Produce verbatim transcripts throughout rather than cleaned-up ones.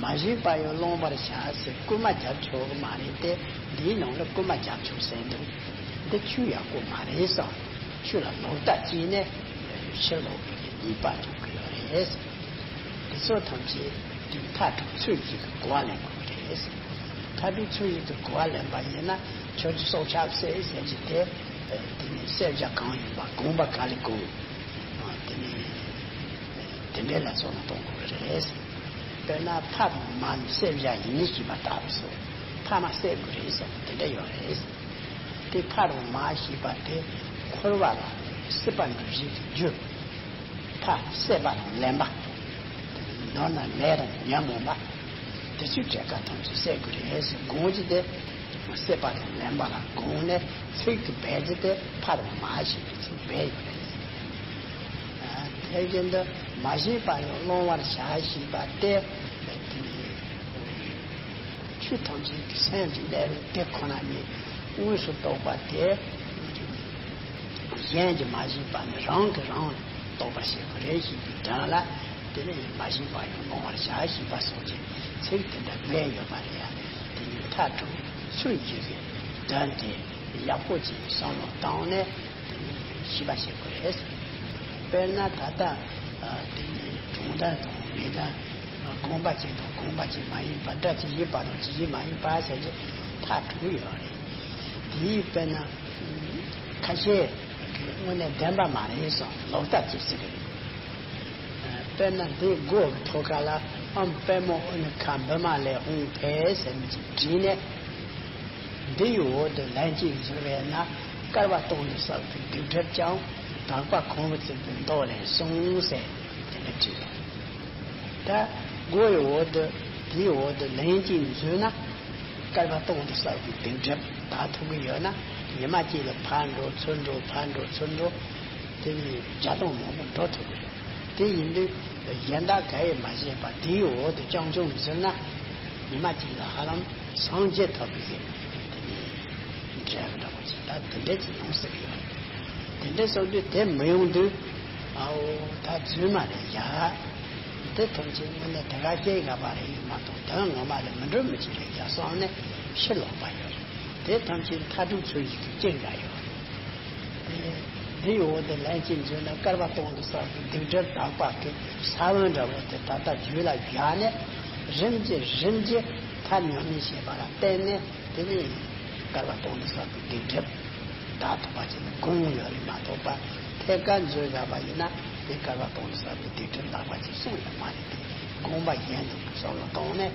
མ་བཞེས་པ་ཡང་སློང་བར་བྱ་ཟེར། རྐུན་མ་རྒྱབ་ཆོག་གི་མ་རེད་དེ། འདིའི་ནང་ལ་རྐུན་མ་རྒྱབ་ཆོག་ཟེར་འདུག་འདི་ཆོས་ཡག་པོ་མ་རེད་བསམ། ཆོས་ལ་ལོག་ལྟ་བྱས་ནས་ཕྱིར་ལོག་པའི་ཉེས་པ་ཐོབ་ཀྱི་ཡོད་རེད། དེ་ཚོ་ཐམས་ཅད་དུས་མཐའ་དྲུག་ཚུལ་བཞི་གི་གོ་བ་ལེན་དགོས་ཀྱི་རེད། མཐའ་དྲུག་ཚུལ་བཞི་གི་གོ་བ་ལེན་པ་ཡིན་ན། ཁྱོད་ཀྱི་སྲོག་ཆགས་བསད་ཟེར་གྱི་དེ། དེ་ནི་བསད་བྱ་གང་ཡིན་པ། གོམས་པ་ག་ལས་གོམས། དེ་ནི་དེ་འདྲའི་ལ་སོགས་ལ་གཏོང་དགོས་ཀྱི་རེད། དཔེར་ན་ཕ་དང་མ་ནི་བསད་བྱ་ཡིན་ཞེས་པ་ལྟ་བུ་སོགས། ཕ་མ་བསད་དགོས་རེད་ཟེར་བ་དེ་འདྲ་ཡོད་རེད། དེ་ཕ་དང་མ་ཞེས་པ་དེ་འཁོར་བ་ལ་སྲིད་པ་འདུལ་བྱེད་ཀྱི་རྒྱུ། ཕ་བསད་པ་དང་ལེན་པ། མདོར་ན་ལས་དང་ཉོན་མོངས་པ། དེ་ཚོའི་བྲལ་དཀའ་ཐམས་ཅད་བསད་དགོས་རེད་ཟེར་དགོངས་ཀྱི་དེ། བསད་པ་དང་ལེན་པ་ལ་དགོངས་ནས་ཚིག་གི་སྦས་རྒྱུ་དེ་ཕ་དང་མ་ཞེས་པའི་ཚིག་སྦས་ཡོད་རེད། དེ་བཞིན་དུ་མ་བཞེས་པ་ཡང་སློང་བར་བྱ་ཞེས་པ་སྟེ། ཆོས་ཐམས་ཅད་ཀྱི་སེམས་ཀྱི་གནས་ལུགས་དེ་ཁོ་ན་ཉིད་དངོས་སུ་རྟོགས་པ་དེ། གཞན་གྱིས་མ་བཞེས་པ་ནི་རང་གིས་རང་རྟོགས་པར་བྱེད་དགོས་རེད་ཞེས་པའི་དོན་ལ། དེ་ནི་མ་བཞེས་པ་ཡང་སློང་བར་བྱ་ཞེས་པ་སོགས་ཀྱི་ཚིག་དེ་འདྲ་སྦས་ཡོད་པ་རེད། དེ་ནི་མཐའ་དྲུག་ཚུལ་བཞི་གི་དོན་དེ་ཡག་པོ་ཅིག་བསམ་བློ་བཏང་ནས། ཤེས་པ་བྱེད་དགོས་རེད། དཔེར་ན་ད་ལྟ་དེ་ནི་དྲང་དོན་དང་མི་དོན། དགོངས་པ་ཅན་དང་དགོངས་པ་ཅན་མ་ཡིན་པ། སྒྲ་ཇི་བཞིན་པ་དང་ཇི་བཞིན་མ་ཡིན་པ་ཟེར་གྱི་མཐའ་དྲུག་ཡོད་རེད། དེའི་དཔེར་ན་ཁ་ཤས་ཀྱིས་དངོས་གནས་བདེན་པ་མ་རེད་བསམ་ལོག་ལྟ་བྱེད་སྲིད་ཀྱི་རེད། དཔེར་ན་འདི་སྒོ་གི་ཐོག་ཁ་ལ་ཨམ་པད་མོ་ཨུ་ནི་ཁ་འབུ་མ་ལས་འོང་ཕེ་ཟེར་མི་ཅིག་བྲིས་ནས། འདི་ཡི་འོག་ཏུ་ལན་གཅིག་འཛུལ་བས་ན། བསྐལ་པ་སྟོང་དུ་བསགས་པའི་སྡིག་སྒྲིབ་ཀྱང་། དག་པ་ཁོང་བུ་བརྩིགས་པའི་མདོ་ལས་གསུངས་ཟེར་དེ་འདྲ་བྲིས་སོང་། ད་སྒོ་ཡི་འོག་ཏུ་དེའི་འོག་ཏུ་ལན་གཅིག་འཛུལ་ན། བསྐལ་པ་སྟོང་དུ་བསགས་པའི་སྡིག་སྒྲིབ་དག་ཐུབ་ཀྱི་ཡོད་ན། ཉི་མ་གཅིག་ལ་ཕར་འགྲོ་ཚུར་འགྲོ་ཕར་འགྲོ་ཚུར་འགྲོ། དེ་ནི་བརྒྱ་སྟོང་མང་པོ་འགྲོ་ཐུབ་ཀྱི་རེད། དེ་ཡིན་དུས་གཞན་དག་ག་ཡེ་མ་བྱས་པ་དེའི་འོག་ཏུ་རྐྱང་རྐྱང་འཛུལ་ན། ཉི་མ་གཅིག་ལ་ཧ་ལམ་སངས་རྒྱས་ཐོབ་པའི་དེ་ནི་འབྲས་བུ་འདྲ་པོ་ཅིག་ད་དེ་འདྲས་ཅིག་ཡོང་སྲིད་ཀྱི་ཡོད་རེད། དེ་འདྲས་སོང་དུས་དེ་མི་ཡོང་དུས། ཨའོ་ད་རྫུན་མ་རེད་ཡ། དེ་ཐམས་ཅད་དངོས་གནས་དེ་ག་སྐྱེ་ཡག་པ་རེད་མ་གཏོགས། དོན་ངོ་མ་ལ་མི་འགྲོ་མི་ཅིག་རེད་ཡ་བསམ་ནས་ཕྱིར་ལོག་པ་ཡོད་རེད། དེ་ཐམས་ཅད་མཐའ་དྲུག་ཚུལ་བཞི་གི་སྐྱེ་ཡག་ཡོད་རེད། དེ་འདི་ཡི་འོག་ཏུ་ལན་གཅིག་འཛུལ་ན། བསྐལ་པ་སྟོང་དུ་བསགས་པའི་སྡིག་སྒྲིབ་དག་པ་གི་ས་བོན་འདྲ་བོ་དེ་ད་ལྟ་རྒྱུད་ལ་བཞག་ནས། རིམ་གྱིས་རིམ་གྱིས་མཐར་མྱ་ངན་བྱེད་པ་ལ་བརྟེན་ནས། དེ་ནས་བསྐལ་པ་སྟོང་དུ་བསགས་པའི་སྡིག་སྒྲིབ་དག་ཐུབ་པ་ཅིག་ལ་དགོངས་ཡོད་རེད་མ་གཏོགས་པ། ཐད་ཀར་འཛུལ་བཞག་པ་ཡིན་ན་དེ་བསྐལ་པ་སྟོང་དུ་བསགས་པའི་སྡིག་སྒྲིབ་དག་པ་ཅིག་གསུངས་ཡོད་མ་རེད་དེ། དགོངས་པ་གཞན་དུ་བསམ་བློ་བཏང་ནས་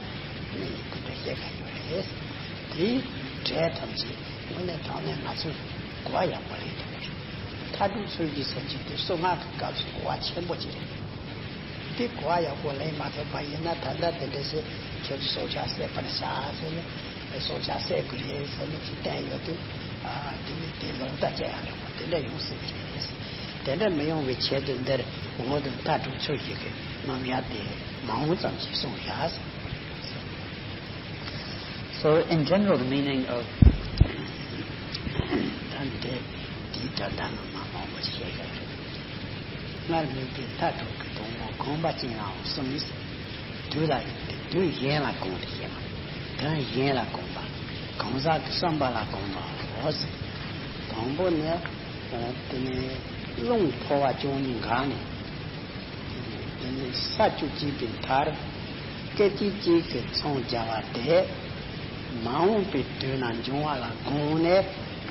དེ་འདྲ་བཤད་ག་ཡོད་རེད། དེའི་འབྲས་ཐམས་ཅད་དངོས་གནས་དྲང་གནས་ང་ཚོས་གོ་བ་ཡག་པོ་ལེན་ཐུབ་ཀྱི་རེད། མཐའ་དྲུག་ཚུལ་གྱི་ཟེར་གྱི་དེ་གསང་སྔགས་ཀྱི་སྐབས་སུ་གོ་བ་ཆེན་པོ་ཅིག་རེད། དེ་གོ་བ་ཡག་པོ་ལེན་མ་ཐུབ་པ་ཡིན་ན། ད་ལྟ་དེ་འདྲ་ཞིག་ཁྱོད་ཀྱི་སྲོག་ཆགས་བསད་པར་བྱ་ཟེར་ནས། སྲོག་ཆགས་བསད་དགོས་རེད་ཟེར་ནས་ཅིག་བསྟན་ཡོད་དུས། ཨ་དེ་ནི་དེ་ལོག་ལྟ་སྐྱེ་ཡག་ལེགས་པོ་དེ་འདྲ་ཡོང་སྲིད་ཀྱི་རེད། དེ་འདྲ་མི་ཡོང་བའི་ཆེད་དུ་འདིར་འོག་ཏུ་མཐའ་དྲུག་ཚུལ་བཞི་གི་རྣམ་གཞག་དེ་མང་ཙམ་ཞིག་གསུངས་བཞག། So, in general, the meaning of ད་འདི་དེའི་དོན་དག་ནང་མ་མང་པོ་བཤད་ཡོད་རེད། སྔར་སྨོས་པའི་མཐའ་དྲུག་གི་དང་པོ་གོམས་པ་ཅན་ལའང་གསུངས། དུས་ལ་དུས་གཞན་ལ་གོམས་ཏེ་བཤད་པ། དོན་གཞན་ལ་གོམས་པ། གང་ཟག་གི་བསམ་པ་ལ་གོམས་པའོ། དང་པོ་ནི། དེ་ནི་རླུང་འཕོ་བ་བཅུ་གཉིས་འགགས་ནས། དེ་ནི་ས་བཅུ་གཅིག་པའི་མཐར། སྐད་ཅིག་གཅིག་གིས་མཚམས་སྦྱར་བ་དེ། མ་འོངས་པའི་དུས་ན་འབྱུང་བ་ལ་དགོངས་ནས།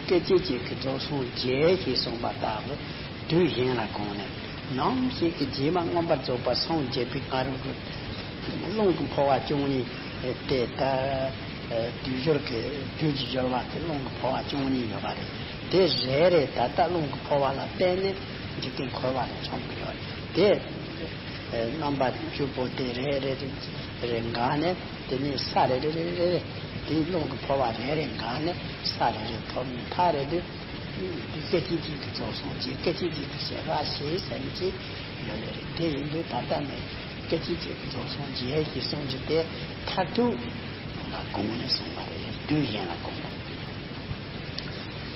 སྐད་ཅིག་གཅིག་གིས་རྫོགས་སངས་རྒྱས་ཞེས་གསུངས་པ་ལྟ་བུ། དུས་གཞན་ལ་དགོངས་ནས། ནམ་ཞིག་གི་རྗེས་མ་མངོན་པར་རྫོགས་པར་སངས་རྒྱས་པའི་སྔ་རོལ་གྱི་རླུང་གི་འཕོ་བ་བཅུ་གཉིས་དེ་ལྟར། དུས་སྦྱོར་གྱི་དུས་ཀྱི་སྦྱོར་བ་དེ་རླུང་གི་འཕོ་བ་བཅུ་གཉིས་ཡོད་པ་རེད། དེ་རེ་རེ་ད་ལྟ་རླུང་གི་འཕོ་བ་ལ་བརྟེན་ནས་འཇིག་རྟེན་འཁོར་བ་ལ་མཚོན་གྱི་ཡོད་རེད། དེ་རྣམ་པ་བཅུ་པོ་དེ་རེ་རེ་རེ་འགགས་ནས། དེ་ནས་ས་རེ་རེ་རེ་རེ་རེ་དེའི་རླུང་གི་འཕོ་བ་རེ་རེ་འགགས་ནས་ས་རེ་རེ་ཐོབ་ནས། མཐའ་རེ་དུས་དེ་སྐད་ཅིག་གཅིག་གིས་རྫོགས་སངས་རྒྱས། སྐད་ཅིག་གཅིག་གིས་ཞལ་བག་ཕྱེ་ཟེར་ནས་ཅིག་ཡོད་ལེ་རེད། དེ་ཡིན་དུས་ད་ལྟ་ནས་སྐད་ཅིག་གཅིག་གིས་རྫོགས་སངས་རྒྱས་ཞེས་གསུངས་རྒྱུ་དེ་མཐར་ཐུག་ལ་དགོངས་ནས་གསུངས་པ་རེད། དུས་གཞན་ལ་དགོངས་པ།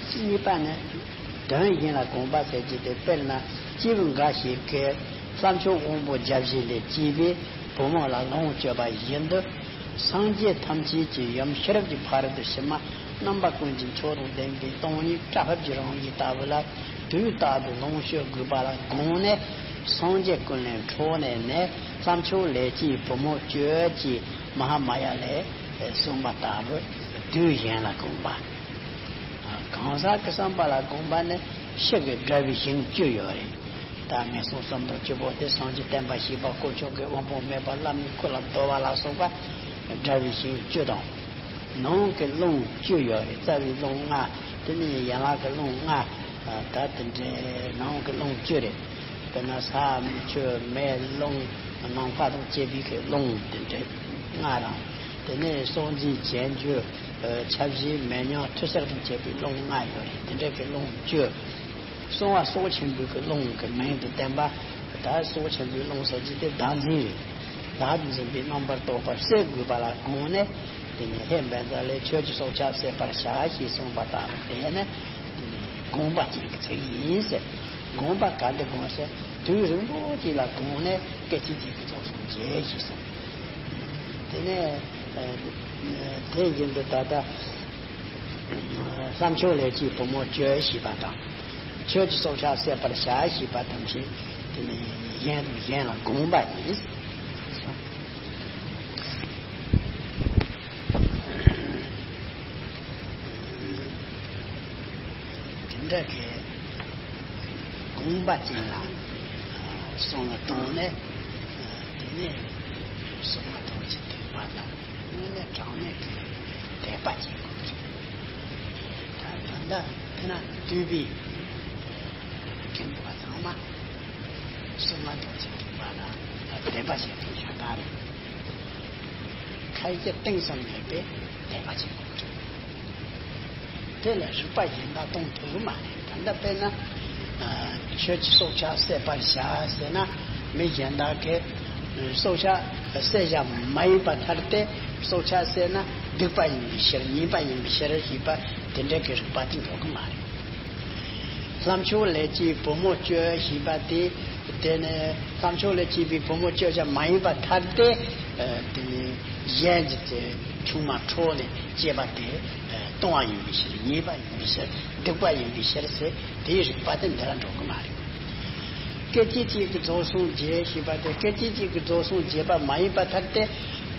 གཉིས་པ་ནི། དོན་གཞན་ལ་དགོངས་པ་ཟེར་གྱི་དེ། དཔེར་ན་སྐྱེས་བུ་འགའ་ཞིག་གིས་བསླབ་བྱའི་དབང་པོ་བརྒྱ་བཞི་ལས་སྐྱེས་པས། བུ་མོ་ལ་ལོངས་སྤྱོད་པ་བཞིན་དུ། སངས་རྒྱས་ཐམས་ཅད་ཀྱི་ཡུམ་ཤེས་རབ་ཀྱི་ཕ་རོལ་ཏུ་ཕྱིན་མ་རྣམ་པ་ཀུན་གྱི་མཆོག་དང་ལྡན་པའི་སྟོང་ཉིད་བཀྲ་ཕབ་ཀྱི་རང་བཞིན་ལྟ་བུ་ལ། དུས་རྟག་ཏུ་ལོངས་སྤྱོད་དགོས་པ་ལ་དགོངས་ནས། སངས་རྒྱས་ཀུན་ལས་འཕྲོས་ནས་ནི། ལྷ་མཆོག་ལས་ཀྱི་བུ་མོ་སྤྱོད་ཅེས་མ་ཧཱ་མ་ཡ་ལས་གསུངས་པ་ལྟ་བུ། དུས་གཞན་ལ་དགོངས་པ། གང་ཟག་གི་བསམ་པ་ལ་དགོངས་པ་ནི་ཕྱི་གི་འདྲ་བའི་ཞིང་བཅུ་ཡོད་རེད། ད་ངན་སོང་གསུམ་དང་བཅུ་པོ་དེ། སངས་རྒྱས་བསྟན་པ་བཤིག་པ། དཀོན་མཆོག་གི་དབང་པོ་མེད་པ། བླ་མའི་སྐུ་ལ་བསྡོ་བ་ལ་སོགས་པ་འདྲ་བའི་ཞིང་བཅུ་དང་། ནང་གི་རླུང་བཅུ་ཡོད་རེད། རྩ་བའི་རླུང་ལྔ། དེ་ནས་ཡན་ལག་གི་རླུང་ལྔ། ད་དེ་འདྲའི་ནང་གི་རླུང་བཅུ་རེད། དཔེར་ན་ས་ཆུ་མེ་རླུང་ནམ་མཁའ་དང་བཅས་པའི་གི་རླུང་དེ་འདྲའི་ལྔ་དང་། དེ་ནས་སྲོག་འཛིན་བྱེད་འགྱུར་ཆ་བཞི་མེ་མྱང་ཐུར་སེལ་དང་བཅས་པའི་རླུང་ལྔ་ཡོད་རེད། དེ་འདྲ་གི་རླུང་བཅུ། གསང་བ་སྲོག་ཆེན་པོའི་གི་རླུང་གི་མིང་དུ་བསྟན་པ། ད་སྲོག་ཆེན་པོའི་རླུང་ཟེར་གྱི་དེ་བདག་འཛིན་རེད། བདག་ཏུ་འཛིན་པའི་རྣམ་པར་རྟོག་པ་བསལ་དགོས་པ་ལ་དགོངས་ནས། དེ་ནས་ཧེ་བན་ཛ་ལས་ཁྱོད་ཀྱི་སྲོག་ཆགས་བསད་པར་བྱ་ཞེས་གསུངས་པ་ལྟར། དེ་ནི་དེ་ནི་དགོངས་པ་ཅན་གྱི་ཚིག་ཡིན་ཟེར། དགོངས་པ་ག་འདྲ་དགོངས་ཟེར། དུས་རིང་པོ་ཅིག་ལ་དགོངས་ནས་སྐད་ཅིག་གཅིག་གིས་རྫོགས་སངས་རྒྱས་ཞེས་གསུངས། དེ་ནས་ཨ་དེ་བཞིན་དུ་ད་ལྟ་ལྷ་མཆོག་ལས་ཀྱི་བུ་མོ་སྤྱོད་ཞེས་པ་དང་། ཁྱོད་ཀྱི་སྲོག་ཆགས་བསད་པར་བྱ་ཞེས་པ་ཐམས་ཅད་དེ་ནི་གཞན་དང་གཞན་ལ་དགོངས་པ་ཡིན། དེ་འདྲ་གི་དགོངས་པ་ཅན་ལ་གསུང་ལ་བཏང་ནས། དེ་ནས་གསུང་ལ་ཐོག་ཅིག་ཐེག་པ་དང་། དངོས་གནས་དྲང་གནས་ཀྱི་དད་པ་ཅན་དགོས་ཀྱི། ད་ད་ལྟ་དེ་ན་འདུས་པའི་མཁན་པོ་ཚང་མ་གསུང་ལ་ཐོག་ཅིག་ཐེག་པ་ལ་དད་པ་བྱེད་ཐུབ་ཤ་སྟག་རེད། ཁ་ཡི་གཏིང་ཙམ་མེད་པའི་དད་པ་བྱེད་དགོས་ཀྱི་རེད། དེ་ལ་རིགས་པ་གཞན་དག་གཏོང་ཐུབ་ཀྱི་མ་རེད། ད་ལྟ་དཔེར་ན་ཨ་ཁྱོད་ཀྱི་སྲོག་ཆགས་བསད་པར་བྱ་ཟེར་ན། མི་གཞན་དག་གིས་སྲོག་ཆགས་བསད་བྱ་མ་ཡིན་པར་ཐལ་ཏེ། སྲོག་ཆགས་བསད་ན་སྡིག་པ་ཡིན་པའི་ཕྱིར། ཉེས་པ་ཡིན་པའི་ཕྱིར་ཞེས་པ་དེ་འདྲ་གི་རིགས་པ་དེ་འགྲོ་གི་མ་རེད། ལྷ་མཆོག་ལས་སྐྱེས་བུ་མོ་སྤྱོད་ཞེས་པ་དེ། དེ་ནི་ལྷ་མཆོག་ལས་སྐྱེས་པའི་བུ་མོ་སྤྱོད་བྱ་མ་ཡིན་པར་ཐལ་ཏེ། ཨ་དེ་ནི་གཞན་གྱི་དེ་ཆུང་མ་ཁྲོ་ནས་སྐྱེས་པ་དེ་ཨ་ལྟུང་བ་ཡིན་པའི་ཕྱིར། ཉེས་པ་ཡིན་པའི་ཕྱིར། སྡིག་པ་ཡིན་པའི་ཕྱིར་ཟེར། དེའི་རིགས་པ་དེ་འདི་ལ་འགྲོ་གི་མ་རེད། སྐད་ཅིག་གཅིག་གིས་རྫོགས་སངས་རྒྱས་ཞེས་པ་དེ། སྐད་ཅིག་གཅིག་གིས་རྫོགས་སངས་རྒྱས་པ་མ་ཡིན་པར་ཐལ་ཏེ།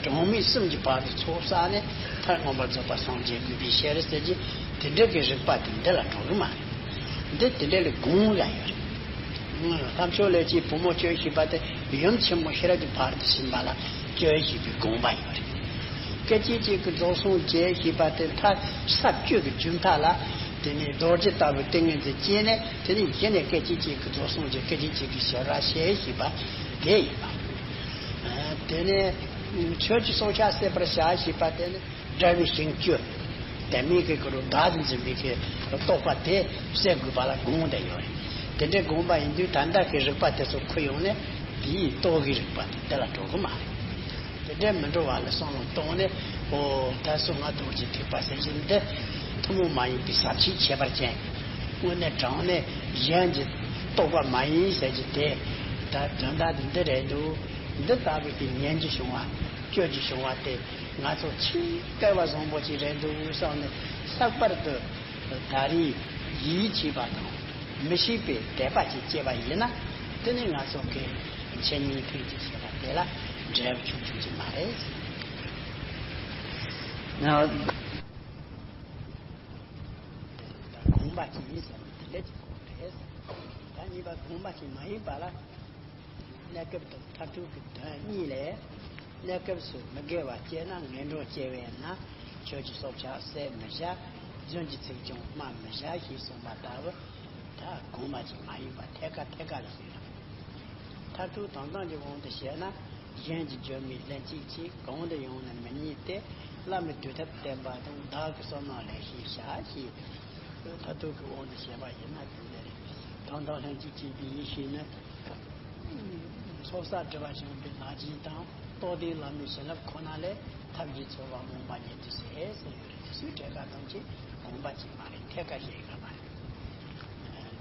གྲངས་མེད་གསུམ་གྱི་བར་དུ་ཚོགས་བསགས་ནས་མཐར་མངོན་པར་རྫོགས་པར་སངས་རྒྱས་ཡིན་པའི་ཕྱིར་ཟེར་གྱི། དེ་འདྲ་གི་རིགས་པ་དེ་འདི་ལ་འགྲོ་གི་མ་རེད། འདི་དེ་འདྲ་ལ་དགོངས་ཡ་ཡོད་རེད། ལྷ་མཆོག་ལས་སྐྱེས་བུ་མོ་སྤྱོད་ཞེས་པ་དེ་ཡུམ་ཆེན་མོ་ཤེས་རབ་ཀྱི་ཕ་རོལ་ཏུ་ཕྱིན་པ་ལ་སྤྱོད་ཞེས་པའི་དགོངས་པ་ཡོད་རེད། སྐད་ཅིག་གཅིག་གིས་རྫོགས་སངས་རྒྱས་ཞེས་པ་དེ་མཐའ་ས་བཅུ་གི་རྒྱུད་མཐའ་ལ། དེ་ནས་རྡོ་རྗེ་ལྟ་བུའི་ཏིང་ངེ་འཛིན་སྐྱེས་ནས། དེ་ནས་གཞི་ནས་སྐད་ཅིག་གཅིག་གིས་རྫོགས་སངས་རྒྱས། སྐད་ཅིག་གཅིག་གིས་ཤེས་རབ་ཤེས་ཞེས་པ་དེ་ཡིན་པ། དེ་ནས་ཁྱོད་ཀྱི་སྲོག་ཆགས་བསད་པར་བྱ་ཞེས་པ་དེ་ནི། འདྲ་བའི་ཞིང་བཅུ། དེ་མིན་གྱི་གུ་རུ་བདག་ཏུ་འཛིན་པའི་གི་རྟོག་པ་དེ་བསལ་དགོས་པ་ལ་དགོངས་ཏེ་ཡོད་རེད། དེ་འདྲའི་དགོངས་པ་ཡིན་དུས་ད་ལྟ་གི་རིགས་པ་དེ་ཚོ་ཁུར་ཡོང་ནས་དེའི་རྟོག་གེའི་རིགས་པ་དེ་འདི་ལ་འགྲོ་གི་མ་རེད། དེ་འདྲའི་མི་འགྲོ་བ་ལ་བསམ་བློ་གཏོང་ནས། ཨོ་ད་གསང་སྔགས་རྡོ་རྗེ་ཐེག་པ་ཟེར་གྱི་འདི་ཐུན་མོང་མ་ཡིན་པའི་ཟབ་ཆོས་ཁྱད་པར་ཅན། དངོས་གནས་དྲང་གནས་གཞན་གྱི་རྟོག་པ་མ་ཡིན་ཟེར་གྱི་དེ། ད་དོན་དག་དེ་འདི་རེད་འདུག་འདི་ལྟ་བུའི་གི་ཉན་རྒྱུ་བྱུང་བ། སྤྱོད་རྒྱུ་བྱུང་བ་དེ། ང་ཚོ་ཆེས་སྐལ་བ་བཟང་པོ་ཅིག་རེད་འདུག་བསམ་ནས། ལྷག་པར་དུ་ད་རེས་ཡིད་ཆེས་པ་དང་མི་ཤེས་པའི་དད་པ་ཅིག་སྐྱེས་པ་ཡིན་ན། དེ་ནི་ང་ཚོ་གི་འཆད་ཉན་ཐུགས་རྗེ་ཆེ་བ་དེ་ལ་འབྲས་བུ་ཆུང་ཆུང་ཅིག་མ་རེད། ན་དགོངས་པ་ཅིག་ཡིན་ཟེར་ན་དེ་འདྲ་ཅིག་དགོངས་རེད། ད་གཉིས་པ་དགོངས་པ་ཅིག་མ་ཡིན་པ་ལ། གནས་སྐབས་དང་མཐར་ཐུག་གི་དོན་གཉིས་ལས། གནས་སྐབས་སུ་མི་དགེ་བ་སྐྱེས་ན་ངན་འགྲོར་སྐྱེ་བས་ན། ཁྱོད་ཀྱི་སྲོག་ཆགས་བསད་མི་བྱ། རྫུན་གྱི་ཚིག་ཀྱང་སྨྲ་མི་བྱ་ཞེས་གསུངས་པ་ལྟ་བུ། ད་དགོངས་པ་ཅིག་མ་ཡིན་པ་ཐད་ཀ་ཐད་ཀ་ལ་ཟེར་ན། མཐར་ཐུག་དོན་དམ་གྱི་དབང་དུ་བྱས་ན། གཞན་གྱི་སྦྱོར་མི་ལན་གཅིག་གཅིག་གང་དུ་ཡང་ནི་མི་རྙེད་དེ། བླ་མའི་སྒྲུབ་ཐབས་བསྟན་པ་དང་། བདག་གི་བསོད་ནམས་ལེགས་ཤིང་བྱ་ཞེས། མཐར་ཐུག་གི་དབང་དུ་བྱས་པ་ཡིན་ན་དེ་འདྲ་རེད། དོན་དམ་ལྷན་ཅིག་སྐྱེས་པའི་ཡེ་ཤེས་ནི། ཚོགས་བསགས་སྒྲིབ་པ་སྦྱངས་པའི་ལག་རྗེས་དང་། རྟོགས་ལྡན་བླ་མའི་བྱིན་རླབས་ཁོ་ན་ལས། ཐབས་ཀྱི་ཚོགས་པ་རྨོངས་པ་ཉིད་དུ་ཟད་ཟེར་ཡོད་རེད། དེ་ཚོའི་གྲས་ཁ་ཐམས་ཅད་དགོངས་པ་གཅིག་མ་རེད། ཐད་ཀ་བཤད་ཡོད་མ་རེད།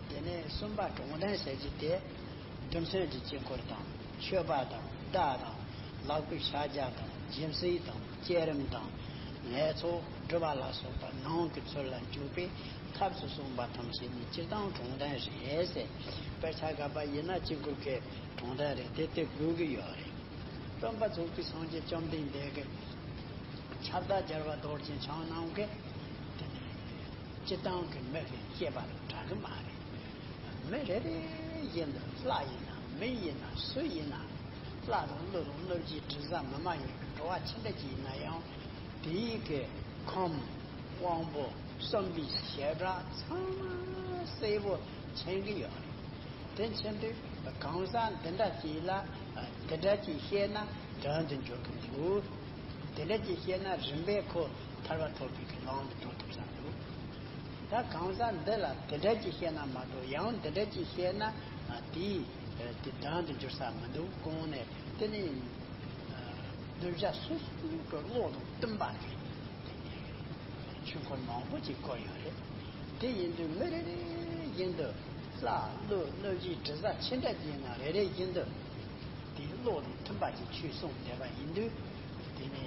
དེ་ནས་གསུམ་པ་དྲང་དོན་ཟེར་གྱི་དེ། རྡུལ་ཚོན་གྱི་དཀྱིལ་འཁོར་དང་། མཆོད་པ་དང་བརྡ་དང་ ལག་པའི་ཕྱག་རྒྱ་དང་སྦྱིན་སྲེག་དང་བསྐྱེད་རིམ་དང་ལས་ཚོགས་སྒྲུབ་པ་ལ་སོགས་པ་ནང་གི་ཚུལ་ལ་འཇུག་པའི་ཐབས་སུ་གསུངས་པ་ཐམས་ཅད་ནི་སྤྱིར་བཏང་དྲང་བདེན་རེད་ཟེར། དཔེར་ཆ་བཞག་པ་ཡིན་ན་དཀྱིལ་འཁོར་གྱི་དྲང་བདེན་རེད་དེ། དེ་དགོས་ཀྱི་ཡོད་རེད། སྟོན་པ་རྫོགས་པའི་སངས་རྒྱས་བཅོམ་ལྡན་འདས་ཀྱི་ཁྱབ་བདག་རྒྱལ་བ་རྡོ་རྗེ་འཆང་རྣམས་ཀྱིས་དེ་ནི་སྤྱིར་བཏང་གི་མི་ལ་བཤད་པ་ལ་དྲག་གི་མ་རེད། མི་རེ་རེ་བཞིན་དུ་ལྷ་ཡིན་ན་མི་ཡིན་ན་སུ་ཡིན་ན། ལྷ་དང་ཀླུ་དང་གནོད་སྦྱིན་དྲི་ཟ་མི་མ་ཡིན་པའི་འགྲོ་བ་ཅི་འདྲ་ཅིག་ཡིན་ན་ཡང་དེའི་གི་ཁམས་དབང་པོ་གསུམ་པའི་བྱེ་བྲག་ཚང་མ་གསལ་པོ་མཁྱེན་གྱི་ཡོད་རེད། དེ་མཁྱེན་དུས་གང་ཟག་འདི་འདྲ་ཅིག་ལ་འདི་འདྲ་ཅིག་བཤད་ན་དོན་དུ་འགྱུར་གྱི་འདུག་དེ་འདྲ་ཅིག་བཤད་ན་རིམ་པས་ཁོ་ཐར་པ་ཐོབ་པའི་གི་ལམ་དུ་འགྲོ་ཐུབ་ས་འདུག་ད་གང་ཟག་འདི་ལ་དེ་འདྲ་ཅིག་བཤད་ན་མ་གཏོགས་ཡང་དེ་འདྲ་ཅིག་བཤད་ན་དེའི་དེ་དོན་དུ་འགྱུར་ས་མི་འདུག་གོང་ནས་དེ་ནི་གདུལ་བྱ་སོ་སོའི་གི་བློ་དང་བསྟུན་པ་གི་ཆོས་འཁོར་མང་པོ་ཅིག་བསྐོར་ཡོད་རེད། དེ་ཡིན་དུས་མི་རེ་རེ་བཞིན་དུ་ལྷ་ཀླུ་གནོད་སྦྱིན་དྲི་ཟ་ཅི་འདྲ་ཅིག་ཡིན་ན་རེ་རེ་བཞིན་དུ་དེའི་བློ་དང་མཐུན་པ་ཅིག་ཆོས་གསུངས་བསྡད་པ་ཡིན་དུས། དེ་ནས་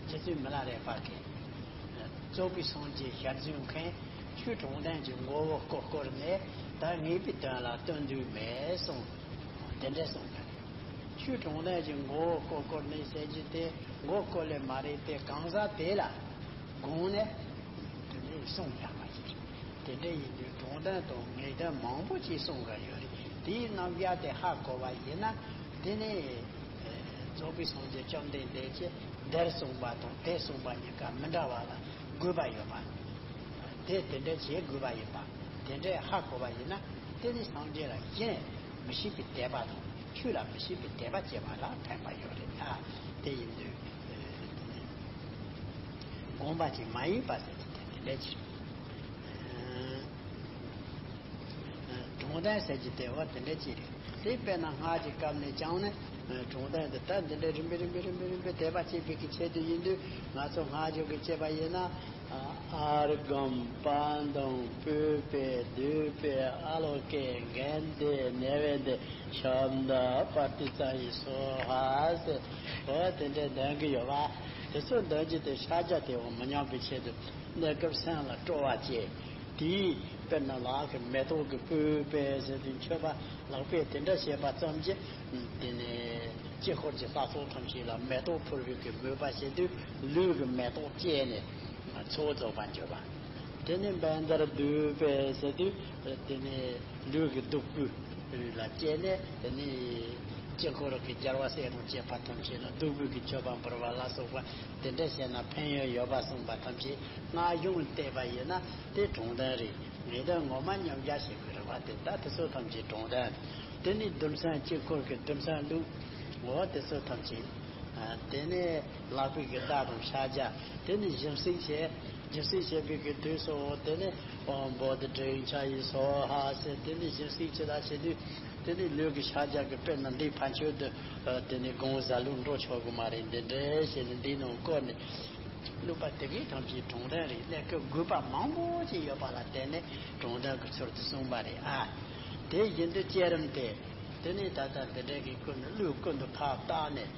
རྗེ་བཙུན་མི་ལ་རས་པ་གིས་རྫོགས་པའི་སངས་རྒྱས་ཞལ་འཛུམ་མཁན་ཆོས་དྲང་བདེན་གྱི་མགོ་བོ་བསྐོར་བསྐོར་ནས་ད་ངེས་པའི་དོན་ལ་སྟོན་དུས་མེད་གསུངས། དེ་འདྲ་གསུངས་པ་རེད། ཆོས་དྲང་བདེན་གྱི་མགོ་བོ་བསྐོར་བསྐོར་ནས་ཟེར་རྒྱུ་དེ་མགོ་བསྐོར་ལེ་མ་རེད་དེ། གང་ཟག་དེ་ལ་དགོངས་ནས་དེ་ནས་གསུངས་བཞག་པ་ཞིག་རེད། དེ་འདྲ་ཡིན་དུས་དྲང་བདེན་དང་ངེས་དོན་མང་པོ་ཅིག་གསུང་གི་ཡོད་རེད། དེའི་རྣམ་གཞག་དེ་ཧ་གོ་བ་ཡིན་ན་དེ་ནས་རྫོགས་པའི་སངས་རྒྱས་བཅོམ་ལྡན་འདས་ཀྱིས་འདིར་གསུངས་པ་དང་དེར་གསུངས་པ་གཉིས་ཀ་མི་འདྲ་བ་ལ་དགོས་པ་ཡོད་པ། དེ་དེ་འདྲ་བྱེད་དགོས་པ་ཡིན་པ། དེ་འདྲ་ཧ་གོ་བ་ཡིན་ན་དེ་ནི་སངས་རྒྱས་ལ་གཞན་མི་ཤེས་པའི་དད་པ་དང་ཆོས་ལ་མི་ཤེས་པའི་དད་པ་སྐྱེ་བ་ལ་ཕན་པ་ཡོད་རེད། ཨ་དེ་ཡིན་དུས་དགོངས་པ་ཅིག་མ་ཡིན་པ་ཟེར་གྱི་དེ་དེ་འདྲ་ཅིག་དྲང་བདེན་ཟེར་གྱི་དེ་བ་དེ་འདྲ་ཅིག་རེད། དེ་དཔེར་ན་སྔར་གྱི་སྐབས་ནས་ཀྱང་ནི་དྲང་བདེན་དེ་ད་འདི་འདྲ་རིམ་པས་རིམ་པས་རིམ་པས་རིམ་པས་དད་པ་བྱེད་པའི་གི་ཆེད་དུ་ཡིན་དུས། ང་ཚོ་སྔར་གྱི་གི་བྱེད་པ་ཡིན་ན། ཨརྒྷཾ་པཱདཾ་པུཥྤེ་དྷཱུ་པེ་ཨ་ལོ་ཀེ་གནྡྷེ་ནཻ་ཝི་དྱེ་ཤབྡ་པྲ་ཏཱིཙྪ་ཡེ་སྭཱ་ཧཱ་ཟེར། འོ་དེ་འདྲའི་འདོན་གྱི་ཡོད་པ། དེ་ཚོ་འདོན་རྒྱུ་དེ་ཕྱག་རྒྱ་དེ་འོ་མི་ཉམས་པའི་ཆེད་དུ་གནས་སྐབས་སེམས་ལ་སྤྲོ་བ་སྐྱེ། དེའི་དཔེར་ན་ལག་གི་མེ་ཏོག་གི་པུཥྤེ་ཟེར་དུས་མཆོད་པ་ལག་པས་དེ་འདྲ་བྱས་པ་ཙམ་གྱིས་དེ་ནས་དཀྱིལ་འཁོར་གྱི་ལྷ་ཚོགས་ཐམས་ཅད་ལ་མེ་ཏོག་ཕུལ་བའི་གི་མོས་པ་བྱེད་དུས་ལུས་ཀྱི་མེ་ཏོག་སྐྱེས་ནས་ཚོགས་རྫོགས་པར་འགྱུར་བ། དེ་ནས་བཻ་ཌཱ་རུ་དྷཱུ་པེ་ཟེར་དུས་དེ་ནས་ལུས་ཀྱི་བདུག་སྤོས་ལ་སྤྱད་ནས་དེ་ནས་དཀྱིལ་འཁོར་གྱི་རྒྱལ་བ་སྲས་དང་བཅས་པ་ཐམས་ཅད་ལ་བདུག་སྤོས་ཀྱི་མཆོད་པ་འབུལ་བ་ལ་སོགས་པ་དེ་འདྲ་བྱས་ན་ཕན་ཡོན་ཡོད་པ་གསུངས་པ་ཐམས་ཅད་སྔགས་གཞུང་ལ་བལྟས་པ་ཡིན་ན་དེ་དྲང་བདེན་རེད། ངེས་དོན་ངོ་མ་མཉམ་གཞག་བྱེད་དགོས་རེད་བ། དེ་ལྟ་དེ་ཚོ་ཐམས་ཅད་དྲང་བདེན། དེ་ནས་རྡུལ་ཚོན་དཀྱིལ་འཁོར་གྱི་རྡུལ་ཚོན་བླུགས། འོ་དེ་ཚོ་ཐམས་ཅད། དེ་ནས་ལག་པའི་གི་བརྡ་དང་ཕྱག་རྒྱ། དེ་ནས་སྦྱིན་སྲེག་བྱས། སྦྱིན་སྲེག་བྱས་པའི་གི་དུས་སུ་འོ་དེ་ནས་ཨོཾ་བོ་དྷི་དྲི་ཡིག་ཕྱག་ཡེ་སྭཱ་ཧཱ་ཟེར། དེ་ནས་སྦྱིན་སྲེག་ཅི་ལ་བྱེད་དུས་དེ་ནས་ལུས་ཀྱི་ཕྱག་རྒྱ་གི་དཔེར་ན་འདི་ཕན་ཆོད་དུ་དེ་ནས་དགོངས་ཟ་ལུགས་འགྲོ་ཆོག་གི་མ་རེད། འདི་འདྲའི་བྱས་ནས་འདིའི་ནང་བཀོད་ནས། བླུགས་པ་དེ་གའི་ཐམས་ཅད་དྲང་བདེན་རེད། གནས་སྐབས་དགོས་པ་མང་པོ་ཅིག་ཡོད་པ་ལ་བརྟེན་ནས་དྲང་བདེན་གྱི་ཚུལ་དུ་གསུངས་པ་རེད་ཨ། དེ་བཞིན་དུ་བསྐྱེད་རིམ་དེ། དེ་ནས་ད་ལྟ་འདི་འདྲའི་གི་ཀུན་ཏུ་བློས་ཀུན་ཏུ་ཕར་བཏགས་ནས་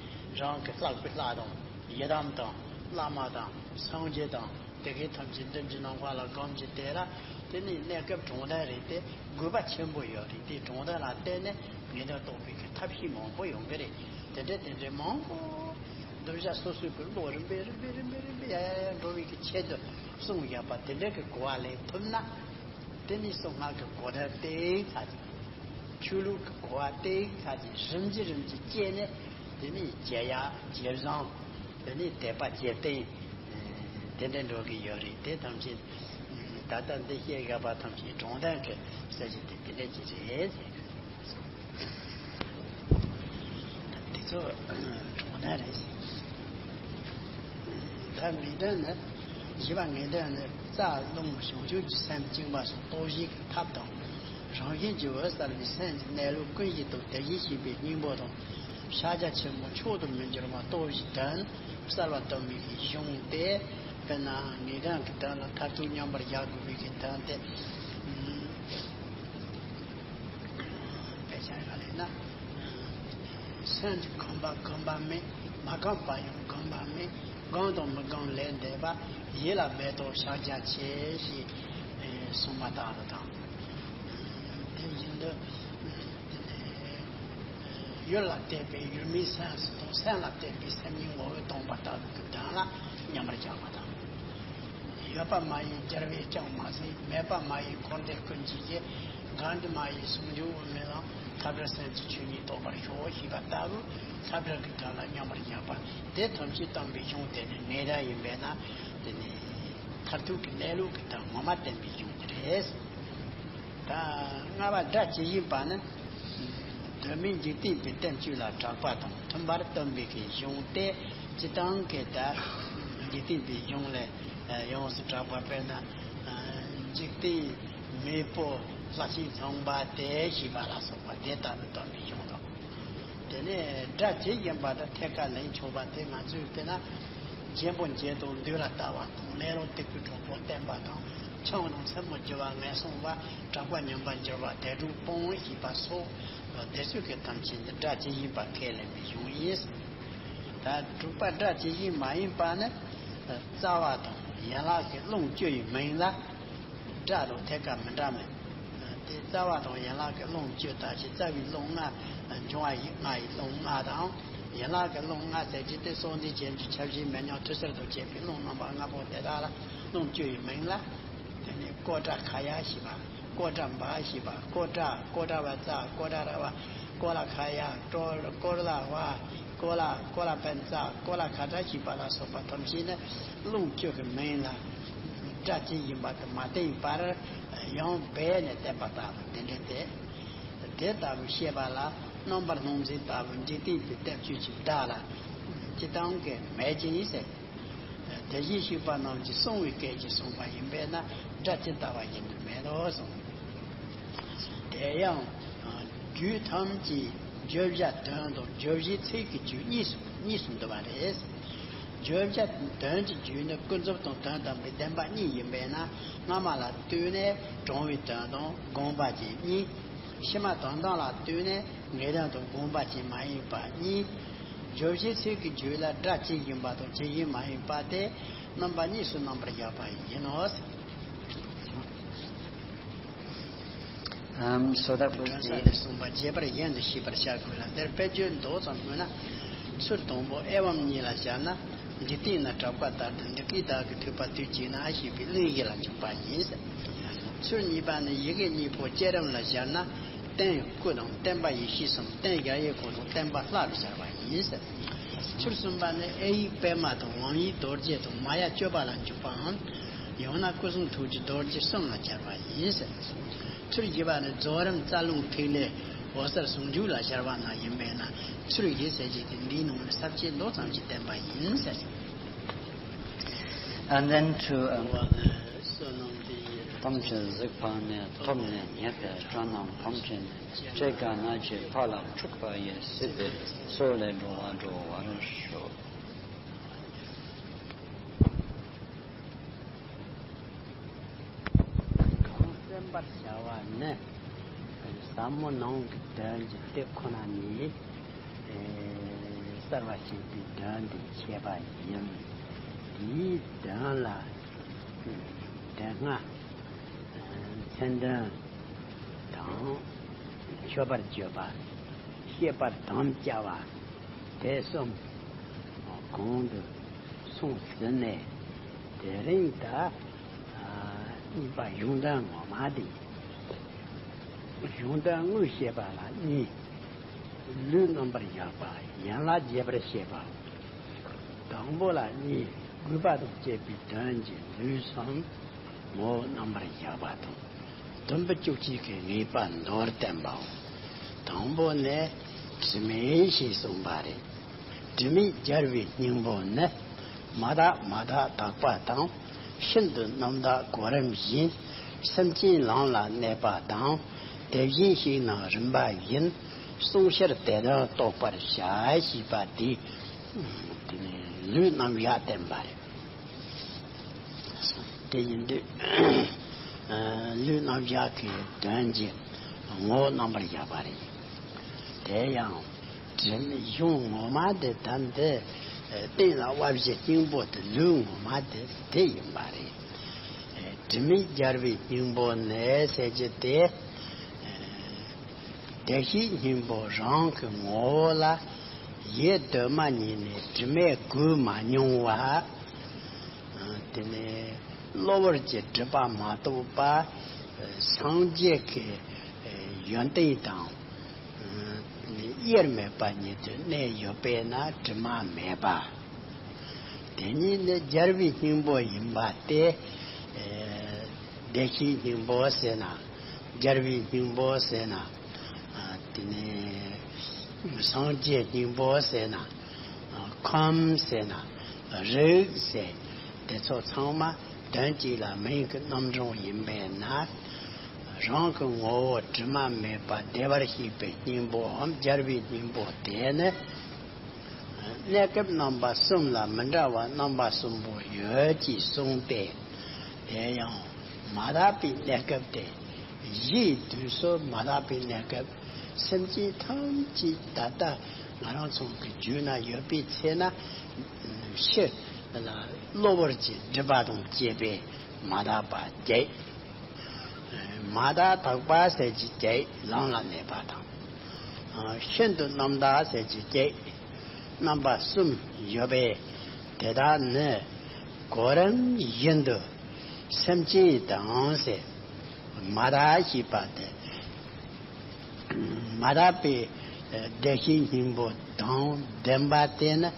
རང་གི་ལྷག་པའི་ལྷ་དང་ཡི་དམ་དང་བླ་མ་དང་སངས་རྒྱས་དང་དེ་གའི་ཐམས་ཅད་མདུན་གྱི་ནམ་མཁའ་ལ་བསྒོམ་གྱི་དེ་ལ་དེ་ནས་གནས་སྐབས་དྲང་བདེན་རེད་དེ། དགོས་པ་ཆེན་པོ་ཡོད་རེད་དེ། དྲང་བདེན་ལ་བརྟེན་ནས་ངེས་དོན་རྟོགས་པའི་གི་ཐབས་ཤེས་མང་པོ་ཡོང་གི་རེད། དེ་འདྲ་དེ་འདྲའི་མང་པོ་གདུལ་བྱ་སོ་སོའི་གི་བློ་རིམ་པས་རིམ་པས་རིམ་པས་རིམ་པས་ཡ་ཡ་ཡ་འགྲོ་བའི་གི་ཆེད་དུ་གསུངས་བཞག་པ་དེ་འདྲ་གི་གོ་བ་ལེན་ཐུབ་ན། དེ་ནི་གསང་སྔགས་ཀྱི་གོ་བརྡ་ཏིག་ཙ་ཅིག་ཆོས་ལུགས་ཀྱི་གོ་བ་ཏིག་ཙ་ཅིག་རིམ་གྱིས་རིམ་གྱིས་སྐྱེས་ནས་དེ་ནི་ཇེ་ཡག་ཇེ་བཟང་། དེ་ནི་དད་པ་ཇེ་བརྟན། དེ་འདྲ་འགྲོ་གི་ཡོད་རེད། དེ་ཐམས་ཅད་ད་ལྟ་འདི་བཤད་བཞག་པ་ཐམས་ཅད་དྲང་བདེན་གྱི་ས་གཞི་དེ་དེ་འདྲ་ཅིག་རེད། དེ་ཚོ་དྲང་བདེན་རེད། ད་ངེས་དོན་ནི། བཞི་པ་ངེས་དོན་ནི་རྩ་རླུང་བྱང་ཆུབ་ཀྱི་སེམས་བཅིངས་པ་སོགས་རྟོགས་བྱེད་ཀྱི་ཐབས་དང་། རང་བཞིན་གྱིས་འོད་གསལ་བའི་སེམས་ཀྱི་གནས་ལུགས་ཀུན་གཞི་དང་དེ་བཞིན་གཤེགས་པའི་སྙིང་པོ་དང་། ཕྱག་རྒྱ་ཆེན་པོ་མཆོག་ཏུ་མི་འགྱུར་བ་རྟོགས་བྱེད་དོན་གསལ་བར་སྟོན་པའི་གཞུང་སྟེ། དཔེར་ན་ངེས་དོན་གྱི་དོན་ལ་མཐར་ཐུག་མཉམ་པར་བཞག་དགོས་པའི་གི་དོན་ཏེ། དཔེ་ཆ་ཡག་ལས་ན། སེམས་ཀྱི་ཁམས་པ་ཁམས་པ་མེད། མ་གང་པ་ཡང་གང་པ་མེད། གང་དང་མི་གང་ལས་འདས་པ། ཡིད་ལ་མེད་དོ་ཕྱག་རྒྱ་ཆེ་ཞེས་གསུངས་པ་ལྟ་བུ་དང་། དེ་བཞིན་དུ་དེ་ནས་ཡུལ་ལ་བརྟེན་པའི་ཡུལ་མིན་སེམས་སུ་དང་། སེམས་ལ་བརྟེན་པའི་སེམས་ཉིད་ངོ་བོས་སྟོང་པ་ལྟ་བུ་གི་དོན་ལ་མཉམ་པར་སྦྱར་བ་དང་། ཡོད་པ་མ་ཡིན་རྒྱལ་བས་ཀྱང་མ་ཟིན། མེད་པ་མ་ཡིན་འཁོར་འདས་ཀུན་གྱི་གཞི། གང་འདུལ་མ་ཡིན་ཟུང་འཇུག་འོག་མིན་ལམ། ཐབས་དྲུག་སེམས་ཀྱི་ཆོས་ཉིད་རྟོགས་པར་ཤོག་ཞེས་པ་ལྟ་བུ་ཐབས་དྲུག་གི་དོན་ལ་མཉམ་པར་སྦྱར་བ། དེ་ཐམས་ཅད་བསྟན་པའི་གཞུང་དེ་ནི་ངེས་དོན་ཡིན་པས་ན། དེ་ནི་མཐར་ཐུག་གི་གནས་ལུགས་ཀྱི་དོན་ངོ་མ་བསྟན་པའི་གཞུང་དེ་རེད། ད་ལྔ་པ་སྒྲ་ཇི་བཞིན་པ་ནི། གདོད་མའི་འཇིག་རྟེན་པའི་བསྟན་བཅོས་ལ་གྲགས་པ་དང་མཐུན་པར་སྟོན་པའི་གི་གཞུང་སྟེ། སྤྱིར་བཏང་གི་ད་འཇིག་རྟེན་པའི་གཞུང་ལས་ཡོངས་སུ་གྲགས་པ་དཔེར་ན། འཇིག་རྟེན་མེས་པོ་ལྷ་ཆེན་ཚངས་པ་སྟེ་ཞེས་པ་ལ་སོགས་པ་དེ་ལྟ་བུ་སྟོན་པའི་གཞུང་དང་། དེ་ནས་སྒྲ་ཇི་བཞིན་པ་དང་ཐད་ཀར་ལེན་ཆོག་པ་དེ། ང་ཚོས་དཔེར་ན། རྒྱལ་པོ་འགྱེད་དང་བདུད་ལ་ལྟ་བ་དང་། ལེ་ལོ་དུད་ཀྱི་གྲོགས་པོ་བསྟན་པ་དང་། ཆང་དང་མཚན་མོ་བརྒྱུ་བ་ངན་སོང་བ། གྲགས་པ་ཉམས་པར་འགྱུར་བ་དལ་འགྲོ་སྤོང་ཞེས་པ་སོགས་དེ་ཚོ་གི་ཐམས་ཅད་ནི་སྒྲ་ཇི་བཞིན་པ་ཁས་ལེན་པའི་གཞུང་ཡིན། ད་དྲུག་པ་སྒྲ་ཇི་བཞིན་མ་ཡིན་པ་ནི། རྩ་བ་དང་ཡན་ལག་གི་རླུང་བཅུ་ཡི་མིང་ལ། སྒྲ་དང་ཐད་ཀར་མི་འདྲ་མོད། དེ་རྩ་བ་དང་ཡན་ལག་གི་རླུང་བཅུ་དང་། ཞེས་རྩ་བའི་རླུང་ལྔ། འབྱུང་བ་ཡི་ལྔ་ཡི་རླུང་ལྔ་དང་། ཡན་ལག་གི་རླུང་ལྔ་ཟེར་གྱི་དེ་གསང་འདུས་རྗེས་འཇུག་ཁྱབ་བྱེད་མེ་ཉོན་ཐོས་སྲིད་དང་བཅས་པའི་རླུང་རྣམ་པ་ལྔ་པོ་དེ་དག་ལ་རླུང་བཅུ་ཡི་མིང་ལ། དེ་ནས་ཀོ་ཏྲ་ཁ་ཡ་ཞེས་པ། ཀོ་ཏྲ་བ་ཞེས་པ། ཀོ་ཏྲ། ཀོ་ཏྲ་བ་ཙ། ཀོ་ཏྲ་ར་བ། ཀོ་ལ་ཁ་ཡ། ཀྲོ། ཀོ་ལ་བ། ཀོ་ལ། ཀོ་ལ་པན་ཙ། ཀོ་ལ་ཁ་ཏྲ་ཞེས་པ་ལ་སོགས་པ་ཐམས་ཅད་ནི་རླུང་བཅུ་གི་མིང་ལ། སྒྲ་ཇི་བཞིན་པ་དུ་མ་བསྟན་པར་ཡང་སྦས་ནས་བསྟན་པ་ལྟ་བུ་དེ་འདྲ་སྟེ། དེ་ལྟ་བུ་བཤད་པ་ལ་རྣམ་པར་སྣང་མཛད་ལྟ་བུ་འཇིག་རྟེན་པའི་བསྟན་བཅོས་ཀྱི་སྒྲ་ལ་སྤྱིར་བཏང་གི་མེད་ཅིང་ཟེར། དེ་བཞིན་གཤེགས་པ་རྣམས་ཀྱིས་གསང་བའི་སྐད་ཀྱིས་གསུངས་པ་ཡིན་པས་ན། སྒྲ་ཇི་ལྟ་བ་བཞིན་དུ་མེད་དོ་གསུངས། དེ་ཡང་རྒྱུད་ཐམས་ཅད་བརྗོད་བྱ་དོན་དང་བརྗོད་བྱའི་ཚིག་གི་རྒྱུད་གཉིས་སུ་གཉིས་སུ་འདུ་བ་རེད། བརྗོད་བྱ་དོན་གྱི་རྒྱུད་ནི་ཀུན་རྫོབ་དང་དོན་དམ་པའི་བདེན་པ་གཉིས་ཡིན་པས་ན། སྔ་མ་ལ་ལྟོས་ནས་དྲང་བའི་དོན་དང་དགོངས་པ་ཅན་གཉིས། ཕྱི་མ་དོན་དམ་ལ་ལྟོས་ནས་ངེས་དོན་དང་དགོངས་པ་ཅན་མ་ཡིན་པ་གཉིས། བརྗོད་བྱའི་ཚིག་གི་རྒྱུད་ལ་སྒྲ་ཇི་བཞིན་པ་དང་ཇི་བཞིན་མ་ཡིན་པ་སྟེ། རྣམ་པ་གཉིས་སུ་རྣམ་པར་གཞག་པ་ཡིན་ནོ། Um, so that was དྲན་ས་the ནས་གསུངས་པ་རྒྱས་པར་གཞན་དུ་ཤེས་པར་བྱ་དགོས་ལ། འདིར་དཔེ་བརྗོད་མདོ་ཙམ་བཀོད་ན། ཚུལ་དང་པོ་ཨེ་ཝཾ་ཉིད་ལ་སྦྱར་ན། འཇིག་རྟེན་ན་གྲགས་པ་ལྟར་དུ། འདི་སྐད་བདག་གིས་ཐོས་པ་དུས་གཅིག་ན། ཞེས་པའི་གླེང་གཞི་ལ་འཇུག་པ་ཡིན། ཚུལ་གཉིས་པ་ནི་ཡི་གེ་གཉིས་པོ་བསྐྱེད་རིམ་ལ་སྦྱར་ན། རྟེན་སྐུ་དང་བརྟེན་པ་ཡེ་ཤེས་གསུམ། རྟེན་གཞལ་ཡས་ཁང་དང་བརྟེན་པ་ལྷ་ལ་སྦྱར་བ་ཡིན། ཚུལ་གསུམ་པ་ནི་ཨེ་ཡིག་པད་མ་དང་། ཝང་ཡིག་རྡོ་རྗེ་དང་། མ་ཡ་གཅོད་པ་ལ་འཇུག་པའམ། ཡང་ན་སྐུ་གསུང་ཐུགས་ཀྱི་རྡོ་རྗེ་གསུམ་ལ་སྦྱར་བ་ཡིན། ཚུལ་བཞི་པ་ནི་རྫོགས་རིམ་རྩ་རླུང་ཐིག་ལེ་འོད་གསལ་ཟུང་འཇུག་ལ་སྦྱར་བ་རྣམས་ཡིན་པས་ན། ཚུལ་བཞི་ཟེར་གྱི་དེ་འདིའི་ནང་ནས་ས་བཅད་མདོ་ཙམ་ཞིག་བསྟན་པ་ཡིན། And then to, um, བསོད་ནམས་འདི་ཡིས། ཐམས་ཅད་གཟིགས་པ་ནི། ཐོབ་ནས་ཉེས་པའི་དགྲ་རྣམས་ཕམ་བྱས་ནས། བཀྲེས་སྐོམ་ན་ཆེའི་ཕ་ལ་འཁྲུག་པ་ཡི། སྲིད་པའི་མཚོ་ལས་འགྲོ་བ་སྒྲོལ་བར་ཤོག། གང་གསན་པར་བྱ་བ་ནི། ཟབ་མོ་ནང་གི་དོན་གྱི་དེ་ཁོ་ན་ནི། ཨེ། གསལ་བར་བྱེད་པའི་དོན་དེ་འཆད་པ་ཡིན། དེའི་དོན་ལ་དོན་ལྔ། མཚན་དོན་དང་། མཆོད་པར་བརྗོད་པ། བཤད་པར་དམ་བཅའ་བ། དེ་གསུམ་གོང་དུ་སོང་ཟིན་ནས། དེ་རིང་ད་གཉིས་པ་གཞུང་དོན་ངོ་མ་དེ། གཞུང་དོན་དངོས་བཤད་པ་ལ་གཉིས། ལུས་རྣམ་པར་གཞག་པ། ཡན་ལག་རྒྱས་པར་བཤད་པ། དང་པོ་ལ་གཉིས། དགོས་པ་དང་བཅས་པའི་དོན་གྱི་ལུས་གསུམ་ངོ་བོ་རྣམ་པར་གཞག་པ་དང་། བདུན་པོ་བཅུ་གཅིག་གི་ངེས་པ་མདོར་བསྟན་པའོ། དང་པོ་ནི་དྲི་མེད་ཞེས་གསུངས་པ་རེད། དྲི་མེད་རྒྱལ་བའི་སྙིང་པོ་ནི། མ་དག་མ་དག་དག་པ་དང་། ཤིན་ཏུ་རྣམ་དག་གོ་རིམ་བཞིན། སེམས་ཅན་ལམ་ལ་གནས་པ་དང་། དེ་བཞིན་གཤེགས་རྣམས་རིམ་པ་བཞིན། གསུང་ཕྱིར་དེ་དོན་རྟོགས་པར་བྱ། ཞེས་པ་དེ། དེ་ནས་ལུས་རྣམ་གཞག་བསྟན་པ་རེད། དེ་ཡིན་དུས། ལུས་རྣམ་གཞག་གི་དོན་གྱི་ངོ་བོ་རྣམ་པར་གཞག་པ་རེད། དེ་ཡང་ དྲི་མེད་གཞུང་ངོ་མ་དེ་ད་འདི་གཏན་ལ་དབབ་བྱའི་སྙིང་པོ་དེ་ལུགས་ངོ་མ་དེ་དེ་ཡིན་པ་རེད། དྲི་མེད་སྦྱར་བའི་སྙིང་པོ་ནི་ཟེར་རྒྱུ་དེ། བདེ་གཤེགས་སྙིང་པོ་རང་གི་ངོ་བོ་ལ་ཡིད་གདོད་མ་ཉིད་ནས་དྲི་མས་གོས་མ་མྱོང་བ། དེ་ནས་གློ་བུར་གྱི་སྒྲིབ་པ་མ་གཏོགས་པ། སངས་རྒྱས་ཀྱི་ཡོན་ཏན་དང་། དབྱེར་མེད་པ་ཉིད་དུ་གནས་ཡོད་པས་ན་དྲི་མ་མེད་པ། དེ་ཉིད་ནི་སྦྱར་བའི་སྙིང་པོ་ཡིན་པ་སྟེ། བདེ་གཤེགས་སྙིང་པོ་ཟེར་ན། སྦྱར་བའི་སྙིང་པོ་ཟེར་ན། དེ་ནས་སངས་རྒྱས་སྙིང་པོ་ཟེར་ན། ཁམས་ཟེར་ན། རིགས་ཟེར། དེ་ཚོ་ཚང་མ་དོན་གཅིག་ལ་མིང་གི་རྣམ་གྲངས་ཡིན་པས་ན། རང་གི་ངོ་བོ་དྲི་མ་མེད་པ་བདེ་བར་གཤེགས་པའི་སྙིང་པོའམ་སྦྱར་བའི་སྙིང་པོ་དེ་ནི། གནས་སྐབས་རྣམ་པ་གསུམ་ལ་མི་འདྲ་བ་རྣམ་པ་གསུམ་པོ་ཡོད་ཅེས་གསུངས་ཏེ། དེ་ཡང་མ་དག་པའི་གནས་སྐབས་དེ། གཞིའི་དུས་སུ་མ་དག་པའི་གནས་སྐབས། སེམས་ཅན་ཐམས་ཅད་ད་ལྟ་ང་རང་ཚོ་གི་རྒྱུད་ན་ཡོད་པའི་ཚེ་ན། ཕྱི་ལ་གློ་བུར་གྱི་སྒྲིབ་པ་དང་བཅས་པའི་མ་དག་པ་བརྒྱད། མ་དག་དག་པ་ཟེར་གྱི་བརྒྱད་ལམ་ལ་གནས་པ་དང་། ཤིན་ཏུ་རྣམ་དག་ཟེར་གྱི་བརྒྱད། རྣམ་པ་གསུམ་ཡོད་པས། དེ་དག་ནི་གོ་རིམ་བཞིན་དུ་སེམས་ཅན་དང་ཟེར། མ་དག་ཞེས་པ་སྟེ། མ་དག་པའི་བདེ་གཤེགས་སྙིང་པོ་དང་ལྡན་པ་དེ་ནི་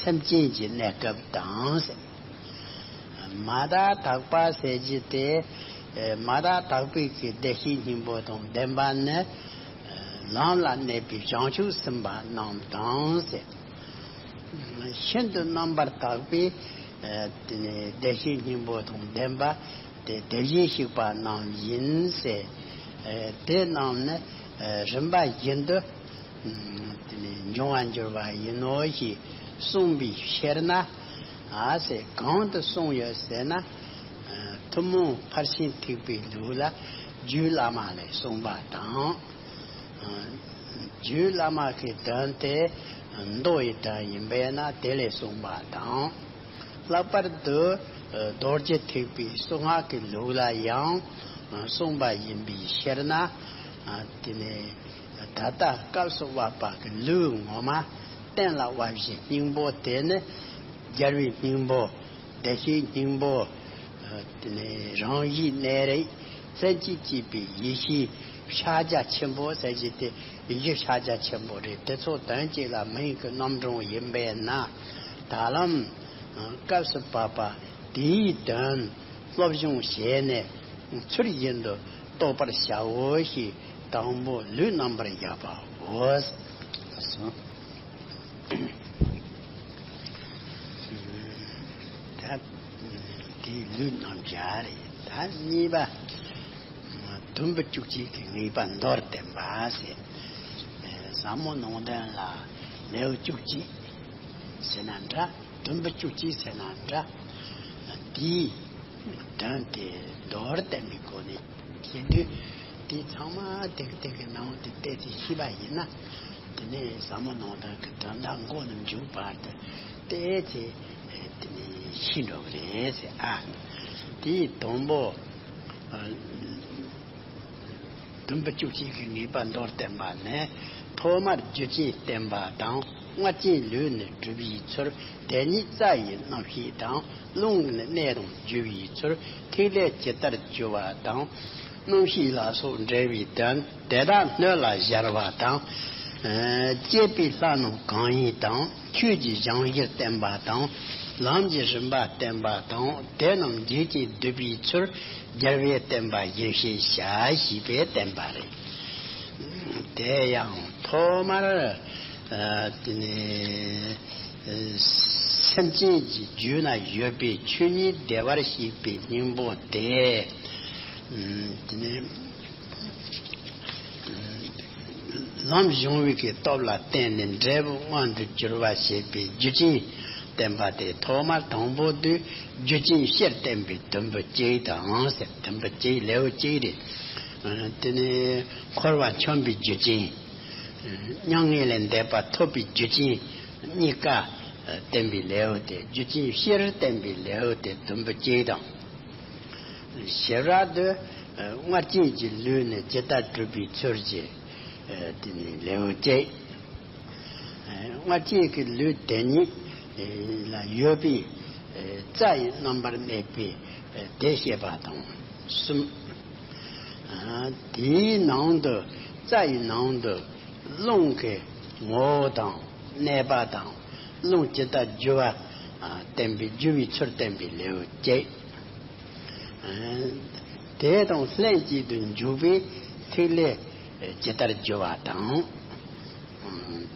སེམས་ཅན་གྱི་གནས་སྐབས་དང་ཟེར། མ་དག་དག་པ་ཟེར་རྒྱུ་དེ། མ་དག་དག་པའི་གི་བདེ་གཤེགས་སྙིང་པོ་དང་ལྡན་པ་ནི། ལམ་ལ་གནས་པའི་བྱང་ཆུབ་སེམས་དཔའ་རྣམས་དང་ཟེར། ཤིན་ཏུ་རྣམ་པར་དག་པའི། དེ་ནས་བདེ་གཤེགས་སྙིང་པོ་དང་ལྡན་པ། དེ་དེ་བཞིན་གཤེགས་པ་རྣམས་ཡིན་ཟེར། དེ་རྣམས་ནི་རིམ་པ་བཞིན་དུ། དེ་ནས་འབྱུང་བར་འགྱུར་བ་ཡིན་ནོ་ཞེས་གསུངས་པའི་ཕྱིར་ན། ཨ་ཟེར་གང་དུ་གསུངས་ཡོད་ཟེར་ན། ཐུན་མོང་ཕར་ཕྱིན་ཐེག་པའི་ལུགས་ལ་རྒྱུད་བླ་མ་ལས་གསུངས་པ་དང་། རྒྱུད་བླ་མ་གི་དོན་དེ་མདོ་ཡི་དོན་ཡིན་པས་ན་དེ་ལས་གསུངས་པ་དང་། ལྷག་པར་དུ་རྡོ་རྗེ་ཐེག་པའི་གསུང་སྔགས་ཀྱི་ལུགས་ལ་ཡང་གསུངས་པ་ཡིན་པའི་ཕྱིར་ན། དེ་ནས་ད་ལྟ་སྐབས་སུ་བབ་པ་གི་ལུགས་ངོ་མ་གཏན་ལ་དབབ་བྱའི་སྙིང་པོ་དེ་ནི། སྦྱར་བའི་སྙིང་པོ། བདེ་གཤེགས་སྙིང་པོ། དེ་ནས་རང་བཞིན་གནས་རིགས། ལྷན་ཅིག་སྐྱེས་པའི་ཡེ་ཤེས་ཕྱག་རྒྱ་ཆེན་པོ་ཟེར་གྱི་དེ་ཡེ་ཤེས་ཕྱག་རྒྱ་ཆེན་པོ་རེད། དེ་ཚོ་དོན་གཅིག་ལ་མིང་གི་རྣམ་གྲངས་ཡིན་པས་ན། ད་ལམ་སྐབས་སུ་བབ་པ་དེའི་དོན་སློབ་སྦྱོང་བྱས་ནས་ཚུལ་བཞིན་དུ་རྟོགས་པར་བྱའོ་ཞེས་དང་པོ་ལུས་རྣམ་པར་བཞག་པའོ། ད་དེའི་ལུས་རྣམ་བཞག་རེད། ད་གཉིས་པ། དུམ་བུ་བཅུ་གཅིག་གི་ངེས་པ་མདོར་བསྟན་པ་ཟེར། ཟབ་མོ་ནང་དོན་ལ་ལེའུ་བཅུ་གཅིག་ཟེར་ན་འདྲ། དུམ་བུ་བཅུ་གཅིག་ཟེར་ན་འདྲ། དེའི་དོན་དེ་མདོར་བསྟན་པའི་སྒོ་ནས་བཤད་དུས། དེ་ཚང་མ་ཏིག་ཏིག་གི་ནང་དུ་བལྟས་ཏེ་ཤེས་པ་ཡིན་ན། དེ་ནས་ཟབ་མོ་ནང་དོན་གྱི་དོན་དག་མགོ་ནས་མཇུག་བར་དུ་བལྟས་ཚེ་དེ་ནས་ཤེས་འགྲོ་གི་རེད་ཟེར། ཨ། དེའི་དང་པོ། དུམ་བུ་བཅུ་གཅིག་གི་ངེས་པ་མདོར་བསྟན་པ་ནི། ཐོག་མར་རྒྱུ་ཅན་བསྟན་པ་དང་། རྔུལ་ཅན་ལུས་ནི་སྒྲུབ་པའི་ཚུལ། དེ་ཉིད་རྩ་ཡི་རྣམ་ཤེས་དང་། རླུང་ནི་གནད་དང་འཇུག་པའི་ཚུལ། ཐིག་ལེ་ཇི་ལྟར་བཅུ་བ་དང་། རྣམ་ཤེས་ལ་སོགས་འབྲེལ་བའི་དོན། དེ་དག་སྣོད་ལ་སྦྱར་བ་དང་། བསྐྱེད་པའི་ལྷ་རྣམས་གང་ཡིན་དང་། ཆོས་ཀྱི་སྦྱང་གཞིར་བསྟན་པ་དང་། ལམ་གྱི་རིམ་པ་བསྟན་པ་དང་། དེ་རྣམས་རྒྱུད་ཀྱིས་བསྡུས་པའི་ཚུལ། རྒྱལ་བས་བསྟན་པ་བཞིན་ཤེས་བྱ་ཞེས་པས་བསྟན་པ་རེད། དེ་ཡང་ཐོག་མར། ཨ། དེ་ནས་སེམས་ཅན་གྱི་རྒྱུད་ན་ཡོད་པའི་ཆོས་ཉིད་བདེ་བར་གཤེགས་པའི་སྙིང་པོ་དེ། དེ་ནས་ལམ་གཞུང་བའི་གི་སྟོབས་ལ་བརྟེན་ནས་འབྲས་བུ་མངོན་དུ་གྱུར་པ་བྱེད་པའི་རྒྱུ་ཅན་བསྟན་པ་དེ། ཐོག་མར་དང་པོ་དུས་རྒྱུ་ཅན་སྤྱིར་བསྟན་པའི་དུམ་བུ་གཅིག་དང་ཟེར། དུམ་བུ་གཅིག་ལེའུ་གཅིག་རེད། དེ་ནས་འཁོར་བ་མཁྱེན་པའི་རྒྱུ་ཅན། མྱ་ངན་ལས་འདས་པ་ཐོབ་པའི་རྒྱུ་རྐྱེན་གཉིས་ཀ་བསྟན་པའི་ལེའུ་སྟེ། རྒྱུ་རྐྱེན་བཞིར་བསྟན་པའི་ལེའུ་སྟེ་བདུན་པོ་གཅིག་དང་། བཞི་པ་དེ་སྔར་བྱས་ཀྱི་ལུས་ནི་ཇི་ལྟར་གྲུབ་པའི་ཚུལ་གྱི་དེ་ནི་ལེའུ་གཅིག། སྔར་བྱས་ཀྱི་ལུས་དེ་ཉིད་ལ་ཡོད་པའི་རྩ་ཡི་རྣམ་པར་གནས་པའི་དེ་བཤད་པ་དང་གསུམ། དེའི་ནང་དུ་རྩ་ཡི་ནང་དུ་རླུང་གི་ངོ་བོ་དང་གནས་པ་དང་རླུང་ཇི་ལྟར་རྒྱུ་བ་བསྟན་པའི་རྒྱུ་བའི་ཚུལ་བསྟན་པའི་ལེའུ་བཅས། དེ་དང་ལྷན་ཅིག་ཏུ་འཇུག་པའི་ཐིག་ལེ་ཇི་ལྟར་རྒྱུ་བ་དང་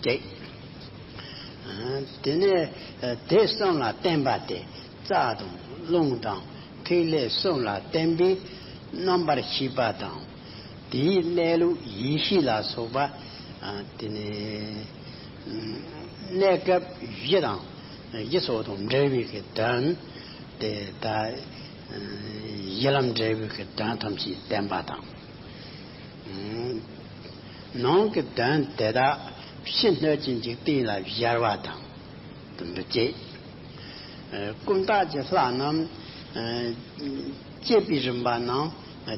བཅས། དེ་ནས་དེ་གསུམ་ལ་བརྟེན་པ་སྟེ། རྩ་དང་རླུང་དང་ཐིག་ལེ་གསུམ་ལ་བརྟེན་པའི་རྣམ་པར་ཤེས་པ་དང་། དེའི་གནས་ལུགས་ཡེ་ཤེས་ལ་སོགས་པ། དེ་ནས་གནས་སྐབས་བཞི་དང་བཞི་སོགས་དང་འབྲེལ་བའི་གི་དོན་དེ་ད་གཞི་ལམ་འབྲས་བུའི་གི་དོན་ཐམས་ཅད་བསྟན་པ་དང་། ནང་གི་དོན་དེ་དག་ཕྱི་སྣོད་ཀྱི་འཇིག་རྟེན་ལ་སྦྱར་བ་དང་། དུ་འདུ་བྱེད། ཀུན་བརྟགས་ཀྱི་ལྷ་རྣམས་སྐྱེས་པའི་རིམ་པ་ནང་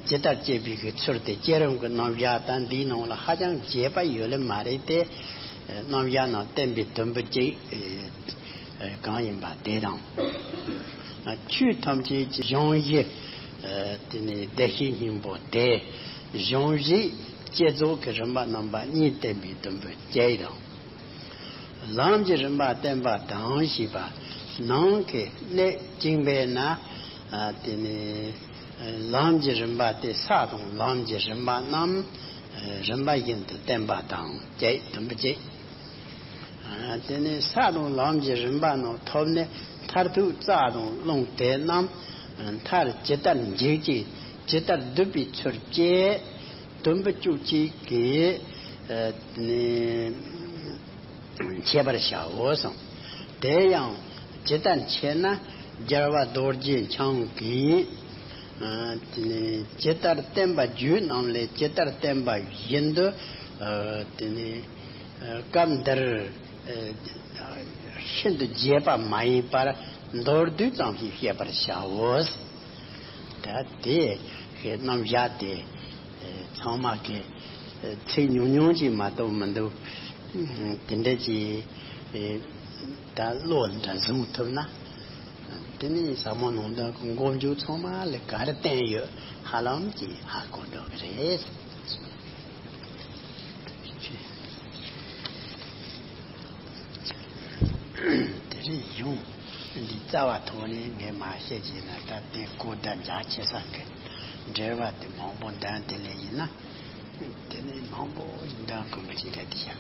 ཇི་ལྟར་སྐྱེས་པའི་གི་ཚུལ་དེ་བསྐྱེད་རིམ་གྱི་རྣམ་གཞག་དང་འདིའི་ནང་ལ་ཧ་ཅང་རྒྱས་པ་ཡོད་ལེ་མ་རེད་དེ། རྣམ་གཞག་ནང་བསྟན་པའི་དུམ་བུ་གཅིག་གང་ཡིན་པ་དེ་དང་། ཆོས་ཐམས་ཅད་ཀྱི་གཞུང་བཞི། དེ་ནས་བདེ་གཤེགས་སྙིང་པོ་སྟེ། གཞུང་བཞིའི་བསྐྱེད་རྫོགས་ཀྱི་རིམ་པ་རྣམ་པ་གཉིས་བསྟན་པའི་དུམ་བུ་གཅིག་དང་། ལམ་གྱི་རིམ་པ་བསྟན་པ་དང་ཞེས་པ་ནང་གི་གནད་གཅིག་འབད་ན། དེ་ནས་ལམ་གྱི་རིམ་པ་སྟེ། ས་དང་ལམ་གྱི་རིམ་པ་རྣམས་རིམ་པ་བཞིན་དུ་བསྟན་པ་དང་བཅས། དུམ་བུ་གཅིག། དེ་ནས་ས་དང་ལམ་གྱི་རིམ་པ་རྣམས་ཐོབ་ནས། མཐར་ཐུག་རྩ་དང་རླུང་དེ་རྣམས་མཐར་ཇི་ལྟར་འཇུག་ཅིང་ཇི་ལྟར་བསྡུ་བའི་ཚུལ་བཅས་དུམ་བུ་བཅུ་གཅིག་གིས་ནི་འཆད་པར་བྱའོ་གསུངས། དེ་ཡང་ཇི་ལྟར་འཆད་ན། རྒྱལ་བ་རྡོ་རྗེ་འཆང་གིས་དེ་ནི་ཇི་ལྟར་བསྟན་པ་རྒྱུད་རྣམས་ལས་ཇི་ལྟར་བསྟན་པ་བཞིན་དུ་དེ་ནི་སྐབས་འདིར་ཤིན་ཏུ་རྒྱས་པ་མ་ཡིན་པར་མདོར་བསྡུས་ཙམ་ཞིག་བཤད་པར་བྱའོ། ད་དེ་རྣམ་གཞག་དེ་ཚང་མ་གི་ཚིག་ཉུང་ཉུང་ཅིག་མ་གཏོགས་མི་འདུག། དེ་འདྲ་ཅིག་ད་བློ་འདྲ་བཟུང་ཐུབ་ན། དེ་ནི་ཟབ་མོ་ནང་དོན་གྱི་མགོ་མཇུག་ཚང་མ་ལ་ག་རེ་བསྟན་ཡོད་ཧ་ལམ་གྱིས་ཧ་གོ་འགྲོ་གི་རེད། དེ་རིང་ཡང་འདི་རྩ་བ་ཐོག་ནས་ངས་མ་བཤད་ཀྱི་ན། ད་དེ་གོ་བརྡ་འཇགས་ཆེ་ས་གི་འགྲེལ་བ་དེ་མང་པོ་འདོན། དེ་ལས་ཡིན་ན་དེ་ནི་མང་པོ་འདོན་དགོས་མི་ཅིག་རེད་དེ་ཤག།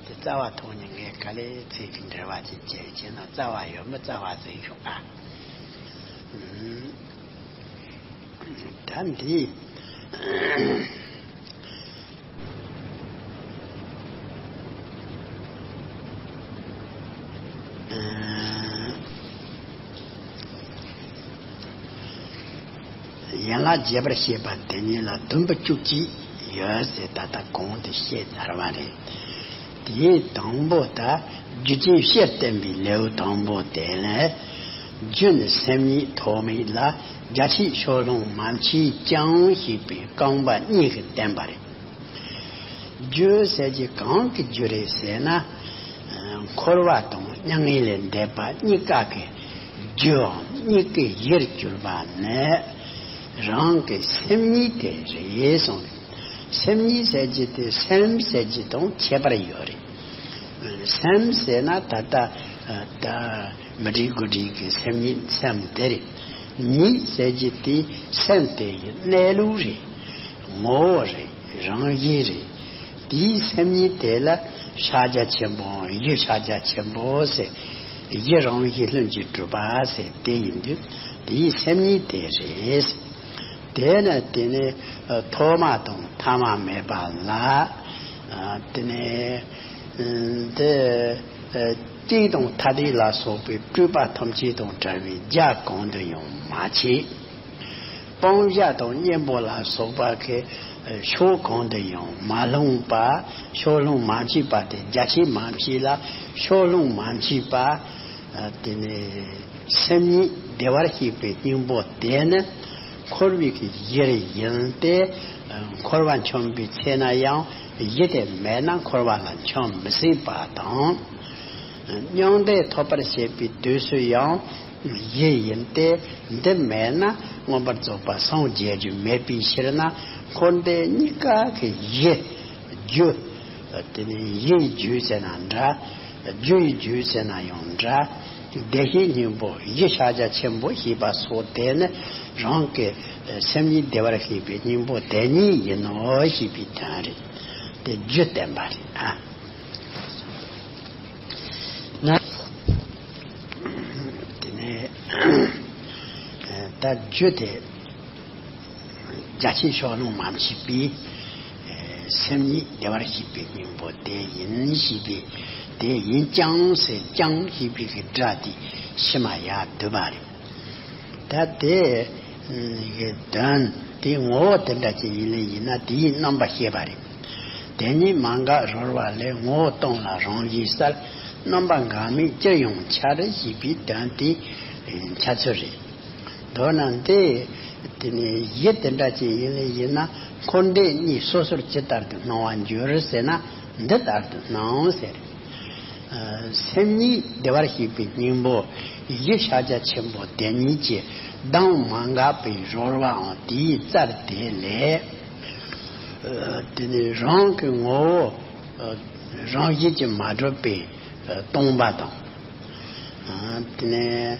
དེ་རྩ་བ་ཐོག་ནས་ངས་ག་ལེ་ཚིག་གི་འགྲེལ་བ་ཅིག་བྱས་བྱས་ན། རྩ་བ་ཡོད་མི་རྩ་བ་ཟིན་ཤོག་ཨ། ད་འདི། ཡན་ལག་རྒྱས་པར་བཤད་པ་དེ་ཉིད་ལ་དུམ་བུ་བཅུ་གཅིག་ཡོད་ཟེར། ད་ལྟ་གོང་དུ་བཤད་ཚར་བ་རེད། དེའི་དང་པོ་ད་རྒྱུ་རྐྱེན་བཞིར་བསྟན་པའི་ལེའུ་དང་པོ་དེ་ལས། རྒྱུ་ནི་སེམས་ཉིད་ཐོགས་མེད་ལ། རྒྱ་ཆེའི་ཕྱོགས་ལྷུང་མ་མཆིས་ཀྱང་། ཞེས་པའི་རྐང་པ་གཉིས་ཀྱིས་བསྟན་པ་རེད། རྒྱུ་ཟེར་གྱི་གང་གི་རྒྱུ་རེད་ཟེར་ན། འཁོར་བ་དང་མྱ་ངན་ལས་འདས་པ་གཉིས་ཀ་གི་རྒྱུའམ་གཉིས་ཀའི་གཞིར་གྱུར་པ་ནི་རང་གི་སེམས་ཉིད་དེ་རེད་གསུངས། སེམས་ཉིད་ཟེར་གྱི་དེ་སེམས་ཟེར་གྱི་དང་ཁྱད་པར་ཡོད་རེད། སེམས་ཟེར་ན་ད་ལྟ་ད་མི་འགྲིག་དགུ་འགྲིག་གི་སེམས་ཉིད་སེམས་དེ་རེད། ཉིད་ཟེར་གྱི་དེ་སེམས་དེ་ཡི་གནས་ལུགས་རེད། ངོ་བོ་རེད། རང་བཞིན་རེད། དེའི་སེམས་ཉིད་དེ་ལ་ཕྱག་རྒྱ་ཆེན་པོ། གཞི་ཕྱག་རྒྱ་ཆེན་པོ་ཟེར། གཞི་རང་བཞིན་ལྷུན་གྱིས་གྲུབ་པ་ཟེར། དེ་ཡིན་དུས་དེའི་སེམས་ཉིད་དེ་རེད། དེ་ནས་དེ་ནས་ཐོག་མ་དང་ཐ་མ་མེད་པ་ལ། དེ་ནས་དེ་དཀྱིལ་དང་ཐ་དད་ལ་སོགས་པའི་སྤྲོས་པ་ཐམས་ཅད་དང་བྲལ་བའི་རྒྱ་གང་དུ་ཡང་མ་མཆིས། སྤང་བྱ་དང་གཉེན་པོ་ལ་སོགས་པ་གི་ཕྱོགས་གང་དུ་ཡང་མ་ལྷུང་བ། ཕྱོགས་ལྷུང་མ་མཆིས་པ་སྟེ། རྒྱ་ཆེ་མ་མཆིས་ལ་ཕྱོགས་ལྷུང་མ་མཆིས་པ། དེ་ནས་སེམས་ཉིད་བདེ་བར་གཤེགས་པའི་སྙིང་པོ་དེ་ནི་འཁོར་བའི་གི་གཞིར་ཡིན་ཏེ། འཁོར་བ་འཁྱམས་པའི་ཚེ་ན་ཡང་གཞི་དེ་མེད་ན་འཁོར་བ་ལ་འཁྱམས་མི་སྲིད་པ་དང་། མྱང་འདས་ཐོབ་པར་བྱེད་པའི་དུས་སུ་ཡང་གཞི་ཡིན་ཏེ། འདི་མེད་ན་མངོན་པར་རྫོགས་པ་སངས་རྒྱས་རྒྱུ་མེད་པའི་ཕྱིར་ན། འཁོར་འདས་གཉིས་ཀ་གི་གཞི་རྒྱུ། དེ་ནི་གཞི་ཡི་རྒྱུ་ཟེར་ན་འདྲ། རྒྱུ་ཡི་རྒྱུ་ཟེར་ན་ཡང་འདྲ། བདེ་གཤེགས་སྙིང་པོ་གཞི་ཕྱག་རྒྱ་ཆེན་པོ་ཞེས་པ་སོགས་དེ་ནི་རང་གི་སེམས་ཉིད་བདེ་བར་གཤེགས་པའི་སྙིང་པོ་དེ་ཉིད་ཡིན་ནོ་ཞེས་པའི་དོན་རེད། དེ་རྒྱུ་བསྟན་པ་རེད་ཨ། ན། དེ་ནས་ད་རྒྱུ་དེ་རྒྱ་ཆེན་ཕྱོགས་ལྷུང་མ་མཆིས་པའི་སེམས་ཉིད་བདེ་བར་གཤེགས་པའི་སྙིང་པོ་དེ་ཡིན་ཞེས་པའི། དེ་ཡིན་ཀྱང་ཟེར། ཀྱང་ཞེས་པའི་གི་སྒྲ་དེ་ཕྱི་མ་ཡར་བསྡུས་པ་རེད། ད་དེ་གི་དོན་དེའི་ངོ་བོ་དེ་འདྲ་ཅིག་ཡིན་ལེ་ཡིན་ན། དེའི་རྣམ་པ་བཤད་པ་རེད། དེ་ཉིད་མ་འགགས་རོལ་བ་ལས། ངོ་བོ་སྟོང་ལ་རང་བཞིན་གསལ། རྣམ་པ་འགགས་མེད་ཅིར་ཡང་འཆར། ཞེས་པའི་དོན་དེའི་འཆར་ཚུལ་རེད། མདོར་ན་འདི་དེ་ནས་གཞི་དེ་འདྲ་ཅིག་ཡིན་ལེ་ཡིན་ན། འཁོར་འདས་གཉིས་སོ་སོར་ཇི་ལྟར་དུ་སྣང་བར་འགྱུར་ཟེར་ན། འདི་ལྟར་དུ་སྣང་ཟེར། སེམས་ཉིད་བདེ་བར་གཤེགས་པའི་སྙིང་པོ་གཞི་ཕྱག་རྒྱ་ཆེན་པོ་དེ་ཉིད་ཀྱི་གདངས་མ་འགགས་པའི་རོལ་བའང་དེའི་རྩལ་དེ་ལས། དེ་ནས་རང་གི་ངོ་བོ་རང་བཞིན་གྱིས་མ་གྲུབ་པའི་སྟོང་པ་དང་། དེ་ནས་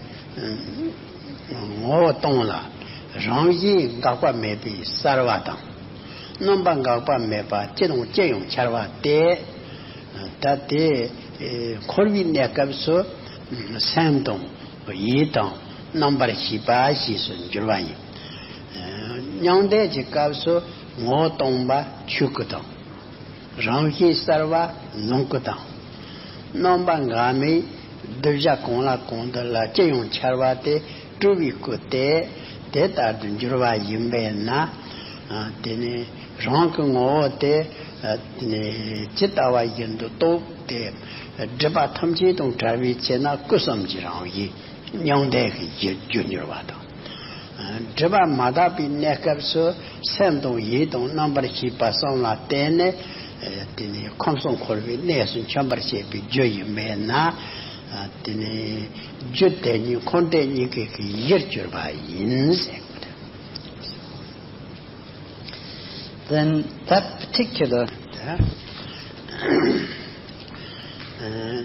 ངོ་བོ་སྟོང་ལ་རང་བཞིན་འགག་པ་མེད་པའི་གསལ་བ་དང་། རྣམ་པ་འགག་པ་མེད་པ་ཅི་དང་ཅི་ཡང་འཆར་བ་སྟེ། ད་དེ་འཁོར་བའི་གནས་སྐབས་སུ་སེམས་དང་ཡིད་དང་རྣམ་པར་ཤེས་པ་ཞེས་སུ་འགྱུར་བ་ཡིན། མྱང་འདས་ཀྱི་སྐབས་སུ་ངོ་བོ་སྟོང་པ་ཆོས་སྐུ་དང་། རང་བཞིན་གསལ་བ་ལོངས་སྐུ་དང་། རྣམ་པ་འགག་མེད་གདུལ་བྱ་གང་ལ་གང་འདུལ་ལ་ཅི་ཡང་འཆར་བ་སྟེ་སྤྲུལ་པའི་སྐུ་སྟེ། དེ་ལྟར་དུ་འགྱུར་བ་ཡིན་པས་ན། དེ་ནི་རང་གི་ངོ་བོ་དེ་ཇི་ལྟ་བ་བཞིན་དུ་རྟོགས་ཏེ། སྒྲིབ་པ་ཐམས་ཅད་དང་བྲལ་བའི་ཚེ་ན་སྐུ་གསུམ་གྱི་རང་བཞིན་མྱང་འདས་ཀྱི་རྒྱུར་འགྱུར་བ་དང་། སྒྲིབ་པ་མ་དག་པའི་གནས་སྐབས་སུ་སེམས་དང་ཡིད་དང་རྣམ་པར་ཤེས་པ་གསུམ་ལ་བརྟེན་ནས། དེ་ནི་ཁམས་གསུམ་འཁོར་བའི་གནས་སུ་འཁྱམས་པར་བྱེད་པའི་རྒྱུ་ཡིན་པས་ན། དེ་ནི་རྒྱུ་དེ་ཉིད་འཁོར་འདས་གཉིས་ཀའི་གཞིར་གྱུར་པ་ཡིན་ཟེར། Then that particular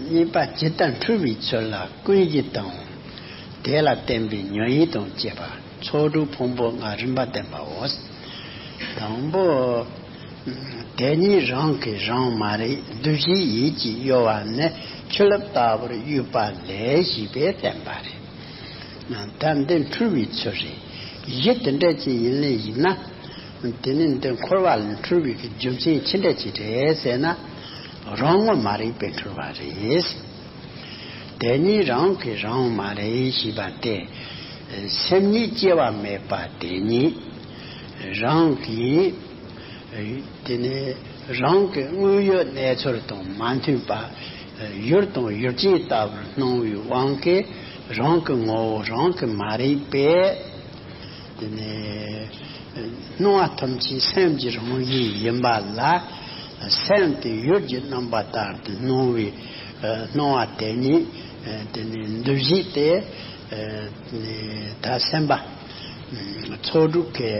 གཉིས་པ་ཇི་ལྟར་འཁྲུལ་བའི་ཚུལ་ལ་ཀུན་གཞི་དང་། དེ་ལ་བརྟེན་པའི་ཉོན་ཡིད་དང་བཅས་པ། ཚོགས་དྲུག་ཕུང་པོ་ལྔ་རིམ་པ་བསྟན་པའོ། དང་པོ། དེ་ཉིད་རང་གིས་རང་མ་རིག་འདུ་བྱེད་ཡིད་ཀྱིས་གཡོ་བ་ནི། ཆུ་རླབས་ལྟ་བུར་གཡོས་པ་ལས་ཞེས་པས་བསྟན་པ་རེད། ད་འདི་འཁྲུལ་བའི་ཚུལ་རེད། གཞི་དེ་འདྲ་ཅིག་ཡིན་ལེ་ཡིན་ན། དེ་ནི་འདི་འཁོར་བ་ལས་འཁྲུལ་བའི་གི་རྒྱུ་མཚན་ཅི་འདྲ་ཅིག་རེད་ཟེར་ན། རང་ངོ་མ་རིག་པས་འཁྲུལ་བ་རེད། དེ་ཉིད་རང་གིས་རང་མ་རིག་ཞེས་པ་སྟེ། སེམས་ཉིད་སྐྱེ་བ་མེད་པ་དེ་ཉིད་རང་གིས། དེ་ནི་རང་གི་དངོས་ཡུལ་གནས་ཚུལ་དང་མ་མཐུན་པ། ཡུལ་དང་ཡུལ་ཅན་ལྟ་བུར་སྣང་བའི་དབང་གིས་རང་གི་ངོ་བོ་རང་གིས་མ་རིག་པས། དེ་ནས་སྣང་བ་ཐམས་ཅད་སེམས་ཀྱི་རང་བཞིན་ཡིན་པ་ལ། སེམས་དེ་ཡུལ་གྱི་རྣམ་པ་ལྟར་དུ་སྣང་བའི་སྣང་བ་དེ་ཉིད། དེ་ནི་འདུ་བྱེད་དེ། ད་སེམས་པ་ཚོགས་དྲུག་གི་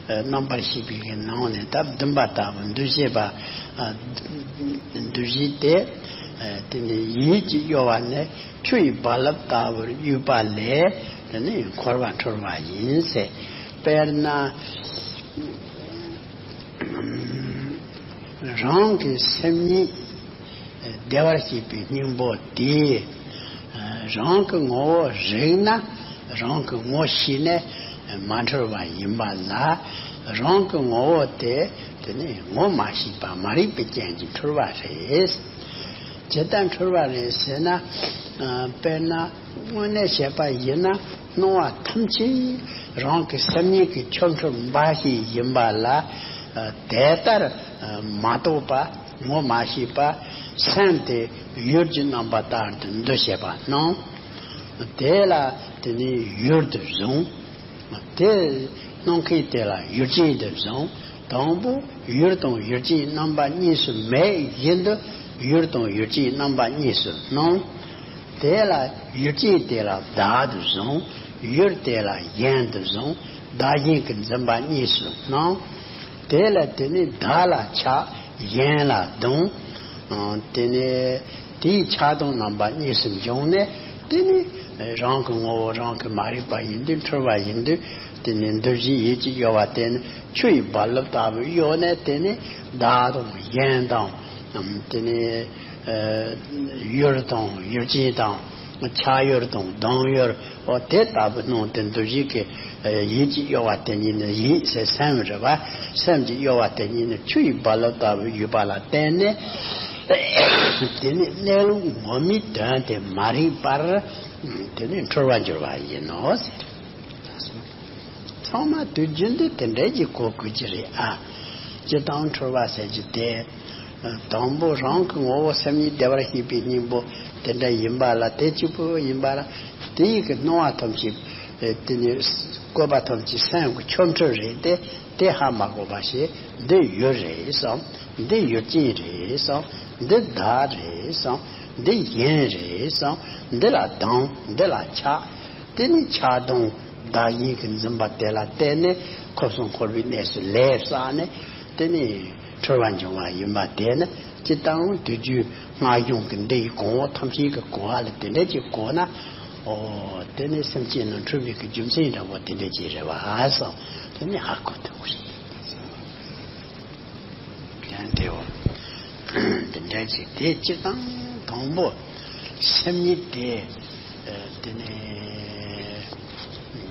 རྣམ་པར་ཤེས་པའི་ནང་ནས་ད་བདུན་པ་ལྟ་བུ་འདུ་བྱེད་པ། འདུ་བྱེད་དེ། དེ་ནི་ཡིད་ཀྱིས་གཡོ་བ་ནི། ཆུ་ཡི་རྦ་རླབས་ལྟ་བུར་གཡོས་པ་ལས། དེ་ནི་འཁོར་བ་འཁྲུལ་བ་ཡིན་ཟེར། དཔེར་ན། རང་གི་སེམས་ཉིད་བདེ་བར་གཤེགས་པའི་སྙིང་པོ་དེ། རང་གི་ངོ་བོ་རིག་ན། རང་གི་ངོ་ཤེས་ནས་མ་འཁྲུལ་བ་ཡིན་པ་ལ། རང་གི་ངོ་བོ་དེ་དེ་ནི་ངོ་མ་ཤེས་པ་མ་རིག་པའི་རྐྱེན་གྱིས་འཁྲུལ་བ་རེད། ཇི་ལྟར་འཁྲུལ་བ་རེད་ཟེར་ན། ཨ། དཔེར་ན་དངོས་གནས་བྱས་པ་ཡིན་ན་སྣང་བ་ཐམས་ཅད་རང་གི་སེམས་ཉིད་ཀྱི་ཆོ་འཕྲུལ་འབའ་ཞིག་ཡིན་པ་ལ། ཨ། དེ་ལྟར་མ་རྟོགས་པ། ངོ་མ་ཤེས་པ། སེམས་དེ་ཡུལ་གྱི་རྣམ་པ་ལྟར་དུ་འདུ་བྱེད་པ་སྣང་། དེ་ལ་དེ་ནི་ཡུལ་དུ་བཟུང་། དེ་སྣང་མཁན་དེ་ལ་ཡུལ་ཅན་དུ་བཟུང་། དང་པོ་ཡུལ་དང་ཡུལ་ཅན་རྣམ་པ་གཉིས་སུ་མེད་བཞིན་དུ་ཡུལ་དང་ཡུལ་ཅན་རྣམ་པ་གཉིས་སུ་སྣང་། དེ་ལ་ཡུལ་ཅན་དེ་ལ་བདག་ཏུ་བཟུང་། ཡུལ་དེ་ལ་གཞན་དུ་བཟུང་། བདག་གཞན་གྱི་འཛིན་པ་གཉིས་སུ་སྣང་། དེ་ལ་དེ་ནི་བདག་ལ་ཆགས། གཞན་ལ་སྡང་། དེ་ནི་དེའི་ཆགས་སྡང་རྣམ་པ་གཉིས་སུ་འབྱུང་ནས། དེ་ནི་རང་གི་ངོ་བོ་རང་གི་མ་རིག་པ་ཡིན་དུས། འཁྲུལ་བ་ཡིན་དུས། དེ་ནི་འདུ་བྱེད་ཡིད་ཀྱི་གཡོ་བ་དེ་ནི་ཆུ་ཡི་རྦ་རླབས་ལྟ་བུ་གཡོ་ནས། དེ་ནི་བདག་དང་གཞན་དང་། དེ་ནི་ཡུལ་དང་ཡུལ་ཅན་དང་། ཆགས་ཡུལ་དང་སྡང་ཡུལ། འོ་དེ་ལྟ་བུ་སྣང་སྟེ། འདུ་བྱེད་ཀྱི་ཡིད་ཀྱི་གཡོ་བ་དེ་ཉིད་ནི། ཡིད་ཟེར་སེམས་རེད་བ། སེམས་ཀྱི་གཡོ་བ་དེ་ཉིད་ནི་ཆུ་ཡི་རྦ་རླབས་ལྟ་བུ་ཡོད་པ་ལ་བརྟེན་ནས། དེ་ནི་གནས་ལུགས་ངོ་མའི་དོན་དེ་མ་རིག་པར། དེ་ནི་འཁྲུལ་བར་འགྱུར་བ་ཡིན་ནོ་ཟེར། ཚང་མ་དུས་རྒྱུན་དུ་དེ་འདྲའི་གི་གོ་དགོས་ཀྱི་རེད་ཨ། སྤྱིར་བཏང་འཁྲུལ་བ་ཟེར་རྒྱུ་དེ། དང་པོ་རང་གི་ངོ་བོ་སེམས་ཉིད་བདེ་བར་གཤེགས་པའི་སྙིང་པོ་དེ་འདྲ་ཡིན་པ་ལ། དེ་གཅིག་པུ་ཡིན་པ་ལ། དེ་ཡི་གི་སྣང་བ་ཐམས་ཅད། དེ་ནི་བཀོད་པ་ཐམས་ཅད་སེམས་ཀྱི་ཆོ་འཕྲུལ་རེད་དེ། དེ་ཧ་མ་གོ་བ་བྱས། འདི་ཡུལ་རེད་བསམ། འདི་ཡུལ་ཅན་རེད་བསམ། འདི་བདག་རེད་བསམ། འདི་གཞན་རེད་བསམ། འདི་ལ་སྡང་། འདི་ལ་ཆགས། དེ་ནི་ཆགས་སྡང་བདག་གཞན་གྱི་འཛིན་པ་དེ་ལ་བརྟེན་ནས་འཁོར་གསུམ་འཁོར་བའི་གནས་སུ་ལས་བསགས་ནས། དེ་ནི་འཁྲུལ་བ་འབྱུང་བ་ཡིན་པ་དེ་ནི། སྤྱིར་བཏང་དུས་རྒྱུན་སྔགས་གཞུང་གི་འདི་ཡི་གོང་འོག་ཐམས་ཅད་ཀྱི་གོ་བ་ལ་དེ་འདྲ་ཅིག་གོ་ན། ཨོ། དེ་ནི་སེམས་ཅན་རྣམས་འཁྲུལ་བའི་གི་རྒྱུ་མཚན་འདྲ་བོ་དེ་འདྲ་ཅིག་རེད་བ་སོགས། དེ་ནི་ཧ་གོ་ཐུབ་ཀྱི་རེད། ལན་དེའོ། འདི་འདྲ་ཅིག་དེ་སྤྱིར་བཏང་དང་པོ་སེམས་ཉིད་དེ། ཨ། དེ་ནས་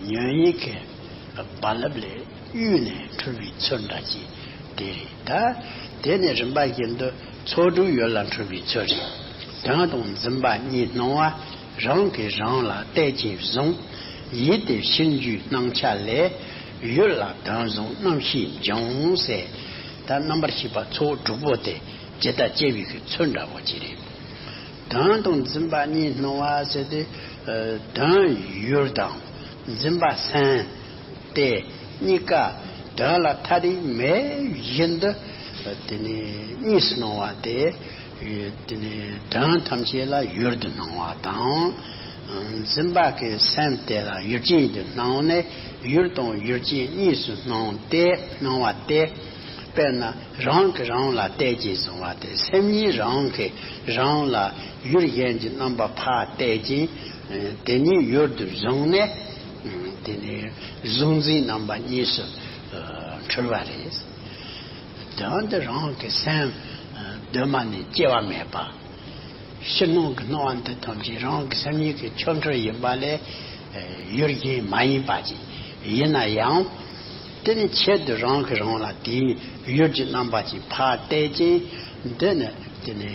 ཉོན་ཡིད་ཀྱི་རྦ་རླབས་ལས་གཡོས་ནས་འཁྲུལ་བའི་ཚུལ་འདྲ་ཅིག་དེ་རེད་ད། དེ་ནས་རིམ་པ་བཞིན་དུ་ཚོགས་དྲུག་ཡུལ་ལ་འཁྲུལ་བའི་ཚུལ་རེད། དོན་དང་འཛིན་པ་གཉིས་སྣང་བ། རང་གིས་རང་ལ་བལྟས་ཀྱིན་བཟུང་། ཡིད་དེ་ཕྱིར་འགྱུའི་སྣང་ཆ་ལས། ཡུལ་ལ་དོན་བཟུང་རྣམ་ཤེས་འབྱུང་ཟེར། ད་རྣམ་པར་ཤེས་པ་ཚོགས་དྲུག་པོ་དེ་ཇི་ལྟར་སྐྱེ་བའི་གི་ཚུལ་འདྲ་བོ་ཅིག་རེད། དོན་དང་འཛིན་པ་གཉིས་སྣང་བ་ཟེར་དུས། ཨ། དོན་ཡུལ་དང་འཛིན་པ་སེམས། དེ་གཉིས་ཀ་དོན་ལ་ཐ་དད་མེད་བཞིན་དུ་དེ་ནི་གཉིས་སུ་སྣང་བ་དེ། དེ་ནི་དོན་ཐམས་ཅད་ལ་ཡུལ་དུ་སྣང་བ་དང་། འཛིན་པ་གི་སེམས་དེ་ལ་ཡུལ་ཅན་དུ་སྣང་ནས། ཡུལ་དང་ཡུལ་ཅན་གཉིས་སུ་སྣང་སྟེ་སྣང་བ་དེ། དཔེར་ན་རང་གིས་རང་ལ་བལྟས་ཀྱིན་བཟུང་བ་དེ། སེམས་ཉིད་རང་གིས་རང་ལ་ཡུལ་གཞན་གྱི་རྣམ་པ་ཕར་བལྟས་ཀྱིན། དེ་ཉིད་ཡུལ་དུ་བཟུང་ནས། དེ་ནི་གཟུང་འཛིན་རྣམ་པ་གཉིས་སུ་འཁྲུལ་བ་རེད། དོན་དུ་རང་གི་སེམས་གདོད་མ་ནས་སྐྱེ་བ་མེད་པ། ཕྱི་སྣང་གི་སྣང་བ་འདི་ཐམས་ཅད་རང་གི་སེམས་ཉིད་ཀྱི་ཆོ་འཕྲུལ་ཡིན་པ་ལས་ཡུལ་གཞན་མ་ཡིན་པ་ཅིག་ཡིན་ན་ཡང་། དེ་ནི་ཆེད་དུ་རང་གིས་རང་ལ་དེའི་ཡུལ་གྱི་རྣམ་པ་ཅིག་ཕར་བལྟས་ཀྱིན། འདི་ནི་དེ་ནི་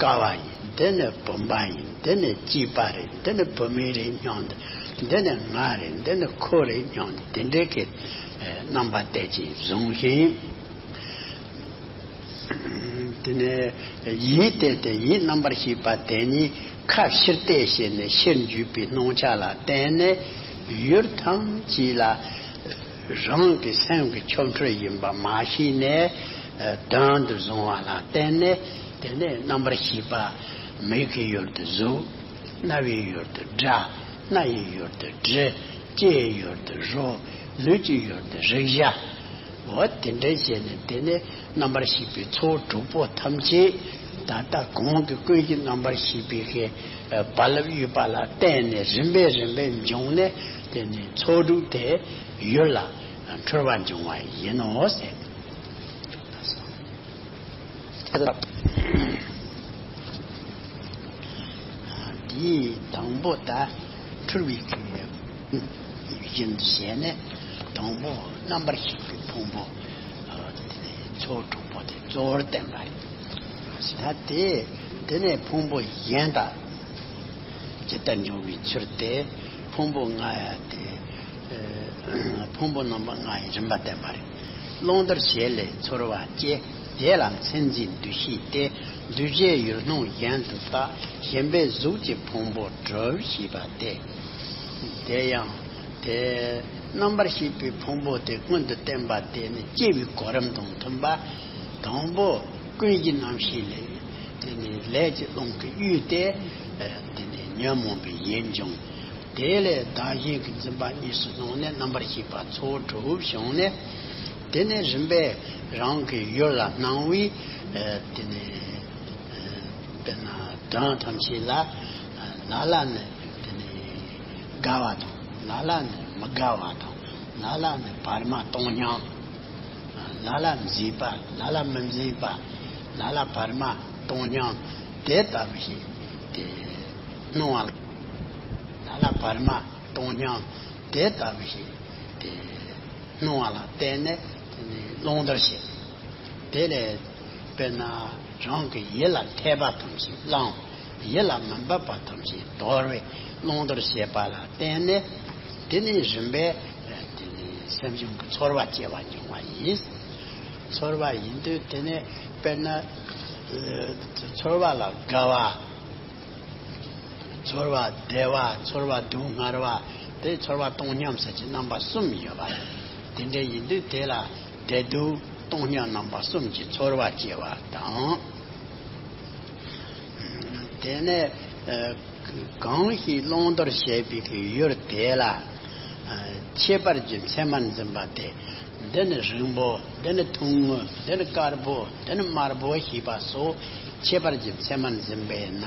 ཀ་བ་ཡིན། འདི་ནི་བུམ་པ་ཡིན། འདི་ནི་སྐྱེས་པ་རེད། འདི་ནི་བུད་མེད་རེད་སྙམ་སྟེ། འདི་ནི་ང་རེད། འདི་ནི་ཁོ་རེད་སྙམ་སྟེ། དེ་འདྲའི་གི་རྣམ་པ་བལྟས་ཀྱིན་བཟུང་ཞིང་། དེ་ནས་ཡིད་དེ་དེ་ཡིད་རྣམ་པར་ཤེས་པ་དེ་ཉིད་ཁ་ཕྱིར་བལྟས་བྱས་ནས་ཕྱིར་འགྱུས་པའི་སྣང་ཆ་ལ་བརྟེན་ནས། ཡུལ་ཐམས་ཅད་ལ་རང་གི་སེམས་ཀྱི་ཆོ་འཕྲུལ་ཡིན་པ་མ་ཤེས་ནས་དོན་དུ་བཟུང་བ་ལ་བརྟེན་ནས། དེ་ནས་རྣམ་པར་ཤེས་པ་མིག་གི་ཡུལ་དུ་གཟུགས། རྣ་བའི་ཡུལ་དུ་སྒྲ། སྣ་ཡི་ཡུལ་དུ་དྲི། ལྕེ་ཡི་ཡུལ་དུ་རོ། ལུས་ཀྱི་ཡུལ་དུ་རེག་བྱ། འོ་དེ་འདྲ་བྱས་ནས། དེ་ནས་རྣམ་པར་ཤེས་པའི་ཚོགས་དྲུག་པོ་ཐམས་ཅད་ད་ལྟ་གོང་གི་ཀུན་གཞི་རྣམ་པར་ཤེས་པའི་གི་རྦ་རླབས་གཡོས་པ་ལ་བརྟེན་ནས་རིམ་པས་རིམ་པས་འབྱུང་ནས། དེ་ནས་ཚོགས་དྲུག་དེ་ཡུལ་ལ་འཁྲུལ་བ་འབྱུང་བ་ཡིན་ནོ་ཟེར། དེའི་དང་པོ་ད་འཁྲུལ་བའི་གི་བཞིན་དུ་བྱས་ནས། དང་པོ་རྣམ་པར་ཤེས་པའི་ཕུང་པོ། ཨ། དེ་ནས་ཚོགས་དྲུག་པོ་དེ་གཙོ་བོར་བསྟན་པ་རེད། ད་དེ་ དེ་ནས་ཕུང་པོ་གཞན་དག་ཇི་ལྟར་འབྱུང་བའི་ཕྱིར་ཏེ། ཕུང་པོ་ལྔ་ཡ་སྟེ། ཨ་ཕུང་པོ་རྣམ་པ་ལྔ་ཡི་རིམ་པ་བསྟན་པ་རེད། བླང་དོར་བྱེད་ལས་ཚོར་བ་སྐྱེ། དེ་ལ་མཚན་འཛིན་འདུ་ཤེས་ཏེ། འདུ་བྱེད་ཡུལ་སྣང་གཞན་དུ་བརྟག། ཞེན་པས་གཟུགས་ཀྱི་ཕུང་པོ་གྲུབ་ཞེས་པ་སྟེ། དེ་ཡང་དེ་རྣམ་པར་ཤེས་པའི་ཕུང་པོ་དེ་སྔོན་དུ་བསྟན་པ་དེ་ནི་སྐྱེ་བའི་གོ་རིམ་དང་མཐུན་པ། དང་པོ་ཀུན་གཞི་རྣམ་ཤེས་ལས། དེ་ནི་ལས་ཀྱི་རླུང་གིས་དབུས་ཏེ། དེ་ནི་ཉོན་མོངས་པའི་ཡིད་འབྱུང་། དེ་ལས་བདག་གཞན་གྱི་འཛིན་པ་གཉིས་སུ་སྣང་ནས་རྣམ་པར་ཤེས་པ་ཚོགས་དྲུག་བྱུང་ནས། དེ་ནི་རིམ་པས་རང་གི་ཡུལ་ལ་སྣང་བའི། དེ་ནི་དཔེར་ན་དོན་ཐམས་ཅད་ལ། ལ་ལ་ནི་དེ་ནི་དགའ་བ་དང་། ལ་ལ་ནི་མི་དགའ་བ་དང་། ལ་ལ་ནི་བར་མ་སྟོང་སྙོམས། ལ་ལ་མཛེས་པ། ལ་ལ་མི་མཛེས་པ། ལ་ལ་བར་མ་སྟོང་སྙོམས། དེ་ལྟ་བུ་ཞིག་དེ་སྣང་བ། ལ་ལ་བར་མ་སྟོང་སྙོམས། དེ་ལྟ་བུ་ཞིག་དེ་སྣང་བ་ལ་བརྟེན་ནས་དེ་ནི་བླང་དོར་བྱེད། དེ་ལས་དཔེར་ན་རང་གི་ཡིད་ལ་འཐད་པ་ཐམས་ཅད་བླང་། ཡིད་ལ་མི་འབབ་པ་ཐམས་ཅད་དོར་བའི་བླང་དོར་བྱེད་པ་ལ་བརྟེན་ནས། དེ་ནི་རིམ་པས་དེ་ནི་སེམས་བྱུང་གི་ཚོར་བ་སྐྱེ་བ་འབྱུང་བ་ཡིན། ཚོར་བ་ཡིན་དུས་དེ་ནི་དཔེར་ན་ཚོར་བ་ལ་དགའ་བ། ཚོར་བ་བདེ་བ། ཚོར་བ་སྡུག་བསྔལ་བ། དེ་ཚོར་བ་སྟོང་སྙོམས་ཟེར་གྱི་རྣམ་པ་གསུམ་ཡོད་པ་རེད། དེ་འདྲ་ཡིན་དུས་དེ་ལ་བདེ་སྡུག་སྟོང་སྙོམས་རྣམ་པ་གསུམ་གྱི་ཚོར་བ་སྐྱེ་བ་དང་། དེ་ནས་གང་ཞིག་བླང་དོར་བྱེད་པའི་ཡུལ་དེ་ལ་ཁྱད་པར་གྱི་མཚན་མར་འཛིན་པ་སྟེ། འདི་ནི་རིང་པོ། འདི་ནི་ཐུང་ངུ། འདི་ནི་དཀར་པོ། འདི་ནི་དམར་པོ་ཞེས་པ་སོགས་ཁྱད་པར་གྱི་མཚན་མར་འཛིན་པས་ན།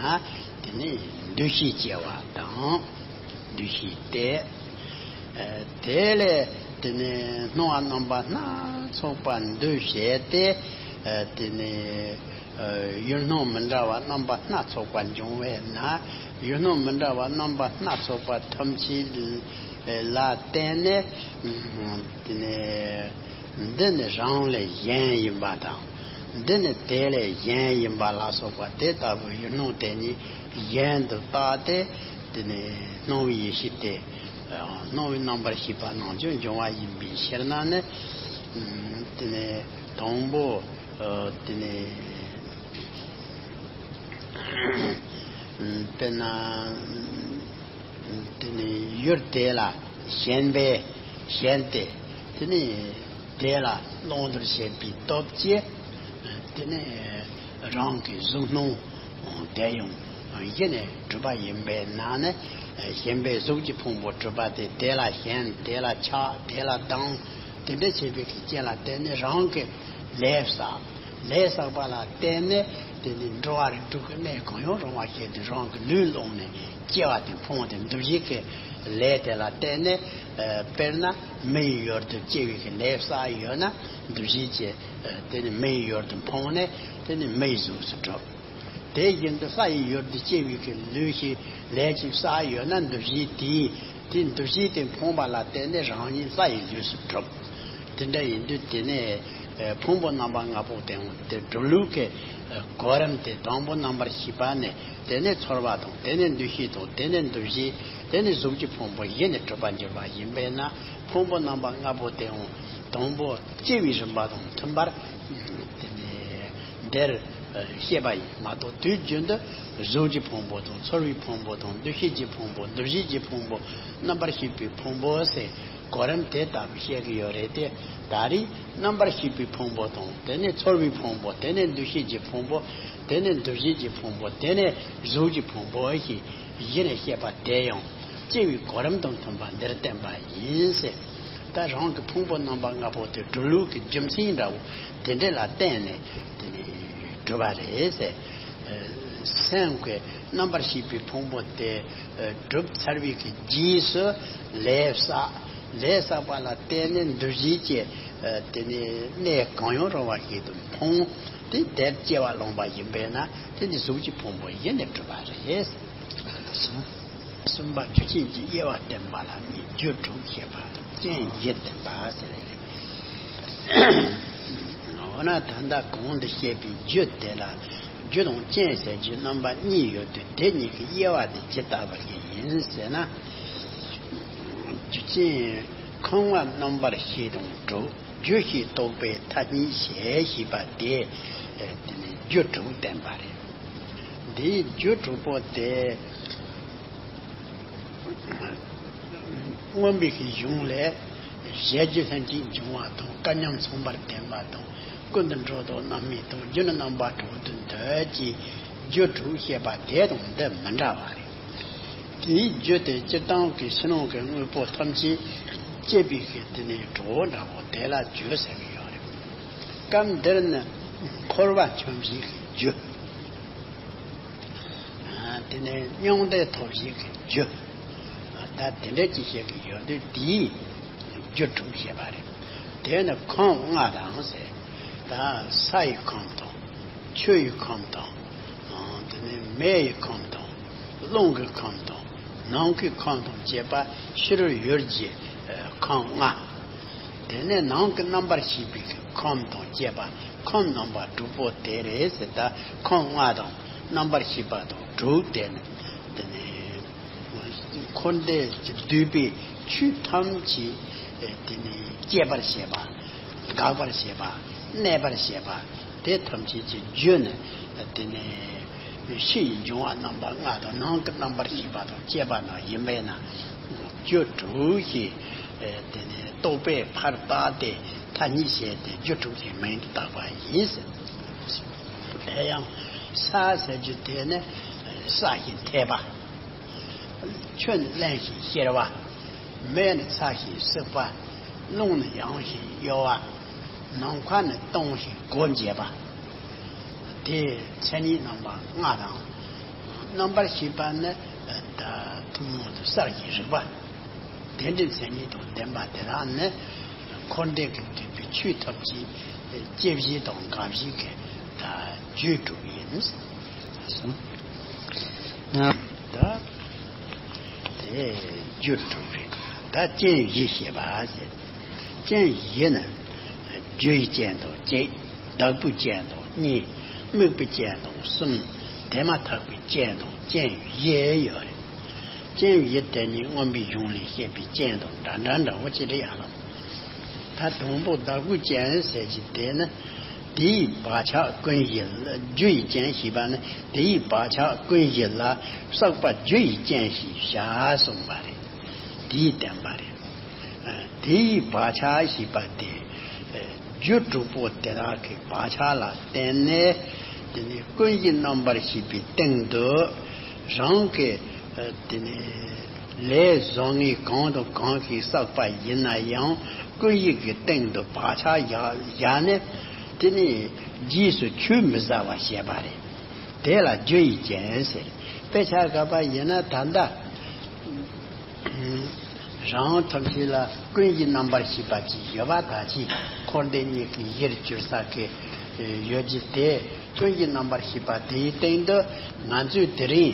དེ་ནི་འདུ་ཤེས་སྐྱེ་བ་དང་། འདུ་ཤེས་ཏེ། དེ་ལས་དེ་ནི་སྣང་བ་རྣམ་པ་སྣ་ཚོགས་པ་འདུ་བྱེད་དེ། དེ་ནི་ཡུལ་སྣང་མི་འདྲ་བ་རྣམ་པ་སྣ་ཚོགས་པ་འབྱུང་བས་ན། ཡུལ་སྣང་མི་འདྲ་བ་རྣམ་པ་སྣ་ཚོགས་པ་ཐམས་ཅད་ལ་བརྟེན་ནས། དེ་ནི་འདི་ནི་རང་ལས་གཞན་ཡིན་པ་དང་། འདི་ནི་དེ་ལས་གཞན་ཡིན་པ་ལ་སོགས་པ་དེ་ལྟ་བུའི་ཡུལ་སྣང་དེ་ཉིད་གཞན་དུ་བརྟགས་ཏེ། དེ་ནི་སྣང་བའི་ཡེ་ཤེས་དེ་སྣང་བའི་རྣམ་པར་ཤེས་པ་རྣམས་ཀྱང་འབྱུང་བ་ཡིན་པའི་ཕྱིར་ན་ནི། དེ་ནི་དང་པོ། དེ་ནི་དཔེར་ན། དེ་ནི་ཡུལ་དེ་ལ་ཞེན་པས་ཞེན་ཏེ། དེ་ནི་དེ་ལ་བླང་དོར་བྱེད་པའི་སྟོབས་ཀྱིས། དེ་ནི་རང་གི་གཟུགས་སྣང་དེ་ཡང་གཞི་ནས་གྲུབ་པ་ཡིན་པས་ན་ནི། ཞེན་པས་གཟུགས་ཀྱི་ཕུང་པོ་གྲུབ་པ་དེ། དེ་ལ་ཞེན། དེ་ལ་ཆགས། དེ་ལ་སྡང་། དེ་འདྲ་བྱེད་པའི་རྐྱེན་ལ་བརྟེན་ནས་རང་གི་ལས་བསགས། ལས་བསགས་པ་ལ་བརྟེན་ནས་དེ་ནི་འགྲོ་བ་རིགས་དྲུག་གི་གནས་གང་ཡང་རུང་བ་བྱས་ཏེ་རང་གི་ལུས་བླངས་ནས་སྐྱེ་བ་དེ་ཕུང་སྟེ། འདུ་བྱེད་ཀྱི་ལས་དེ་ལ་བརྟེན་ནས། དཔེར་ན་མེ་ཡི་ཡུལ་དུ་སྐྱེ་བའི་གི་ལས་བསགས་ཡོད་ན། འདུ་བྱེད་ཀྱི་དེ་ནི་མེ་ཡི་ཡུལ་དུ་ཕུང་ནས་དེ་ནི་མེའི་གཟུགས་སུ་གྲུབ། དེ་བཞིན་དུ་ལྷ་ཡི་ཡུལ་དུ་སྐྱེ་བའི་གི་ལུས་ཤིག་ལས་ཅིག་བསགས་ཡོད་ན། འདུ་བྱེད་དེས་དེ་འདུ་བྱེད་དེ་ཕུང་བ་ལ་བརྟེན་ནས་རང་ཉིད་ལྷ་ཡི་ལུས་སུ་གྲུབ། དེ་འདྲ་ཡིན་དུས་དེ་ནས་ཕུང་པོ་རྣམ་པ་ལྔ་པོ་དེའང་དེ་གྲུབ་ལུགས་ཀྱི་གོ་རིམ་དེ། དང་པོ་རྣམ་པར་ཤེས་པ་ནས། དེ་ནས་ཚོར་བ་དང་། དེ་ནས་འདུ་ཤེས་དང་། དེ་ནས་འདུ་བྱེད། དེ་ནས་གཟུགས་ཀྱི་ཕུང་པོ་གཞི་ནས་གྲུབ་པར་འགྱུར་བ་ཡིན་པས་ན། ཕུང་པོ་རྣམ་པ་ལྔ་པོ་དེའང་དང་པོ་སྐྱེ་བའི་རིམ་པ་དང་མཐུན་པར་དེ་ནས་འདིར་བཤད་པ་ཡིན་མ་གཏོགས། དུས་རྒྱུན་དུ་གཟུགས་ཀྱི་ཕུང་པོ་དང་། ཚོར་བའི་ཕུང་པོ་དང་། འདུ་ཤེས་ཀྱི་ཕུང་པོ། འདུ་བྱེད་ཀྱི་ཕུང་པོ། རྣམ་པར་ཤེས་པའི་ཕུང་པོ་ཟེར་གོ་རིམ་དེ་ལྟ་བུ་བཤད་ཀྱི་ཡོད་རེད་དེ། ད་རེས་རྣམ་པར་ཤེས་པའི་ཕུང་པོ་དང་། དེ་ནས་ཚོར་བའི་ཕུང་པོ། དེ་ནས་འདུ་ཤེས་ཀྱི་ཕུང་པོ། དེ་ནས་འདུ་བྱེད་ཀྱི་ཕུང་པོ། དེ་ནས་གཟུགས་ཀྱི་ཕུང་པོ་ཞེས་གཞི་ནས་བཤད་པ་དེ་ཡང་སྐྱེ་བའི་གོ་རིམ་དང་མཐུན་པ་འདིར་བསྟན་པ་ཡིན་ཟེར། ད་རང་གི་ཕུང་པོ་རྣམ་པ་ལྔ་པོ་དེ་གྲུབ་ལུགས་ཀྱི་རྒྱུ་མཚན་འདྲ་བོ་དེ་འདྲ་ལ་བརྟེན་ནས་དེ་ནི་གྲུབ་པ་རེད་ཟེར། སེམས་ཀྱི་རྣམ་པར་ཤེས་པའི་ཕུང་པོ་དེ་གྲུབ་ཚར་བའི་གི་རྗེས་སུ་ལས་བསགས། ལས་བསགས་པ་ལ་བརྟེན་ནས་འདུ་བྱེད་ཀྱི་དེ་ནི་གནས་གང་ཡང་རུང་བ་ཞིག་ཏུ་ཕུང་། དེ་དེར་སྐྱེ་བ་ལོངས་པ་ཡིན་པས་ན། དེ་ནི་གཟུགས་ཀྱི་ཕུང་པོ་གཞི་ནས་གྲུབ་པ་རེད། གསུམ། གསུམ་པ་རྒྱུ་རྐྱེན་གྱི་དབྱེ་བ་བསྟན་པ་ལ་ནི་རྒྱུ་དྲུག་བཤད་པ་དང་། རྐྱེན་བཞི་བསྟན་པ་ཟེར་བ་རེད། འོ་ན་ད་ལྟ་གོང་དུ་བཤད་པའི་རྒྱུ་དེ་ལ་ རྒྱུ་དང་རྐྱེན་ཟེར་རྒྱུ་རྣམ་པ་གཉིས་ཡོད་དུས། དེ་གཉིས་ཀྱི་དབྱེ་བ་དེ་ཇི་ལྟ་བུ་ཞིག་ཡིན་ཟེར་ན། རྒྱུ་རྐྱེན་ཁམས་ལྔ་རྣམ་པར་ཤེས་དང་དྲུག་རྒྱུ་ཞེས་རྟོག་པའི་མཐའ་གཉིས་བྱས་ཞེས་པ་དེ། དེ་ནི་རྒྱུ་དྲུག་བསྟན་པ་རེད། འདིའི་རྒྱུ་དྲུག་པོ་དེ། མངོན་པའི་གཞུང་ལས། ཞལ་རྒྱུ་ལྷན་ཅིག་འབྱུང་བ་དང་། སྐལ་མཉམ་ཚངས་པར་ལྡན་པ་དང་། ཀུན་ཏུ་འགྲོ་དང་རྣམ་སྨིན་དང་། རྒྱུ་ནི་རྣམ་པ་དྲུག་ཏུ་འདོད་ཅེས་རྒྱུ་དྲུག་བཤད་པ་དེ་དང་འདི་མི་འདྲ་བ་རེད། དེའི་རྒྱུ་དེ་སྤྱིར་བཏང་གི་ཕྱི་ནང་གི་དངོས་པོ་ཐམས་ཅད་བསྐྱེད་པའི་གི་དེ་ནས་གྲོགས་འདྲ་པོ་དེ་ལ་རྒྱུ་ཟེར་གི་ཡོད་རེད། སྐབས་འདིར་ནི་འཁོར་བ་འཁྱོམ་བྱེད་ཀྱི་རྒྱུ། དེ་ནས་མྱང་འདས་ཐོབ་བྱེད་ཀྱི་རྒྱུ། ད་དེ་འདྲ་ཅིག་བཤད་ཀྱི་ཡོད་དུས། དེའི་རྒྱུ་དྲུག་བཤད་པ་རེད། དེ་ནི་ཁམས་ལྔ་དང་ཟེར། ད་ས་ཡི་ཁམས་དང་། ཆུ་ཡི་ཁམས་དང་། དེ་ནས་མེ་ཡི་ཁམས་དང་། རླུང་གི་ཁམས་དང་། ནམ་མཁའི་ཁམས་དང་བཅས་པ་ཕྱི་རོལ་ཡུལ་གྱི་ཁམས་ལྔ། དེ་ནས་ནང་གི་རྣམ་པར་ཤེས་པའི་ཁམས་དང་བཅས་པ་ཁམས་རྣམ་པ་དྲུག་པོ་དེ་རེད་ཟེར། ད་ཁམས་ལྔ་དང་རྣམ་པར་ཤེས་པ་དང་དྲུག་དེ་ནི། དེ་ནས་འཁོར་འདས་ཀྱི་འདུས་པའི་ཆོས་ཐམས་ཅད་དེ་ནི་སྐྱེད་པར་བྱེད་པ། འགག་པར་བྱེད་པ། གནས་པར་བྱེད་པ། དེ་ཐམས་ཅད་ཀྱི་རྒྱུ་ནི་དེ་ནི་ཕྱི་ཡི་འབྱུང་བ་རྣམ་པ་ལྔ་དང་། ནང་གི་རྣམ་པར་ཤེས་པ་དང་བཅས་པ་རྣམས་ཡིན་པས་ན། རྒྱུ་དྲུག་ཞེས་དེ་ནི་རྟོག་པས་ཕར་བཏགས་ཏེ་མཐའ་གཉིས་བྱས་ཏེ་རྒྱུ་དྲུག་ཅེས་མིང་དུ་བཏགས་པ་ཡིན། དེ་ཡང་ས་ཟེར་རྒྱུ་དེ་ནི་སྲ་ཞིང་འཐས་པ། ཆུ་ནི་བརླན་ཞིང་གཤེར་བ། མེ་ནི་ཚ་ཞིང་བསྲེགས་པ། རླུང་ནི་ཡང་ཞིང་གཡོ་བ། ནམ་མཁའ་ནི་སྟོང་ཞིང་སྒོ་འབྱེད་པ། དེའི་མཚན་ཉིད་རྣམ་པ་ལྔ་དང་། རྣམ་པར་ཤེས་པ་ནི་ད་ཐུན་མོང་དུ་གསལ་བྱེད་རིག་པ། དེ་འདྲའི་མཚན་ཉིད་དང་ལྡན་པ་དེ་དག་ནི་འཁོར་འདས་ཀྱི་འདུས་པའི་ཆོས་ཐམས་ཅད་སྐྱེ་བྱེད་དང་འགག་བྱེད་ཀྱི་ད་རྒྱུ་དྲུག་ཡིན། གསུངས། ད་དེ་རྒྱུ་དྲུག་རེད། ད་རྐྱེན་བཞི་བཤད་པ་ཟེར། རྐྱེན་བཞི་ནི། རྒྱུ་ཡི་རྐྱེན་དང་གཅིག་བདག་པོའི་རྐྱེན་དང་གཉིས། དམིགས་པའི་རྐྱེན་དང་གསུམ། དེ་མ་ཐག་པའི་རྐྱེན་དང་། རྐྱེན་བཞི་ཡོད་རེད། རྐྱེན་བཞི་དེ་ནི་མངོན་པའི་གཞུང་ལས་བཤད་པའི་རྐྱེན་དང་འདྲ་འདྲ་འདྲ་བོ་ཅིག་རེད་ཡ་ལགས། ད་དང་པོ་བདག་པོའི་རྐྱེན་ཟེར་གྱི་དེ་ནི། དེའི་བག་ཆགས་ཀུན་གཞི་ལ། རྒྱུ་ཡི་རྐྱེན་ཞེས་པ་ནི་དེའི་བག་ཆགས་ཀུན་གཞི་ལ་བསགས་པ་རྒྱུ་ཡི་རྐྱེན་ཞེས་བྱ་གསུངས་པ་རེད། དེའི་བསྟན་པ་རེད། དེའི་བག་ཆགས་ཞེས་པ་དེ། རྒྱུ་དྲུག་པོ་དེ་དག་གི་བག་ཆགས་ལ་བརྟེན་ནས། དེ་ནི་ཀུན་གཞི་རྣམ་པར་ཤེས་པའི་སྟེང་དུ་རང་གི། དེ་ནི་ལས་བཟང་ངན་གང་དང་གང་ཞིག་བསགས་པ་ཡིན་ན་ཡང་། ཀུན་གཞི་གི་སྟེང་དུ་བག་ཆགས་བཞག་བཞག་ནས། དེ་ནི་རྗེས་སུ་ཆུད་མི་ཟ་བ་བྱེད་པ་རེད། དེ་ལ་རྒྱུ་ཡི་རྐྱེན་ཟེར། དཔེ་ཆ་ག་པ་ཡིན་ན་ད་ལྟ། རང་ཐམས་ཅད་ལ་ཀུན་གཞི་རྣམ་པར་ཤེས་པ་ཅིག་ཡོད་པ། ད་ཅི་འཁོར་འདས་གཉིས་ཀྱི་གཞིར་གྱུར་ས་གི་ཡོད་རྒྱུ་དེ། ཀུན་གཞི་རྣམ་པར་ཤེས་པ་དེའི་སྟེང་དུ་ང་ཚོས་དེ་རིང་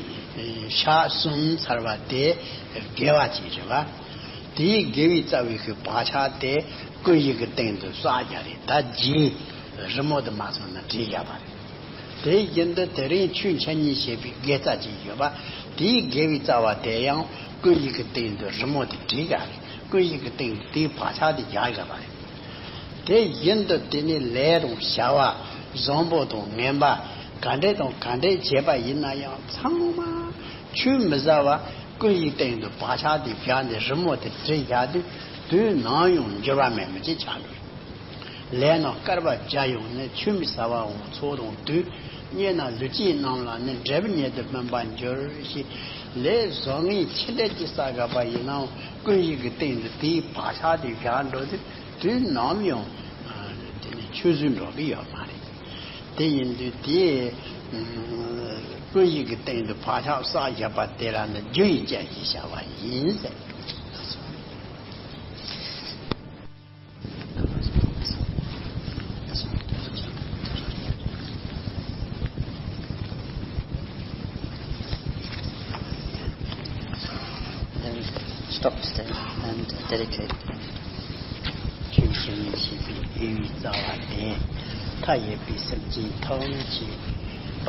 ཞག་གསུམ་ཚར་བ་དེ་དགེ་བ་ཅིག་རེད་པ། དེའི་དགེ་བའི་རྩ་བའི་གི་བག་ཆགས་དེ་ཀུན་གཞི་གི་སྟེང་དུ་བསགས་བཞག་རེད། ད་རྗེས་རི་མོ་དེ་མ་སོང་ན་བྲིས་བཞག་པ་རེད། དེ་བཞིན་དུ་དེ་རིང་ཆོས་འཆད་ཉན་བྱེད་པའི་དགེ་རྩ་ཅིག་ཡོད་པ། དེའི་དགེ་བའི་རྩ་བ་དེ་ཡང་ཀུན་གཞི་གི་སྟེང་དུ་རི་མོ་དེ་བྲིས་བཞག་རེད། ཀུན་གཞི་གི་སྟེང་དུ་དེའི་བག་ཆགས་དེ་རྒྱག་བཞག་པ་རེད། དེ་བཞིན་དུ་དེ་ནི་ལས་དང་བྱ་བ་བཟང་པོ་དང་ངན་པ་ག་འདྲས་དང་ག་འདྲས་བྱས་པ་ཡིན་ན་ཡང་ཚང་མ་ཆུད་མི་ཟ་བ། ཀུན་གཞིའི་སྟེང་དུ་བག་ཆགས་དེ་བཞག་ནས་རི་མོ་དེ་བྲིས་བཞག་དུས། དུས་ནམ་ཡང་འགྱུར་བ་མེད་མི་ཅིག་ཆགས་འགྲོ། ལས་རྣམས་བསྐལ་པ་བརྒྱ་ཡང་ནི། ཆུད་མི་ཟ་བའང་ཚོགས་དང་དུས། རྙེད་ན་ལུས་ཅན་རྣམས་ལ་ནི། འབྲས་བུ་ཉིད་དུ་སྨིན་པར་འགྱུར་ཞེས། ལས་བཟང་ངན་ཅི་འདྲ་ཅིག་བསགས་བཞག་པ་ཡིན་ནའང་། ཀུན་གཞི་གི་སྟེང་དུ་དེའི་བག་ཆགས་དེ་བཞག་འགྲོ་དུས། དུས་ནམ་ཡང་དེ་ནི་ཆུད་ཟོས་འགྲོ་གི་ཡོད་མ་རེད། དེ་ཡིན་དུས་དེ་ཀུན་གཞི་གི་སྟེང་དུ་བག་ཆགས་བསགས་བཞག་པ་དེ་ལ་ནི་རྒྱུ་ཡི་རྐྱེན་ཞེས་བྱ་བ་ཡིན་ཟེར། Then stop there and dedicate. ཆོས་འཆད་ཉན་བྱེད་པའི་དགེ་བའི་རྩ་བ་དེ། མཐའ་ཡས་པའི་སེམས་ཅན་ཐམས་ཅད་བག་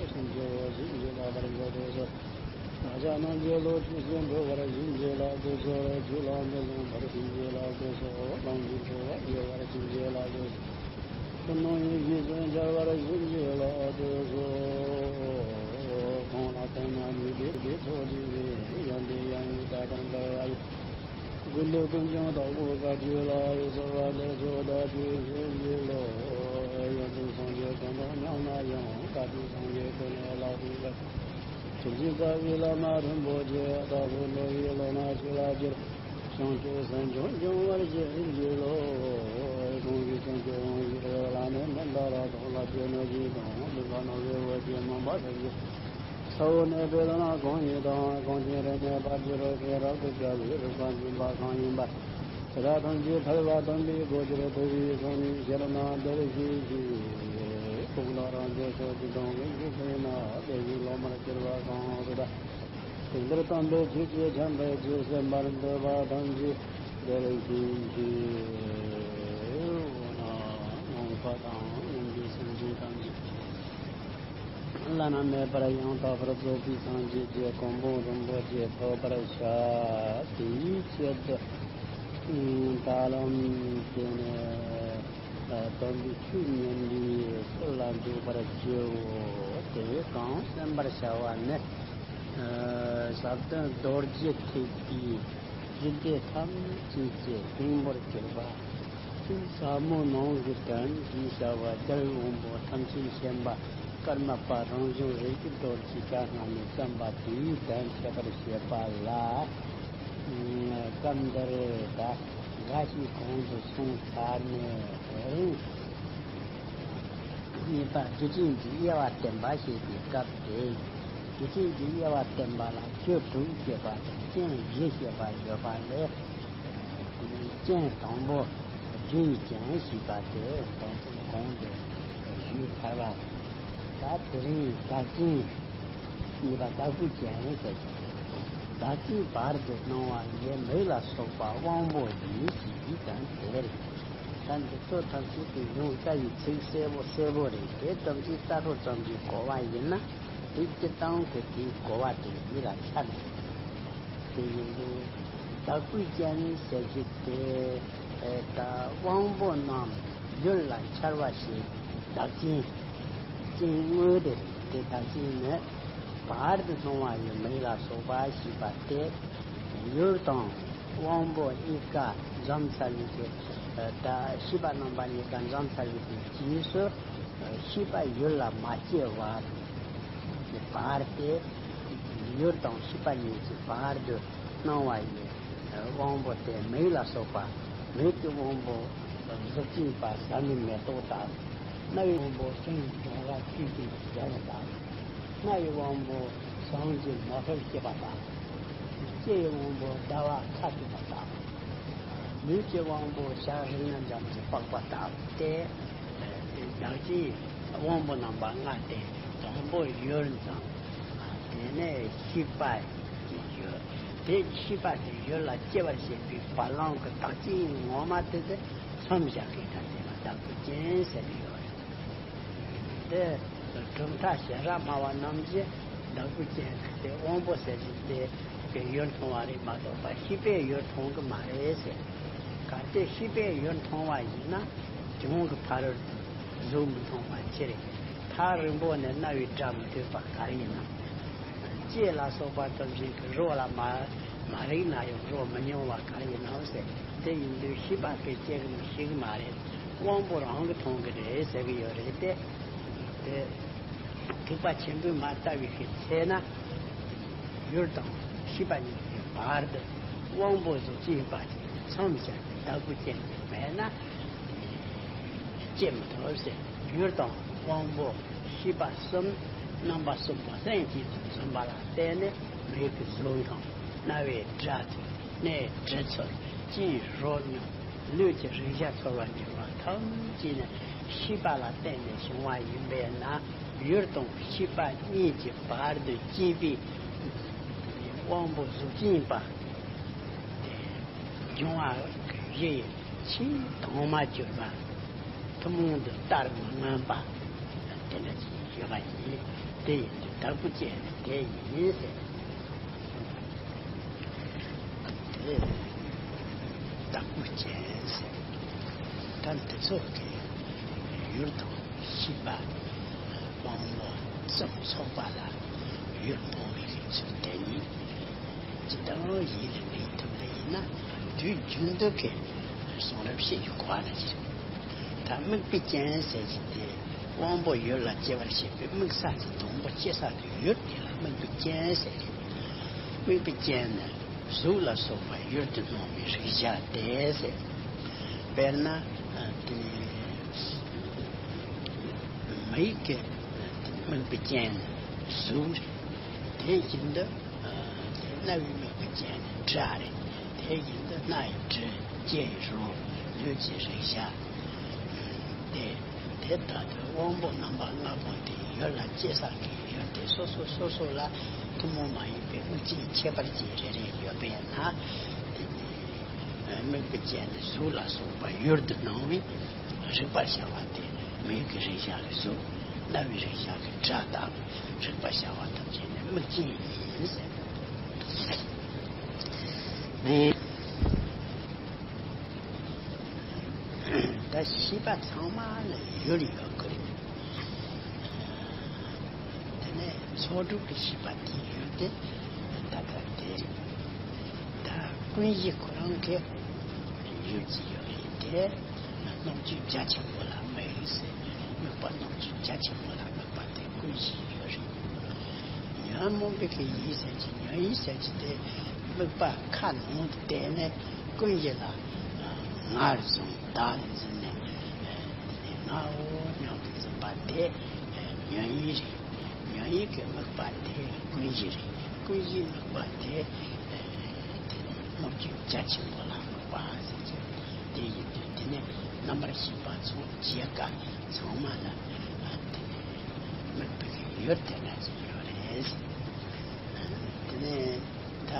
བྱང་ཆུབ་བཞིན་གྱིས་བདག་པར་མཛད་དུ་གསོལ། བདག་ཅག་རྣམས་ཀྱི་བློ་ཆོས་སུ་འགྲོ་བར་བྱིན་གྱིས་བརླབ་ཏུ་གསོལ། ཆོས་ལམ་དུ་སོང་བར་བྱིན་གྱིས་བརླབ་ཏུ་གསོལ། ལམ་གྱི་འགྲོ་བ་ཡལ་བར་བྱིན་གྱིས་བརླབ་ཏུ་གསོལ། ཀུན་སློང་ཡེ་ཤེས་སུ་འཆར་བར་བྱིན་གྱིས་བརླབ་ཏུ་གསོལ། གང་ལ་དོན་དམ་ཉིད་པའི་དེ་ཚོགས་ཀྱི་ཡོན་ཏན་ཡང་ཡང་དག་དང་འདུ་བ་ཡི། ཀུན་ཏུ་ཀུན་ཀྱང་བདག་པོ་བཀའ་བརྒྱུད་ལ་ཡི་སོགས་པ་ལས་ཚོགས་བདག་བརྒྱུད་ཞེས་བརྗོད་ལོ། ཡོན་ཏན་སངས་རྒྱས་ཀུན་དང་མཉམ་ན་ཡང་། བཀའ་བརྒྱུད་སངས་རྒྱས་ཀུན་ལས་ལྷག་པའི་བཀའ། ཐུགས་རྗེ་རྩ་བའི་བླ་མ་རིན་པོ་ཆེ། བདག་སོགས་འགྲོ་བའི་བློ་སྣ་ཆོས་ལ་བསྒྱུར། བྱང་ཆུབ་སེམས་མཆོག་འབྱུང་བར་བྱིན་གྱིས་རློབས། གང་གིས་བྱང་ཆུབ་དབང་བཞི་རིགས་བླ་མེད་མན་དཱ་ར་དང་། ལྷ་བཅས་གནོད་སྦྱིན་དང་། སྡིག་པ་སྣང་བའི་འོད་ཀྱིས་མུན་པ་སེལ་བྱེད། ས་འོག་ནས་བོད་ན་གང་ཡིན་དང་། གངས་ཅན་རིག་གནས་པ་ཇི་རུ་ཀའི་རབ་ཏུ་བྱ་བའི་རིག་པ་འཛིན་པ་གང་ཡིན་པ། དེ་དག་ཐམས་ཅད་ཐར་པ་དམ་པའི་གོ་ཆར་ཐུབ་པའི་ཚོགས་ནི་ཞལ་ན་འདིར་གཤེགས་ཤིག། སྐུ་མདོག་རང་བྱོན་ཕྱོགས་ཀྱི་གདོང་བའི་འཇིག་རྟེན་ན། དེ་བཞིན་སློབ་མར་གྱུར་པ་གང་དེ་དག་དེང་འདིར་དམ་པའི་ཆོས་ཀྱི་ཆར་འབེབས་ཀྱིས། གསན་པར་འདོད་པ་ཐམས་ཅད་འདིར་གཤེགས་ཤིག། འོ་ན་ནང་པ་དང་། ཡོན་ཏན་སེམས་ཅན་ཐམས་ཅད་བླ་ན་མེད་པར་ཡང་དག་པར་རྫོགས་པའི་སངས་རྒྱས་ཀྱི་གོ་འཕང་རིན་པོ་ཆེ་ཐོབ་པར་བྱ། དེའི་ཆེད་དུ་ད་ལམ་དེ་ནས་སྟོན་པའི་ཆོས་ཉན་པའི་སྲོལ་ལ་འཇུག་པར་བགྱིའོ། དེ་གང་གསན་པར་བྱ་བ་ནི། ཟབ་དོན་རྡོ་རྗེ་ཐེག་པའི་ཞི་བདེ་ཐམས་ཅད་ཀྱི་སྙིང་པོར་གྱུར་པ། ཐུགས་ཟབ་མོ་ནང་གི་དོན་ཞེས་བྱ་བ་རྒྱལ་བའི་དབང་པོ་ཐམས་ཅད་མཁྱེན་པ་ཀརྨ་པ་རང་བྱུང་རིག་པའི་རྡོ་རྗེ་བཀའ་སྔ་ནས་བརྩམས་པ་དེའི་དོན་འཆད་པར་བྱེད་པ་ལ། སྐབས་འདིར་ད་འགའ་ཞིག་གོང་དུ་སོང་ཚར་ནས་རིང་། གཉིས་པ་རྒྱུ་ཅན་གྱི་དབྱེ་བ་བསྟན་པ་ཞེས་པའི་སྐབས་ཏེ། རྒྱུ་ཅན་གྱི་དབྱེ་བ་བསྟན་པ་ལ་རྒྱུ་དྲུག་བཤད་པ་དང་རྐྱེན་བཞི་བཤད་པ་ཡོད་པ་ལས། རྐྱེན་དང་པོ་རྒྱུའི་རྐྱེན་ཞེས་པ་དེ་དོན་ཚན་གོང་དུ་ཞུས་ཚར་བ། ད་དེ་རིང་བདག་རྐྱེན། གཉིས་པ་བདག་པོའི་རྐྱེན་ཟེར། བདག་རྐྱེན་བར་དུ་སྣང་བ་ཡི་མིག་ལ་སོགས་པ་དབང་པོ་ཡིན་ཞེས་པའི་དོན་དེ་རེད། ད་འདི་ཚོ་ཐམས་ཅད་ཀྱི་ཡོངས་གྲགས་ཡི་ཚིག་གསལ་པོ་གསལ་པོ་རེད། དེ་ཙམ་གྱིས་ལྟ་རྟོག་ཙམ་གྱིས་གོ་བ་ཡིན་ན། དེ་སྤྱིར་བཏང་གི་དེའི་གོ་བ་དེ་ཡིད་ལ་འཆར་ནས། དེ་ཡིན་དུས་བདག་པོའི་རྐྱེན་ཟེར་རྒྱུ་དེ། ད་དབང་པོ་རྣམས་ཡུལ་ལ་འཆར་བ་ཞེས་བདག་རྐྱེན། རྐྱེན་དངོས་དེ་རེད། དེ་བདག་རྐྱེན་ནི་བར་དུ་སྣང་བ་ཡི་མིག་ལ་སོགས་པ་ཞེས་པ་སྟེ། ཡུལ་དང་དབང་པོ་གཉིས་ཀ་འཛོམས་ཚར་བའི་གི། ད་ཤེས་པ་རྣམ་པ་གཉིས་ཀ་འཛོམས་ཚར་བའི་གི་རྗེས་སུ་ཤེས་པ་ཡུལ་ལ་མ་སྐྱེ་བར་བར་དེ། ཡུལ་དང་ཤེས་པ་གཉིས་ཀྱི་བར་དུ་སྣང་བ་ཡི་དབང་པོ་སྟེ། མིག་ལ་སོགས་པ། མིག་གི་དབང་པོ་གཟུགས་ཅན་པ་ཟག་མེད་མེ་ཏོག་ལྟ་བུ། རྣ་བའི་དབང་པོ་ཅན་སྒྲ་བ་ཆོས་ཀྱི་རྒྱལ་པོ་ལྟ་བུ། སྣ་ཡི་དབང་པོ་ཟངས་ཀྱི་མ་ཧུར་ཤེས་པ་ལྟ་བུ། ལྕེ་ཡི་དབང་པོ་ཟླ་བ་ཁ་ཟེར་བ་ལྟ་བུ། ལུས་ཀྱི་དབང་པོ་ཞག་རིང་ན་འཇམ་གྱི་པགས་པ་ལྟ་བུ་སྟེ། བདག་རྐྱེན་དབང་པོ་རྣམ་པ་ལྔ་སྟེ། དང་པོ་ཡུལ་དང་། དེ་ནས་ཤེས་པ་ཡོད། དེ་ཤེས་པ་དེ་ཡུལ་ལ་སྐྱེ་བར་བྱེད་པའི་བ་ལང་གི་བདག་རྐྱེན་ངོ་མ་དེ་དེ་མཚམས་བཞག་གི་ད་དེ་ལ་བདག་པོའི་རྐྱེན་ཟེར་གི་ཡོད་རེད། དེ་གྲུབ་མཐའ་གཞན་ར་སྨྲ་བ་རྣམས་ཀྱིས་བདག་པོའི་རྐྱེན་ཟེར་ཏེ་དབང་པོ་ཟེར་བཞིན་དེ་གི་ཡུལ་མཐོང་བ་རེད་མ་གཏོགས་པ་ཤེས་པས་ཡུལ་མཐོང་གི་མ་རེད་ཟེར། གལ་ཏེ་ཤེས་པས་ཡུལ་མཐོང་བ་ཡིན་ན། གྱོང་གི་ཕ་རོལ་ཏུ་གཟུགས་མི་མཐོང་བ་ཅི་རེད། ཐག་རིང་པོ་ནས་རྣ་བའི་སྒྲ་མི་ཐོས་པ་ག་རེ་ཡིན་ནམ། ལྕེ་ལ་སོགས་པ་དེ་བཞིན་གྱི་རོ་ལ་མ་མ་རེག་ན་ཡང་རོ་མི་མྱོང་བ་ག་རེ་ཡིན་ནམ་ཟེར། དེ་ཡིན་དུས་ཤེས་པ་གིས་ཅི་གི་མི་ཤེས་གི་མ་རེད། དབང་པོ་རང་གིས་མཐོང་གི་རེད་ཟེར་གི་ཡོད་རེད་དེ། དེ་ཐེག་པ་ཆེན་པོའི་མ་ལྟ་བའི་གི་ཚེ་ན། ཡུལ་དང་ཤེས་པ་གཉིས་ཀྱི་བར་དུ་དབང་པོ་གཟུགས་ཅན་པ་ཞིག་མཚམས་བཞག་སྟེ་བདག་པོ་ཅན་ཞིག་མེད་ན་སྐྱེ་མི་ཐུབ་ཟེར། ཡུལ་དང་དབང་པོ་ཤེས་པ་གསུམ་ རྣམ་པ་གསུམ་པོ་ལྷན་ཅིག་ཏུ་འཛོམས་པ་ལ་བརྟེན་ནས་མིག་གི་གཟུགས་དང་རྣ་བའི་སྒྲ་དང་སྣའི་དྲི་ཚོར། ལྕེའི་རོ་མྱོང་། ལུས་ཀྱི་རེག་བྱ་ཚོར་བར་འགྱུར་བ་ཐམས་ཅད་ནི་ཤེས་པ་ལ་བརྟེན་ནས་བྱུང་བ་ཡིན་པས་ན། ཡུལ་དང་ཤེས་པ་གཉིས་ཀྱི་བར་དུ་སྐྱེས་པའི་དབང་པོ་གཟུགས་ཅན་པ་དེ་འབྱུང་བ་གཞི་ཡི་ཆེས་དྭངས་མ་གྱུར་པ། ཐུན་མོང་དུ་བལྟར་མི་ངོམས་པ་དེ་འདྲ་ཞིག་ཡོད་པ་ཡིན། དེ་ཡིན་དུས་བདག་པོ་ཅན་ནི་དེ་ཡིན་ཟེར། དེ་བདག་པོ་ཅན་ཟེར། ད་འདི་ཚོ་གི་ཡུལ་དང་ཤེས་པ་དབང་པོ་གསུམ་ཚོགས་པ་ལ་ཡུལ་སྤོང་བའི་རིགས་ཚུལ་དེ་ཉིད། ཇི་ལྟར་ཡིད་ལ་འཛིན་ཐུབ་པ་ཡིན་ན། དུས་རྒྱུན་དུ་གི་གསུང་རབ་བཤད་རྒྱུ་གོ་བ་ན་ཞིག་ད་དམིགས་པའི་རྐྱེན་ཟེར་གྱི་དེ་དབང་པོ་ཡུལ་ལ་སྐྱེ་བར་བྱེད་པའི་དམིགས་ས་དེ་དང་པོ་སྐྱེ་ས་དེ་ཡུལ་དེ་ལ་དམིགས་པའི་རྐྱེན་ཟེར་གྱི། དམིགས་པའི་རྐྱེན་ནི་གཟུགས་ལ་སོགས་པ་ཡུལ་དུ་སྣང་བའི་རེག་བྱ་སྟེ་ཟེར། དཔེར་ན་དེ་མིག་གི་དམིགས་པའི་རྐྱེན་ནི་གཟུགས། དེ་བཞིན་དུ་རྣ་བའི་དམིགས་པའི་རྐྱེན་ནི་སྒྲ་རེད། དེ་བཞིན་དུ་སྣ་ཡི་དྲི། ལྕེ་ཡི་རོ། ལུས་ཀྱི་རེག་བྱ་སྟེ། དེ་ལྟར་དུ་དབང་པོ་རྣམ་པ་ལྔ་པོ་དེ་ཡུལ་ལ་སྐྱེ་ས་གི་ཡུལ་དེ་སོ་སོ་སོ་སོ་ལ་ཐུན་མོང་མ་ཡིན་པའི་དམིགས་རྐྱེན་ཁྱད་པར་ཅན་རེ་རེ་ཡོད་པས་ན། དེ་ནི་དམིགས་པའི་རྐྱེན་ནི་གཟུགས་ལ་སོགས་པ་ཡུལ་དུ་སྣང་བས་རེག་པར་བྱ་བ་སྟེ། མིག་གི་རེག་བྱ་གི་གཟུགས། རྣ་བའི་རེག་བྱ་གི་སྒྲ་དང་། རེག་པར་བྱ་བ་ཐམས་ཅད་ནི་དམིགས་རྐྱེན་ཡིན་ཟེར། ནི། ད་ཤེས་པ་ཚང་མ་ལ་ཡུལ་ཡོད་དགོས་རེད། དེ་ནས་ཚོགས་དྲུག་གི་ཤེས་པ་དེའི་ཡུལ་དེ་ད་ལྟ་དེ་རེད། ད་ཀུན་གཞི་ཁོ་རང་གི་ཡུལ་གྱི་ཡོད་རེད་དེ། རྣམ་དཔྱོད་རྒྱ་ཆེན་པོ་ལ་དམིགས་ཟེར། དམིགས་པ་རྣམ་དཔྱོད་རྒྱ་ཆེན་པོ་ལ་དམིགས་པ་དེ་ཀུན་གཞི་ཡོད་རེད། ཉོན་མོངས་པའི་གི་ཡིད་ཟེར་གྱི་ཉོན་ཡིད་ཟེར་གྱི་དེ་དམིགས་པ་ཁ་ནང་དུ་བལྟས་ནས་ཀུན་གཞི་ལ་ང་བཟུང་བདག་ལ་འཛིན་ནས་དེ་ནས་ངའོ་སྙམ་དུ་འཛིན་པ་དེ་ཉོན་ཡིད་རེད། ཉོན་ཡིད་ཀྱི་དམིགས་པ་དེ་ཀུན་གཞི་རེད། ཀུན་གཞིའི་དམིགས་པ་དེ་དེ་ནས་རྣམ་དཔྱོད་རྒྱ་ཆེན་པོ་ལ་དམིགས་པ་ཟེར་གྱི་དེ་ཡིན་དུས། དེ་ནས་རྣམ་པར་ཤེས་པ་ཚོ་བྱེད་ཀ་ཚང་མ་ལ་དེ་ནས་དམིགས་པའི་ཡུལ་དེ་འདྲ་ཅིག་ཡོད་རེད། དེ་ནས་ད་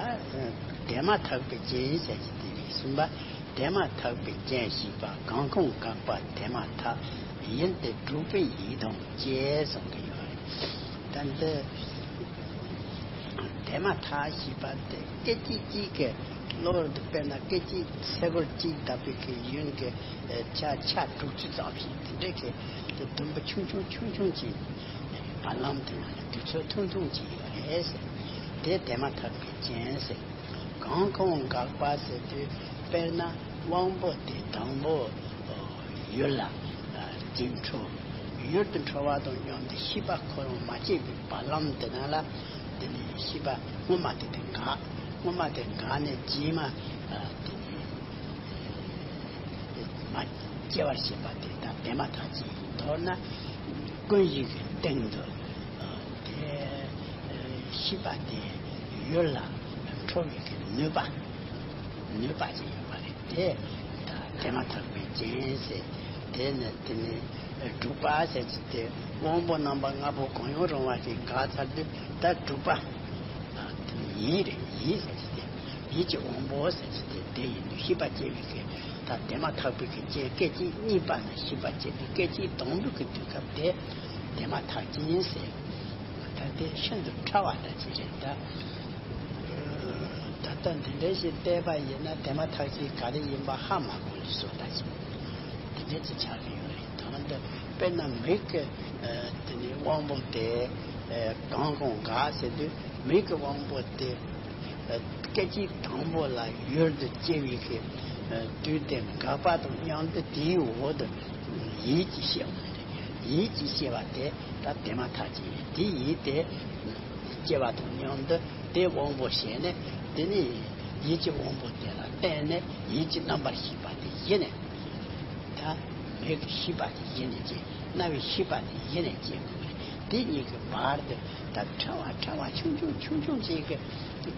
དེ་མ་ཐག་པའི་རྐྱེན་ཟེར་གྱི་དེ་རིགས་གསུམ་པ། དེ་མ་ཐག་པའི་རྐྱེན་ཞེས་པ་གང་གང་འགགས་པ་དེ་མ་ཐག་ཡིན་ཏེ། དྲུག་པའི་ཡིད་དང་བཅས་གསུང་གི་ཡོད་རེད། ད་འདི་དེ་མ་ཐག་ཞེས་པ་དེ་སྐད་ཅིག་གཅིག་གི་གློ་བུར་དུ། དཔེར་ན་སྐད་ཅིག་ཚེ་སྒོར་གཅིག་བརྡབས་པའི་གི་ཡུན་གྱི་ཆ་ཆ་དྲུག་ཅུ་ཙམ་ཞིག་དེ་འདྲའི་གི་དེ་དུམ་བུ་ཆུང་ཆུང་ཆུང་ཆུང་ཅིག་བར་ལམ་དེ་ན་ལ་དུས་ཚོད་ཐུང་ཐུང་ཅིག་ཡོད་རེད་ཟེར། དེ་དེ་མ་ཐག་པའི་རྐྱེན་ཟེར། གང་གང་འགགས་པ་ཟེར་དུས། དཔེར་ན་དབང་པོ་དེ་དང་པོ་ཡུལ་ལ་འཛིན་འཕྲོ། ཡུལ་དུ་འཕྲོ་བ་དང་མཉམ་དུ་ཤེས་པ་ཁོ་རང་མ་སྐྱེས་པའི་བར་ལམ་དེ་ན་ལ། དེ་ནས་ཤེས་པ་སྔོན་མ་དེ་དེ་འགག་སྔོན་མ་དེ་འགག་ནས་རྗེས་མ་དེ་ནས་མ་སྐྱེ་བར་བྱེད་པ་དེ་ད་དེ་མ་ཐག་ཅིག་ཡིན། མདོར་ན་ཀུན་གཞི་གི་སྟེང་དུ་དེ་ཤེས་པ་དེ་ཡུལ་ལ་འཕྲོ་བའི་གི་ནུས་པ་ནུས་པ་ཅིག་ཡོད་པ་རེད། དེ་ད་དེ་མ་ཐག་པའི་རྐྱེན་ཟེར། དེ་ནི་དེ་ནི་དྲུག་པ་ཟེར་གྱི་དེ་དབང་པོ་རྣམ་པ་ལྔ་པོ་གང་ཡང་རུང་བ་ཞིག་འགགས་ཚར་དུས། ད་དྲུག་པ་ཡིད་རེད། ཡིད་ཟེར་གྱི་དེ་ཡིད་ཀྱི་དབང་པོ་ཟེར་གྱི་དེ་དེ་ཡིན་དུས། ཤེས་པ་སྐྱེ་བའི་གི་ད་དེ་མ་ཐག་པའི་གི་རྐྱེན་སྐད་ཅིག་གཉིས་པ་ནི་ཤེས་པ་སྐྱེ་དུས། སྐད་ཅིག་དང་པོའི་གི་དུས་སྐབས་དེ་དེ་མ་ཐག་ཅན་ཟེར། ད་དེ་ཤིན་ཏུ་ཕྲ་བ་འདྲ་ཅིག་རེད་ད། ད་ལྟ་འདི་འདྲ་ཞིག་བལྟས་པ་ཡིན་ན་དེ་མ་ཐག་ཅིག་ག་རེ་ཡིན་པ་ཧ་མ་གོ་ནས་བཟོ་ལྟ་ཞིག་དེ་འདྲ་ཅིག་ཆགས་ཀྱི་ཡོད་རེད། ད་འདི་དཔེར་ན་མིག་གི་དེ་ནི་དབང་པོ་དེ་གང་གང་འགགས་ཟེར་དུས། མིག་གི་དབང་པོ་དེ་སྐད་ཅིག་དང་པོ་ལ་ཡུལ་དུ་སྐྱེ་བའི་གི་དུས་དེ་འགག་པ་དང་མཉམ་དུ་དེའི་འོག་ཏུ་ཡིད་ཀྱི་ཤེས་པ་རེད། ཡིད་ཀྱི་ཤེས་པ་དེ་ད་དེ་མ་ཐག་ཅིག་རེད། དེ་ཡིད་དེ་སྐྱེ་བ་དང་མཉམ་དུ་དེ་དབང་པོ་བྱས་ནས། དེ་ནས་ཡིད་ཀྱི་དབང་པོ་དེ་ལ་བརྟེན་ནས་ཡིད་ཀྱི་རྣམ་པར་ཤེས་པ་དེ་གཞི་ནས། ད་མིག་གི་ཤེས་པ་དེ་གཞི་ནས་སྐྱེ། རྣ་བའི་ཤེས་པ་དེ་གཞི་ནས་སྐྱེ་དགོས་པ་རེད། དེ་གཉིས་ཀྱི་བར་དུ་ད་ཕྲ་བ་ཕྲ་བ་ཆུང་ཆུང་ཆུང་ཆུང་ཅིག་གི་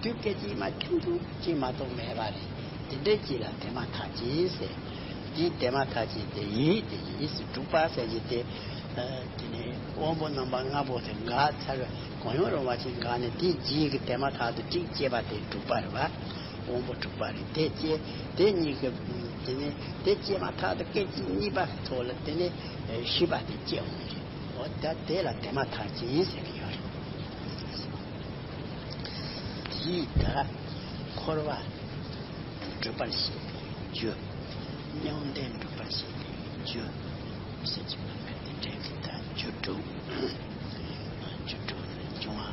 དུས་སྐད་ཅིག་མ་ཆུང་ཆུང་ཅིག་མ་གཏོགས་མེད་པ་རེད། དེ་འདྲའི་ཅིག་ལ་དེ་མ་ཐག་ཅིག་ཟེར། དེའི་དེ་མ་ཐག་ཅིག་དེ་ཡིད་དེ་ཡིད་སུ་དྲུག་པ་ཟེར་གྱི་དེ། དེ་ནས་དབང་པོ་རྣམ་པ་ལྔ་པོ་དེ་འགག་ཚར། གང་ཡང་རུང་བ་ཅིག་འགག་ནས་དེའི་རྗེས་ཀྱི་དེ་མ་ཐག་ཏུ་གཅིག་སྐྱེས་པ་དེ་དྲུག་པ་རེད་བ། དབང་པོ་དྲུག་པ་རེད། དེ་སྐྱེས་དེ་གཉིས་ཀྱི་དེ་ནས་དེ་སྐྱེས་མ་ཐག་ཏུ་སྐད་ཅིག་གཉིས་པ་ཐོག་ལ་དེ་ནས་བཞི་པ་དེ་སྐྱེ་འོང་གི་རེད། འོ་ད་དེ་ལ་དེ་མ་ཐག་ཅིག་ཟེར་གྱི་ཡོད་རེད། དེའི་ད་འཁོར་བ་སྒྲུབ་པར་བྱེད་པའི་རྒྱུ། མྱང་འདས་སྒྲུབ་པར་བྱེད་པའི་རྒྱུ། ཟེར་གྱི་ཡོད་པ་དེ་འདྲའི་གི་ད་རྒྱུ་དྲུག་རྒྱུ་དྲུག་ནི་འབྱུང་བ་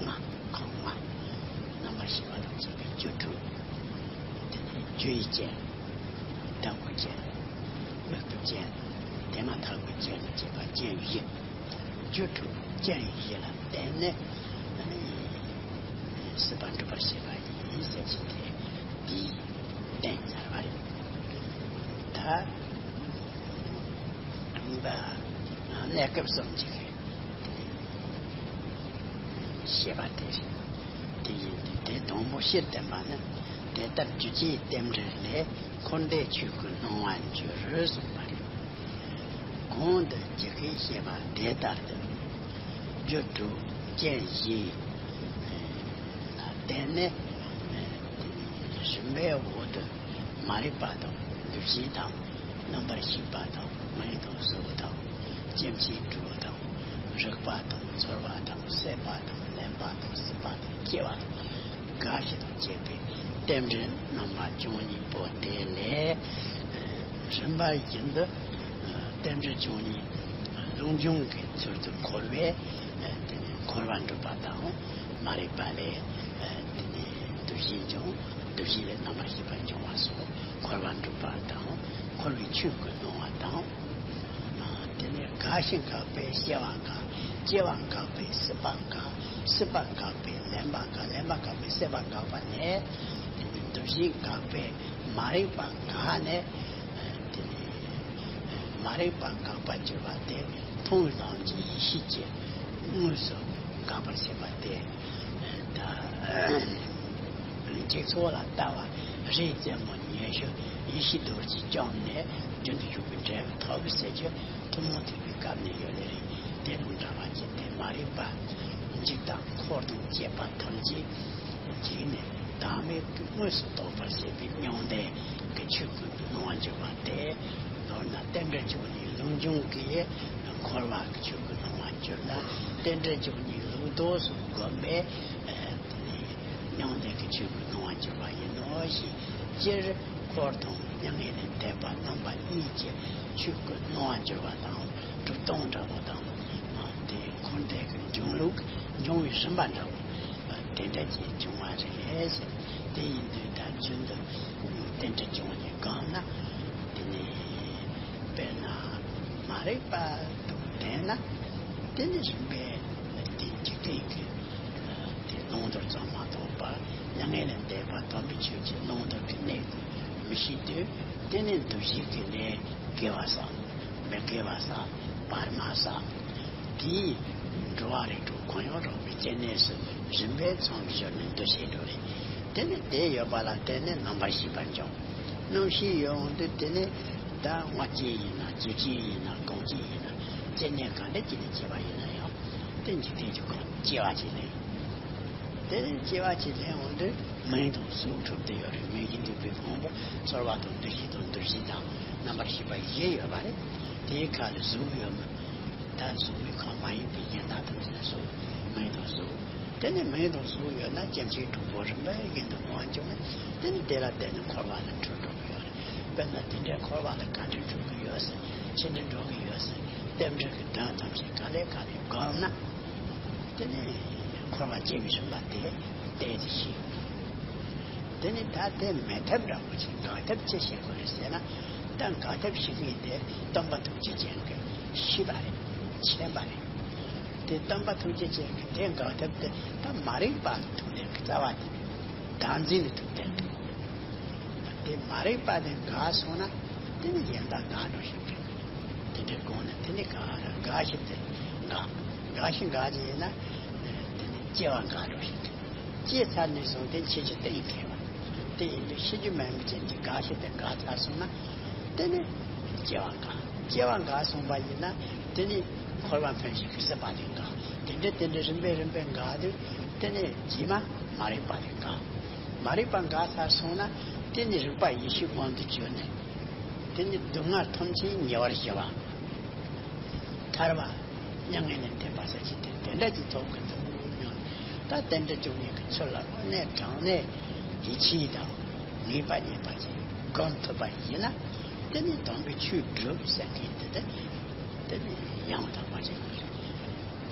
ལྔ། ཁམས་ལྔ། རྣམ་པར་ཤེས་པ་དང་བཅས་པའི་རྒྱུ་དྲུག་དེ་ནས་རྒྱུ་ཡི་རྐྱེན། ལྡན་པའི་རྐྱེན། དམིགས་པའི་རྐྱེན། དེ་མ་ཐག་པའི་རྐྱེན་ལ་བྱེད་པ་རྐྱེན་བཞི། རྒྱུ་དྲུག་རྐྱེན་བཞི་ལ་བརྟེན་ནས་ཨ་ནི་སྲིད་པ་འགྲུབ་པར་བྱེད་པ་ཡིན་ཟེར་གྱི་དེ་འདིའི་བསྟན་ཚར་བ་རེད། ད་རིམ་པ་གནས་སྐབས་གསུམ་གྱི་བཤད་པ་དེ་རེད། དེ་ཡིན་དུས་དེ་དང་པོ་སྤྱིར་བསྟན་པ་ནི། དེ་ལྟར་རྒྱུ་ཅན་རྟེན་འབྲེལ་ལས། འཁོར་འདས་ཆོས་ཀུན་སྣང་བར་འགྱུར་གསུངས་པ་རེད། གོང་དུ་ཇི་སྐད་བཤད་པ་དེ་ལྟར་དུ། རྒྱུ་དྲུག་རྐྱེན་བཞི་ལ་བརྟེན་ནས་རིམ་པའི་འོག་ཏུ་མ་རིག་པ་དང་འདུ་ཤེས་དང་། རྣམ་པར་ཤེས་པ་དང་། མིང་དང་གཟུགས་དང་། སྐྱེ་མཆེད་དྲུག་དང་། རེག་པ་དང་། ཚོར་བ་དང་། སྲེད་པ་དང་། ལེན་པ་དང་། སྲིད་པ་དང་། སྐྱེ་བ་དང་། རྒ་ཤི་དང་བཅས་པའི་རྟེན་འབྲེལ་རྣམ་པ་བཅུ་གཉིས་པོ་དེ་ལས། རིམ་པ་བཞིན་དུ་རྟེན་འབྲེལ་བཅུ་གཉིས་ལུགས་འབྱུང་གི་ཚུལ་དུ་འཁོར་བས་དེ་ནས་འཁོར་བ་འགྲུབ་པ་དང་། མ་རིག་པ་ལས་དེ་ནས་འདུ་ཤེས་འབྱུང་། འདུ་ཤེས་ལས་རྣམ་པར་ཤེས་པ་འབྱུང་བ་སོགས་འཁོར་བ་འགྲུབ་པ་དང་། འཁོར་བའི་ཆོས་ཀུན་སྣང་བ་དང་། དེ་ནས་རྒ་ཤི་འགགས་པས་སྐྱེ་བ་འགག་སྐྱེ་བ་འགགས་པས་སྲིད་པ་འགག་སྲིད་པ་འགགས་པས་ལེན་པ་འགག་ལེན་པ་འགགས་པས་སྲིད་པ་འགག་པ་ནས། དེ་ནས་འདུ་ཤེས་འགགས་པས་མ་རིག་པ་འགག་ནས། དེ་ནས་མ་རིག་པ་འགག་པར་གྱུར་པ་དེ་མཐོང་བའི་ལམ་གྱི་ཡེ་ཤེས་ཀྱིས་དངོས་སུ་འགག་པར་བྱེད་པ་སྟེ། ད་འཇིག་ཚོགས་ལ་ལྟ་བ་རིའི་རྩེ་མོ་ཉི་ཤུ་ཡེ་ཤེས་རྡོ་རྗེས་བཅོམ་ནས་རྒྱུན་དུ་ཞུགས་པའི་འབྲས་བུ་ཐོབ་ཟེར་རྒྱུ་ཐུན་མོང་ཐེག་པའི་སྐབས་ནས་ཡོད་ལེ་རེད། དེ་དང་འདྲ་བ་ཅན་དེ་མ་རིག་པ་འཇིག་དང་འཁོར་དང་བཅས་པ་ཐམས་ཅད་འཇིག་ནས་བདག་མེད་དུ་དངོས་སུ་རྟོགས་པར་བྱེད་པའི་མྱང་འདས་ཀྱི་ཆོས་ཀུན་ཏུ་སྣང་བར་འགྱུར་བ་སྟེ། མདོར་ན་རྟེན་འབྲེལ་བཅུ་གཉིས་ལུགས་འབྱུང་གིས་འཁོར་བ་གི་ཆོས་ཀུན་སྣང་བར་འགྱུར་ལ། རྟེན་འབྲེལ་བཅུ་གཉིས་ལུགས་ལྡོག་སོགས་བསྒོམས་པས་མྱང་འདས་ཀྱི་ཆོས་ཀུན་སྣང་བར་འགྱུར་བ་ཡིན་ནོ་ཞེས། སྤྱིར་འཁོར་དང་མྱ་ངན་ལས་འདས་པ་རྣམ་པ་གཉིས་ཀྱི་ཆོས་ཀུན་སྣང་བར་འགྱུར་བ་དང་། གྲུབ་སྟངས་འདྲ་བོ་དང་། དེ་འཁོར་འདས་ཀྱི་འབྱུང་ལུགས་འབྱུང་བའི་རིམ་པ་འདྲ་བོ་དེ་འདྲ་ཅིག་བྱུང་བ་རེད། དེ་ཡིན་དུས་ད་རྒྱུན་དུ་རྟེན་འབྲེལ་བཅུ་གཉིས་བསྒོམས་ན། དེ་ནས་དཔེར་ན་མ་རིག་པ་དང་ལྡན་ན། དེ་ནི་རིམ་པས་དེ་འཇིག་རྟེན་གྱི་དེ་བླང་དོར་ཙམ་མ་གཏོགས་པ། མྱ་ངན་ལས་འདས་པ་དམ་པའི་ཆོས་ཀྱི་བླང་དོར་གྱི་གནས་ཀུན་མི་ཤེས་དུས། དེ་ནི་འདུ་ཤེས་ཀྱི་ལས་དགེ་བ་བསགས། མི་དགེ་བ་བསགས། བར་མ་བསགས། དེས་འགྲོ་བ་རིགས་དྲུག་གང་ཡང་རུང་བའི་སྐྱེ་གནས་སུ་རིམ་པས་མཚམས་སྦྱར་ནས་འདུ་བྱེད་འགྲོ་རེད། དེ་ནི་དེ་ཡོད་པ་ལ་བརྟེན་ནས་རྣམ་པར་ཤེས་པ་འབྱུང་། རྣམ་ཤེས་ཡོད་འོང་དུས་དེ་ནི་ད་སྔ་སྐྱེས་ཡིན་ན་རྒྱུད་སྐྱེས་ཡིན་ན་གོང་སྐྱེས་ཡིན་ན་སྐྱེ་གནས་ག་འདྲ་ཅིག་ནས་སྐྱེས་པ་ཡིན་ན་ཡང་དེ་འཇིག་རྟེན་གྱི་ཁམས་སྐྱེ་བ་ཅིག་ལེན། དེ་ནས་སྐྱེ་བ་ཅིག་ལེན་འོང་དུས་མིང་དང་གཟུགས་གྲུབ་བསྡད་ཡོད་རེད། མིང་གཞི་འདུས་པའི་ཕུང་པོ་ཚོར་བ་དང་འདུ་ཤེས་དང་འདུ་བྱེད་དང་རྣམ་པར་ཤེས་པ་བཞི་ཡོད་པ་རེད། དེའི་ཁ་ལ་གཟུགས་ཡོད་མོད། ད་གཟུགས་མེད་ཁམས་མ་ཡིན་པའི་གཞན་དག་ཐམས་ཅད་ལ་གཟུགས། མིང་དང་གཟུགས། དེ་ནས་མིང་དང་གཟུགས་ཡོད་ན་སྐྱེ་མཆེད་དྲུག་པོ་རིམ་པས་བཞིན་དུ་སྣང་བ་བྱུང་བས། དེ་ནི་དེ་ལ་བརྟེན་ནས་འཁོར་བ་ལ་འཁྲུལ་འགྲོ་གི་ཡོད་རེད། དཔེར་ན་དེ་འདྲའི་འཁོར་བ་ལ་ག་འདྲ་འཁྲུལ་གི་ཡོད་ཟེར། ཅི་འདྲ་འགྲོ་གི་ཡོད་ཟེར། རྟེན་འབྲེལ་གྱི་དོན་ཐམས་ཅད་ག་ལེ་ག་ལེ་བསྒོམས་ན། དེ་ནས་འཁོར་བ་སྐྱེ་བའི་རིམ་པ་དེ་བལྟས་ཏེ་ཤེས། དེ་ནི་ད་དེ་མེད་ཐབས་འདྲ་པོ་ཅིག་འགག་ཐབས་ཅི་བྱེད་དགོས་རེད་ཟེར་ན། ད་འགག་ཐབས་ཤེས་མཁན་དེ་སྟོན་པ་ཐུགས་རྗེ་ཅན་གྱིས་ཤེས་པ་རེད། མཁྱེན་པ་རེད། དེ་སྟོན་པ་ཐུགས་རྗེ་ཅན་གྱིས་དེ་འགག་ཐབས་དེ་ད་མ་རིག་པ་ཐུགས་ལས་ཀྱི་རྩ་བ་དེ་བདག་འཛིན་ལས་ཐུགས་ལྡན་གྱིས། དེ་མ་རིག་པ་དེ་འགག་སོང་ན་དེ་ནི་གཞན་དག་འགག་འགྲོ་ཞིག་རེད། དེ་འདྲའི་སྒོ་ནས་དེ་ནི་ག་ར་འགའ་ཞིག་དེ་འགག་འགག་ཤི་འགག་ཅིག་ཡིན་ན། དེ་ནི་སྐྱེ་བ་འགག་འགྲོ་ཞིག་སྐྱེས་ཚར་ནས་བཟུང་སྟེ་ཤི་རྒྱུ་གཏན་འཁེལ་བ། དེ་ཡིན་དུས་ཤི་རྒྱུ་མེད་མཁན་གྱི་འགག་ཤི་དེ་འགག་ཚར་སོང་ན། དེ་ནི་སྐྱེ་བ་འགག་སྐྱེ་བ་འགག་སོང་བ་ཡིན་ན། དེ་ནི་འཁོར་བ་འཕེན་ཞིང་སྲིད་པ་དེ་འགག་དེ་འདྲ་དེ་འདྲ་རིམ་པས་རིམ་པས་འགག་དུས། དེ་ནི་རྗེས་མ་མ་རིག་པ་དེ་འགག་མ་རིག་པ་འགག་ཚར་སོང་ན། དེ་ནི་རིག་པ་ཡེ་ཤེས་དབང་དུ་གྱུར་ནས། དེ་ནི་སྡུག་བསྔལ་ཐམས་ཅད་ཉེ་བར་ཞི་བ། ཐར་བ། མྱ་ངན་ལས་འདས་པ་ཟེར་གྱི་དེ་དེ་འདྲ་ཅིག་ཐོབ་ཀྱི་འདུག་སྙམ། ད་དེ་འདྲ་བྱུང་ཡོད་ཀྱི་ཚུལ་ལ་དངོས་གནས་དྲང་གནས་ཡིད་ཆེས་དང་ངེས་པ་རྙེད་པ་ཅིག་སྒོམ་ཐུབ་པ་ཡིན་ན། དེ་ནི་དམ་པའི་ཆོས་སྒྲུབ་ཟེར་མཁན་དེ་དེ་དེ་ནི་ཡང་དག་པ་ཅིག་ཡིན།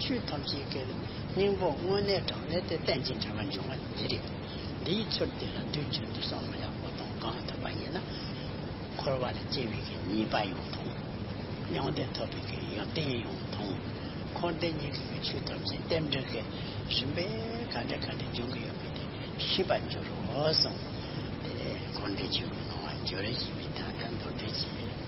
ཆོས་ཐམས་ཅད་ཀྱི་སྙིང་པོ་དངོས་གནས་དྲང་གནས་དེ་རྟེན་ཅིང་འབྲེལ་བར་འབྱུང་བ་འདི་རེད། འདིའི་ཚུལ་དེ་ལ་དུས་རྒྱུན་དུ་བསམ་བློ་ཡག་པོ་གཏོང་གང་ཐུབ་པ་ཡིན་ན། འཁོར་བ་ལ་སྐྱེ་བའི་གི་ཉེས་པ་ཡང་ཐོང་། མྱང་འདས་ཐོབ་པའི་གི་ཡོན་ཏན་ཡང་ཐོང་། འཁོར་འདས་གཉིས་ཀྱི་ཆོས་ཐམས་ཅད་རྟེན་འབྲེལ་གྱི་རིམ་པས་ག་འདྲ་ག་འདྲ་འབྱུང་གི་ཡོད་པ་དེ་ཤེས་པར་འགྱུར་རོ་གསུངས། དེ་འཁོར་འདས་ཆོས་ཀུན་སྣང་བར་འགྱུར་ཞེས་པའི་ཐ་ཐ་མདོར་བསྡུས་བྱས།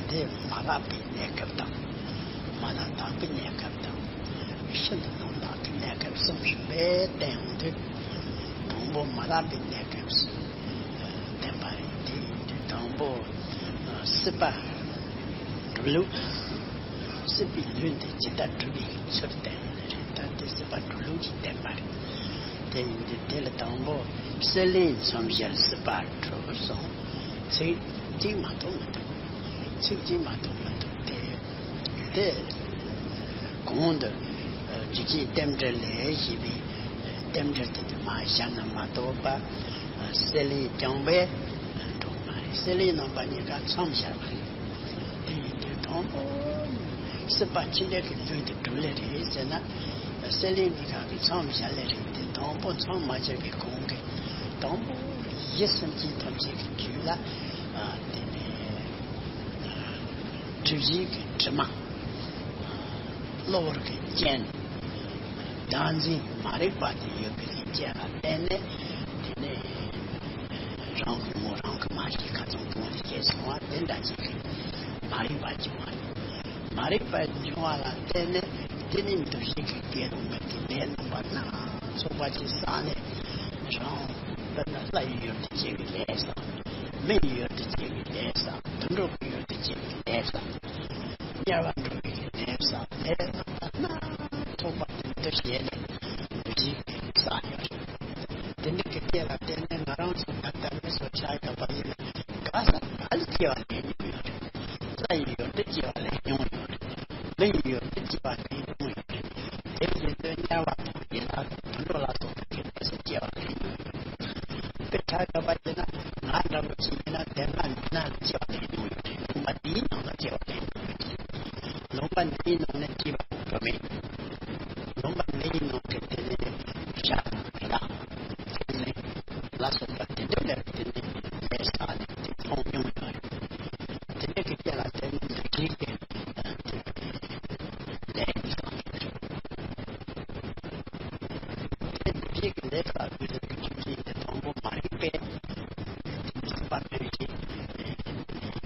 འདི་མ་ལགས་པའི་གནས་སྐབས་དང་། མ་ལགས་དག་པའི་གནས་སྐབས་དང་། ཤིན་ཏུ་རྣམ་དག་གི་གནས་སྐབས་གསུམ་རིམ་པས་བསྟན་ཡོང་དུས། དང་པོ་མ་ལགས་པའི་གནས་སྐབས་སུ་བསྟན་པ་རེད། དེ་ཡིན་དུས་དང་པོ་སྲིད་པ་སྒྲུབ་ལུགས། སྲིད་པའི་ལུས་འདི་ཇི་ལྟར་སྒྲུབ་པའི་ཚུལ་བསྟན་ཡོད་རེད། ད་དེ་སྲིད་པ་སྒྲུབ་ལུགས་ཀྱི་བསྟན་པ་རེད། དེ་ཡིན་དུས་དེ་ལ་དང་པོ་སྲེད་ལེན་མཚམས་སྦྱར་སྲིད་པ་སྒྲུབ་གསུངས། ཚིག་གཅིག་མ་གཏོགས་མི་འདུག་ཚིག་གཅིག་མ་གཏོགས་མི་འདུག་དེ་དེ་གོང་དུ་རྒྱུ་རྐྱེན་རྟེན་འབྲེལ་ལས་ཞེས་པའི་རྟེན་འབྲེལ་དེ་དུ་མ་བཞག་ན་མ་གཏོགས་པ། སྲེད་ལེན་རྐྱང་པས་འགྲོ་མ་རེད། སྲེད་ལེན་རྣམ་པ་གཉིས་ཀ་མཚམས་སྦྱར་བ་རེད། དེ་ཡིན་དུས་དང་པོ་སྲིད་པ་ཕྱི་འབྲེལ་གྱི་ལུས་འདི་སྒྲུབ་ལེ་རེད་ཟེར་ན། སྲེད་ལེན་གཉིས་ཀ་གི་མཚམས་སྦྱར་ལེ་རེད་དེ། དང་པོ་མཚམས་མ་སྦྱར་བའི་གོང་གི་དང་པོ་ཡིད་སེམས་ཅན་ཐམས་ཅད་ཀྱི་རྒྱུད་ལ། ཨ། དེ་ནས་སྒྲིབ་བྱེད་ཀྱི་དྲི་མ། གློ་བུར་གྱི་རྐྱེན། བདག་འཛིན་མ་རིག་པ་དེ་ཡོད་པའི་རྐྱེན་ལ་བརྟེན་ནས། དེ་ནས་རང་གི་ངོ་རང་གིས་མ་ཤེས་ཁ་ཚང་སྟོང་ནས་སྐྱེས་སོང་བ་དེ་འདྲ་ཅིག་གི་མ་རིག་པ་བྱུང་བ་རེད། མ་རིག་པ་བྱུང་བ་ལ་བརྟེན་ནས་དེ་ནི་འདུ་བྱེད་ཀྱི་སྐྱེ་རུང་མེད་ཀྱི་ལས་རྣམ་པ་སྣ་ཚོགས་པ་ཅིག་བསགས་ནས། རང་དཔེར་ན་ལྷ་ཡི་ཡུལ་དུ་སྐྱེ་བའི་ལས་བསགས། མི་ཡི་ཡུལ་དུ་སྐྱེ་བའི་ལས་བསགས། དུད་འགྲོ་གི་ཡུལ་དུ་སྐྱེ་བའི་ལས་བསགས། དམྱལ་བར་འགྲོ་བའི་ལས་བསགས། ལས་རྣམ་པ་སྣ་ཚོགས་པ་དེ་འདུ་བྱེད་ལས་འདུ་བྱེད་ཀྱི་བསགས་ཡོད་རེད། དེ་འདྲ་གི་སྐྱེ་ལ་བརྟེན་ནས་ང་རང་ཚོ་ད་ལྟ་མི་ཚོ་ཆ་བཞག་པ་ཡིན་ན་ག་ས་ག་ལ་སྐྱེ་བ་ལེན་མྱོང་ཡོད་རེད། ལྷ་ཡི་ཡུལ་དུ་སྐྱེ་བ་ལེན་མྱོང་ཡོད་རེད། མི་ཡི་ཡུལ་དུ་སྐྱེ་བ་ལེན་མྱོང་ཡོད་རེད། དེ་བཞིན་དུ་དམྱལ་བ་དང་ཡི་དྭགས་དང་དུད་འགྲོ་ལ་སོགས་པའི་གི་ལས་སུ་སྐྱེ་བ་ལེན་མྱོང་ཡོད་རེད། དཔེ་ཆ་བཞག་པ་ཡིན་ན་ང་འདྲ་པོ་ཅིག་ཡིན་ན་བདེན་པ་མིན་ན་སྐྱེ་བ་ལེན་མྱོང་ཡོད་རེད། ལུང་པ་འདིའི་ནང་ལ་སྐྱེ་བ་ལེན་མྱོང་ཡོད་རེད། ལུང་པ་འདིའི་ནང་ནས་སྐྱེས་པ་བུད་མེད། ལུང་པ་འདིའི་ནང་གི་དེ་ནས་བྱ་དང་རི་དྭགས། ཚེ་ནི་ལ་སོགས་པ་དེ་འདྲ་ལས་དེ་ནི་ལས་བསགས་ནས་དེ་མཐོང་མྱོང་ཡོད་རེད། དེ་འདྲ་གི་སྐྱེ་ལ་དེ་ནི་འདུ་བྱེད་ཀྱི་ལས་ནི་བསགས་ཡོད་རེད། དེ་འདུ་བྱེད་ཀྱི་ལས་བསགས་དགོས་ཟེར་གྱི་ཆོས་ཅན་དེ་དང་པོ་མ་རིག་པས་དེ་ནི་སྲིད་པ་སྨོན་བྱེད་ཡིན་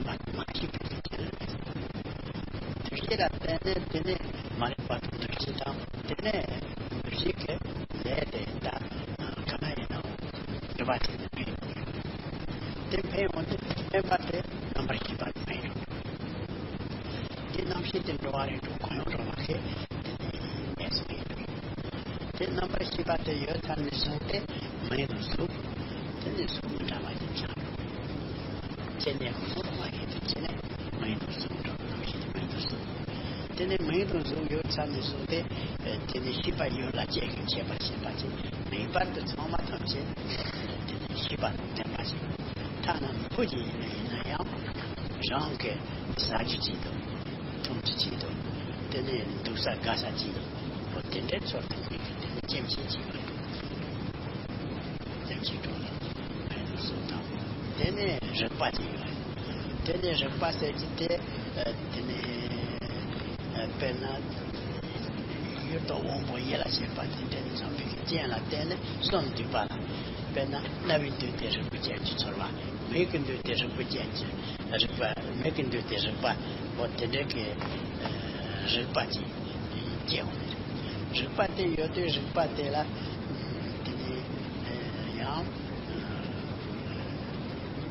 པ་མ་ཤེས་པའི་ཕྱིར། འདུ་བྱེད་ལ་བརྟེན་ནས་དེ་ནས་མ་རིག་པ་དང་འདུ་བྱེད་དང་དེ་ནས་འདུ་བྱེད་ཀྱི་ལས་དེ་དག་ག་ན་ཡིན་ནའང་སྒྲིབ་པ་དེ་ནི་མེད། དེ་འཕེན་འོང་དུས་འཕེན་པ་དེ་རྣམ་པར་ཤེས་པ་མེད། དེ་རྣམ་ཤེས་དེ་འགྲོ་བ་རིགས་དྲུག་གང་ཡང་འགྲོ་མ་ཤེས་དེ་ནི་གནས་སུ་མེད། དེ་རྣམ་པར་ཤེས་པ་དེ་ཡོད་ཚར་ནས་བཟུང་སྟེ་མིང་དང་གཟུགས། དེ་ནས་གཟུགས་མི་འདྲ་བ་ཞིག་ཆགས་འགྲོ། སྐྱེ་གནས་ཀུན་རྟོག་མ་ཤེས་ཏེ་སྐྱེ་གནས་མིང་དང་གཟུགས་འགྲོ་རྣམ་ཤེས་ཏེ་མིང་དང་གཟུགས། དེ་ནས་མིང་དང་གཟུགས་ཡོད་ཚར་ནས་བཟུང་སྟེ། དེ་ནས་ཤེས་པ་ཡུལ་ལ་སྐྱེ་ཞིང་བྱེད་པར་བྱེད་པ་ཅན་མིན་པར་དུ་ཚང་མ་ཐམས་ཅད་དེ་ནས་ཤེས་པ་དང་ལྡན་པ་ཞིག་ཐ་ན་མི་བུ་ཅིག་ཡིན་ན་ཡང་རང་གི་ཟ་རྒྱུ་ཅིག་དང་འཐུང་རྒྱུ་ཅིག་དང་དེ་ནས་འདུག་ས་དགའ་ས་ཅིག་དང་དེ་འདྲའི་ཚོར་དང་ཅིག་གི་དེ་ནས་སྐྱེ་མཆེད་ཅིག་ཡོད། སེམས་ཀྱི་གྲོགས་ལ་ཕན་ཚུན་སོགས་དང་། དེ་ནས་རེག་པ་ཅིག་ཡོད། དེ་ནས་རེག་པ་ཟེར་གྱི་དེ། དེ་ནས་ དཔེར་ན། ཡུལ་དང་དབང་པོ་ཡིད་ལ་བྱེད་པ་དེ་འདྲའི་ཚང་མའི་རྐྱེན་ལ་བརྟེན་ནས་གསུམ་འདུས་པ་ལ། དཔེར་ན་རྣ་བའི་འདུས་ཏེ་རེག་པའི་རྐྱེན་གྱིས་ཚོར་བ། མིག་གི་འདུས་ཏེ་རེག་པའི་རྐྱེན་གྱིས་རེག་པ། མིག་གི་འདུས་ཏེ་རེག་པ། འོ་དེ་འདྲའི་གི་རེག་པ་ཅིག་སྐྱེ་འོང་ནས། རེག་པ་དེ་ཡོད་དུས་རེག་པ་དེ་ལ་དེ་ནས་ཡང་།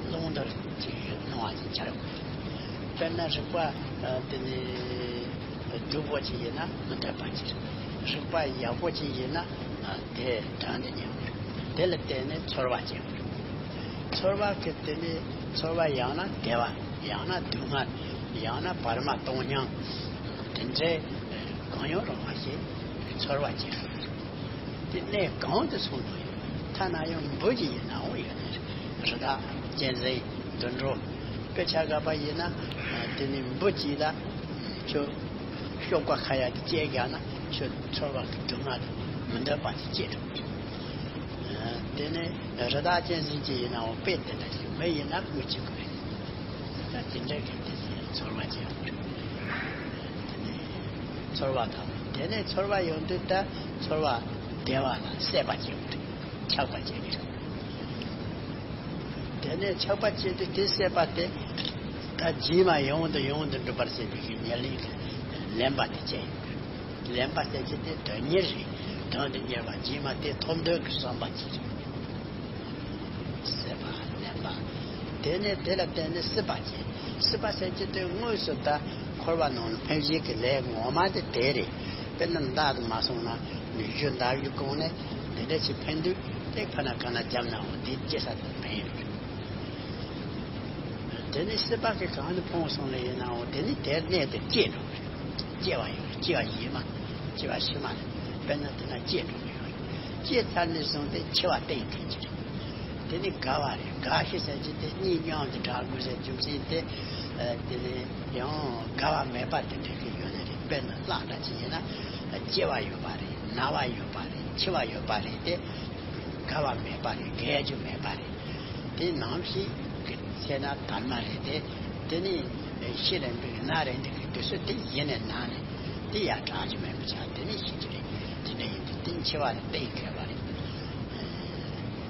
རླུང་ལྟར་ཅིག་སྣང་བ་ཅིག་འཆར་ཡོང་། དཔེར་ན་རེག་པ་དེ་ནི་སྡུག་པོ་ཅིག་ཡིན་ན་མི་འདོད་པ་ཅིག། རེག་པ་ཡག་པོ་ཅིག་ཡིན་ན་དེ་དོན་དུ་གཉེར་བ། དེ་ལ་བརྟེན་ནས་ཚོར་བ་སྐྱེ་བ། ཚོར་བ་གི་དེ་ནི་ཚོར་བ་ཡང་ན་བདེ་བ། ཡང་ན་སྡུག་བསྔལ། ཡང་ན་བར་མ་སྟོང་སྙིང་། དེ་འདྲའི་གང་ཡང་རུང་བ་ཞིག་ཚོར་བ་སྐྱེ་བ། དེ་གནས་གང་དུ་སོང་དུ་ཡོད། ཐ་ན་ཡང་འབུ་ཅིག་ཡིན་ནའང་ཡོད་ནས། རི་དྭགས་གཅན་གཟན་དུད་འགྲོ། དཔེ་ཆ་ག་པ་ཡིན་ན་དེ་ནི་འབུ་ཅིག་ལ་ཁྱོད་གཤོག་པ་ཁ་ཡ་དེ་བཅད་རྒྱག་ན་ཁྱོད་ཚོར་བ་གི་སྡུག་བསྔལ་དང་མི་འདོད་པ་དེ་སྐྱེ་འགྲོ། དེ་ནི་རི་དྭགས་གཅན་གཟན་ཅིག་ཡིན་ནའང་དཔེ་དེ་འདྲ་ཞིག། མི་ཡིན་ན་འབུ་གཅིག་པུ་རེད། ད་དེ་འདྲ་གི་དེ་ཚོར་བ་སྐྱེ་བ་རེད། དེ་ནས་ཚོར་བ་དང་། དེ་ནས་ཚོར་བ་ཡོང་དུས་ད་ཚོར་བ་བདེ་བ་ལ་སྲེད་པ་སྐྱེ་བ་རེད། ཆགས་པ་སྐྱེ་གི་རེད། དེ་ནས་ཆགས་པ་སྐྱེ་དུས་དེ་སྲེད་པ་དེ་ད་རྗེས་མ་ཡོང་དུ་ཡོང་དུ་འགྲུབ་པར་བྱེད་པའི་གི་ཉེར་ལེན་གྱི་ལེན་པ་དེ་བྱས་ཡོད། ལེན་པ་ཟེར་གྱི་དེ་དོན་གཉེར་རེད། དོན་དུ་གཉེར་བ་རྗེས་མ་དེ་ཐོབ་འདོད་ཀྱི་བསམ་པ་ཅིག་རེད། སྲེད་པ་ལེན་པ། དེ་ནས་དེ་ལ་བརྟེན་ནས་སྲིད་པ་སྐྱེ། སྲིད་པ་ཟེར་གྱི་དེ་དངོས་སུ་ད་འཁོར་བ་ནང་ལ་འཕེན་བྱེད་ཀྱི་ལས་ངོ་མ་དེ་དེ་རེད། དཔེར་ན་མདའ་དུ་མ་སོང་ན་གཞུ་མདའ་གཞུ་གོང་ནས་དེ་འདྲ་ཞིག་འཕེན་དུས་དེ་ཕ་ན་ག་ན་རྒྱབ་ནའང་དེ་སྐྱེ་ས་དེ་འཕེན་ཡོད་རེད། དེ་ནས་སྲིད་པ་གི་གང་དུ་ཕོངས་སོང་ལ་ཡིན་ནའང་དེ་ནི་དེར་གནས་དེ་སྐྱེ་འགྲོ་གི་རེད། སྐྱེ་བ་ཡོད། སྐྱེ་བ་ཡིན་མ། སྐྱེ་བ་ཕྱི་མ་རེད། དཔེར་ན་དེ་ན་སྐྱེ་འགྲོ་གི་ཡོད་རེད། སྐྱེ་ཚར་ནས་བཟུང་སྟེ་འཆི་བ་གཏན་འཁེལ་གྱི་རེད། དེ་ནི་རྒ་བ་རེད། རྒ་ཤི་ཟེར་གྱི་དེ་གཉིད་མྱོང་དུ་བྲལ་དགོས་ཟེར་རྒྱུ་མཚན་དེ། དེ་ནི་ཡང་རྒ་བ་མེད་པ་དེ་འདྲ་གི་ཡོད་ནི་རེད། དཔེར་ན་གླང་འདྲ་ཅིག་ཡིན་ན་སྐྱེ་བ་ཡོད་པ་རེད། ན་བ་ཡོད་པ་རེད། འཆི་བ་ཡོད་པ་རེད་དེ། རྒ་བ་མེད་པ་རེད། རྒས་རྒྱུ་མེད་པ་རེད། དེ་ནམ་ཞིག་གི་ཚེ་ན་དར་མ་རེད་དེ། དེ་ནི་ཤི་རན་པའི་ན་རན་དེ་གི་དུས་སུ་དེ་ཡིན་ནས་ན་ནས་དེ་ཡར་དྲག་རྒྱུ་མེད་པ་ཆགས། དེ་ནི་ཤི་རྒྱུ་རེད། དེ་འདྲ་ཡིན་དུས་དེ་འཆི་བ་ལ་གཏན་འཁེལ་བ་རེད།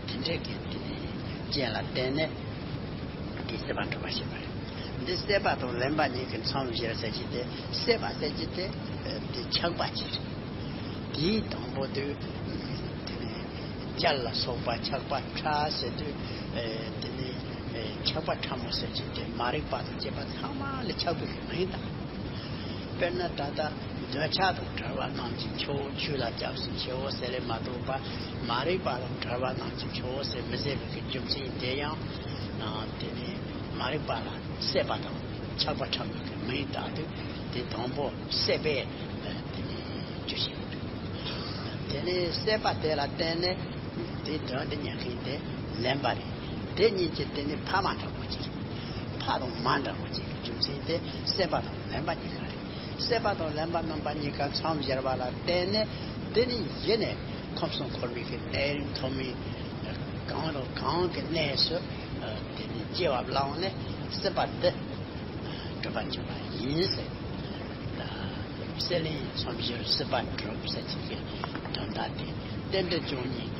དེ་འདྲའི་གི་དེ་ནི་རྐྱེན་ལ་བརྟེན་ནས་དེ་སྲེད་པ་འགྲུབ་པར་བྱེད་པ་རེད། འདི་སྲེད་པ་དང་ལེན་པ་གཉིས་ཀྱི་མཚམས་སྦྱར་ཟེར་གྱི་དེ། སྲེད་པ་ཟེར་གྱི་དེ་དེ་ཆགས་པ་ཅིག་རེད། དེའི་དང་པོ་དེ་དེ་ནི་རྒྱལ་ལ་སོགས་པ་ཆགས་པ་ཕྲ་ཟེར་དུས། དེ་ནི་ཆགས་པ་ཕྲ་མོ་ཟེར་གྱི་དེ་མ་རིག་པ་དང་བཅས་པ་ཚང་མ་ལ་ཆགས་པའི་མིང་བཏགས། དཔེར་ན་ད་ལྟ་འདོད་ཆགས་དང་བྲལ་བ་རྣམས་ཀྱི་ཆུ་བོ། ཆུ་ལ་སྐྱབས་སུ་མཆིའོ་ཟེར་ལས་མ་གཏོགས་པ། མ་རིག་པ་དང་བྲལ་བ་རྣམས་ཀྱི་ཆུ་བོ་ཟེར་མི་ཟེར་བའི་རྒྱུ་མཚན་དེ་ཡང་། དེ་ནི་མ་རིག་པ་ལ་སྲེད་པ་དང་ཆགས་པ་ཕྲ་མོའི་མིང་བཏགས་དུས་དེ་དང་པོ་སྲེད་པའི་དེ་ནི་རྒྱུ་ཞིག་ཡོད། དེ་ནས་སྲེད་པ་དེ་ལ་བརྟེན་ནས་དེ་དོན་དུ་གཉེར་མཁན་དེ་ལེན་པ་རེད། དེ་གཉིས་ཀྱི་དེ་ནི་ཕ་མ་འདྲ་བོ་ཅིག་རེད། ཕ་དང་མ་འདྲ་བོ་ཅིག་གི་རྒྱུ་མཚན་དེ་སྲེད་པ་དང་ལེན་པ་གཉིས་ཀ་རེད། སྲེད་པ་དང་ལེན་པ་རྣམ་པ་གཉིས་ཀ་མཚམས་སྦྱར་བ་ལ་བརྟེན་ནས་དེ་ནི་ཡེ་ནས་ཁམས་གསུམ་འཁོར་བའི་གི་གནས་རིས་ཐོག་མའི་གང་དང་གང་གི་གནས་སུ་དེ་ནི་སྐྱེ་བ་བླངས་ནས་སྲིད་པ་འདི་འགྲུབ་པར་འགྱུར་བ་ཡིན་ཟེར། ད་སྲེད་ལེན་མཚམས་སྦྱོར་སྲིད་པ་འགྲུབ་ཟེར་གྱི་གི་དོན་དག་དེ། རྟེན་འབྲེལ་བཅུ་གཉིས་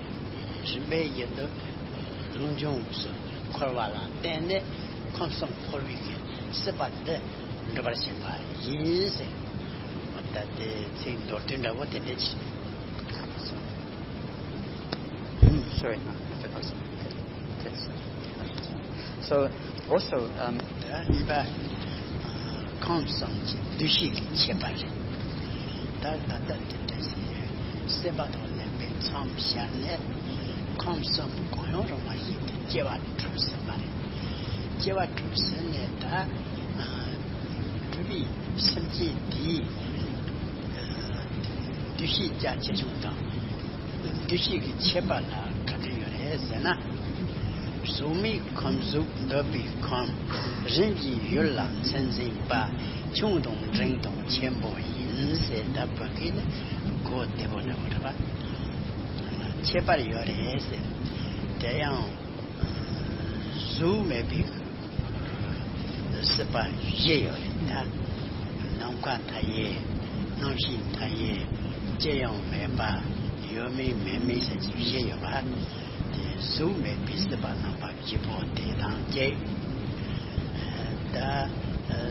རིམ་པས་ཡིན་དུ་ལུགས་འབྱུང་སུ་འཁོར་བ་ལ་བརྟེན་ནས་ཁམས་གསུམ་འཁོར་བའི་གི་སྲིད་པ་འདི་འགྲུབ་པར་བྱེད་པ་ཡིན་ཟེར། ད་དེ་ཚིག་མདོར་བསྡུས་འདྲ་བོ་དེ་འདྲ་ཅིག Sorry, no, that's okay. So, also, um, ད་གཉིས་པ། ཁམས་གསུམ་གྱི་འདུ་ཤེས་ཀྱི་ཁྱད་པར་རེད། ད་ད་ལྟ་དེ་འདྲ་ཞིག་སྲེད་པ་དང་ལེན་པའི་མཚམས་སྦྱར་ནས་ཁམས་གསུམ་གང་ཡང་རུང་བ་ཞིག་ཏུ་སྐྱེ་བ་གྲུབ་ཟིན་པ་རེད། སྐྱེ་བ་གྲུབ་ཟིན་ནས་ད་གྲུབ་པའི་སེམས་ཅན་དེའི་འདུ་ཤེས་རྒྱ་ཆེ་ཆུང་དང་། འདུ་ཤེས་ཀྱི་ཁྱད་པར་ལ་ག་འདྲ་ཡོད་རེད་ཟེར་ན། གཟུགས་མེད་ཁམས་གཟུགས་འདོད་པའི་ཁམས། རིམ་གྱིས་ཡུལ་ལ་ཚད་འཛིན་པ། ཆུང་དང་འབྲིང་དང་ཆེན་པོ་ཡིན་ཟེར། ད་བོད་སྐད་ནི་གོ་བདེ་པོ་འདྲ་པོ་རེད་པ། ཁྱད་པར་ཡོད་རེད་ཟེར། དེ་ཡང་གཟུགས་མེད་པའི་སྲིད་པ་བཞི་ཡོད་རེད། ད་ནང་ ཁ་མཐའ་ཡས། རྣམ་ཤེས་མཐའ་ཡས། ཅི་ཡང་མེད་པ། ཡོད་མིན་མེད་མིན་ཟེར་གྱི་བཞི་ཡོད་པ། དེ་གཟུགས་མེད་པའི་སྲིད་པ་རྣམ་པ་བཞི་པོ་དེ་དང་བཅས། ད་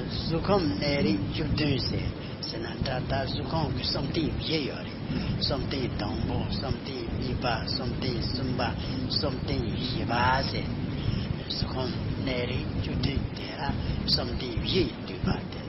གཟུགས་ཁམས་གནས་རིས་བཅུ་བདུན་ཟེར་ཟེར་ན། ད་ལྟ་གཟུགས་ཁམས་ཀྱི་བསམ་གཏན་བཞི་ཡོད་རེད། བསམ་གཏན་དང་པོ། བསམ་གཏན་གཉིས་པ། བསམ་གཏན་གསུམ་པ། བསམ་གཏན་བཞི་པ་ཟེར། གཟུགས་ཁམས་གནས་རིས་བཅུ་བདུན་དེ་ལ་བསམ་གཏན་བཞི་ཡིས་བསྡུས་པ་དེ།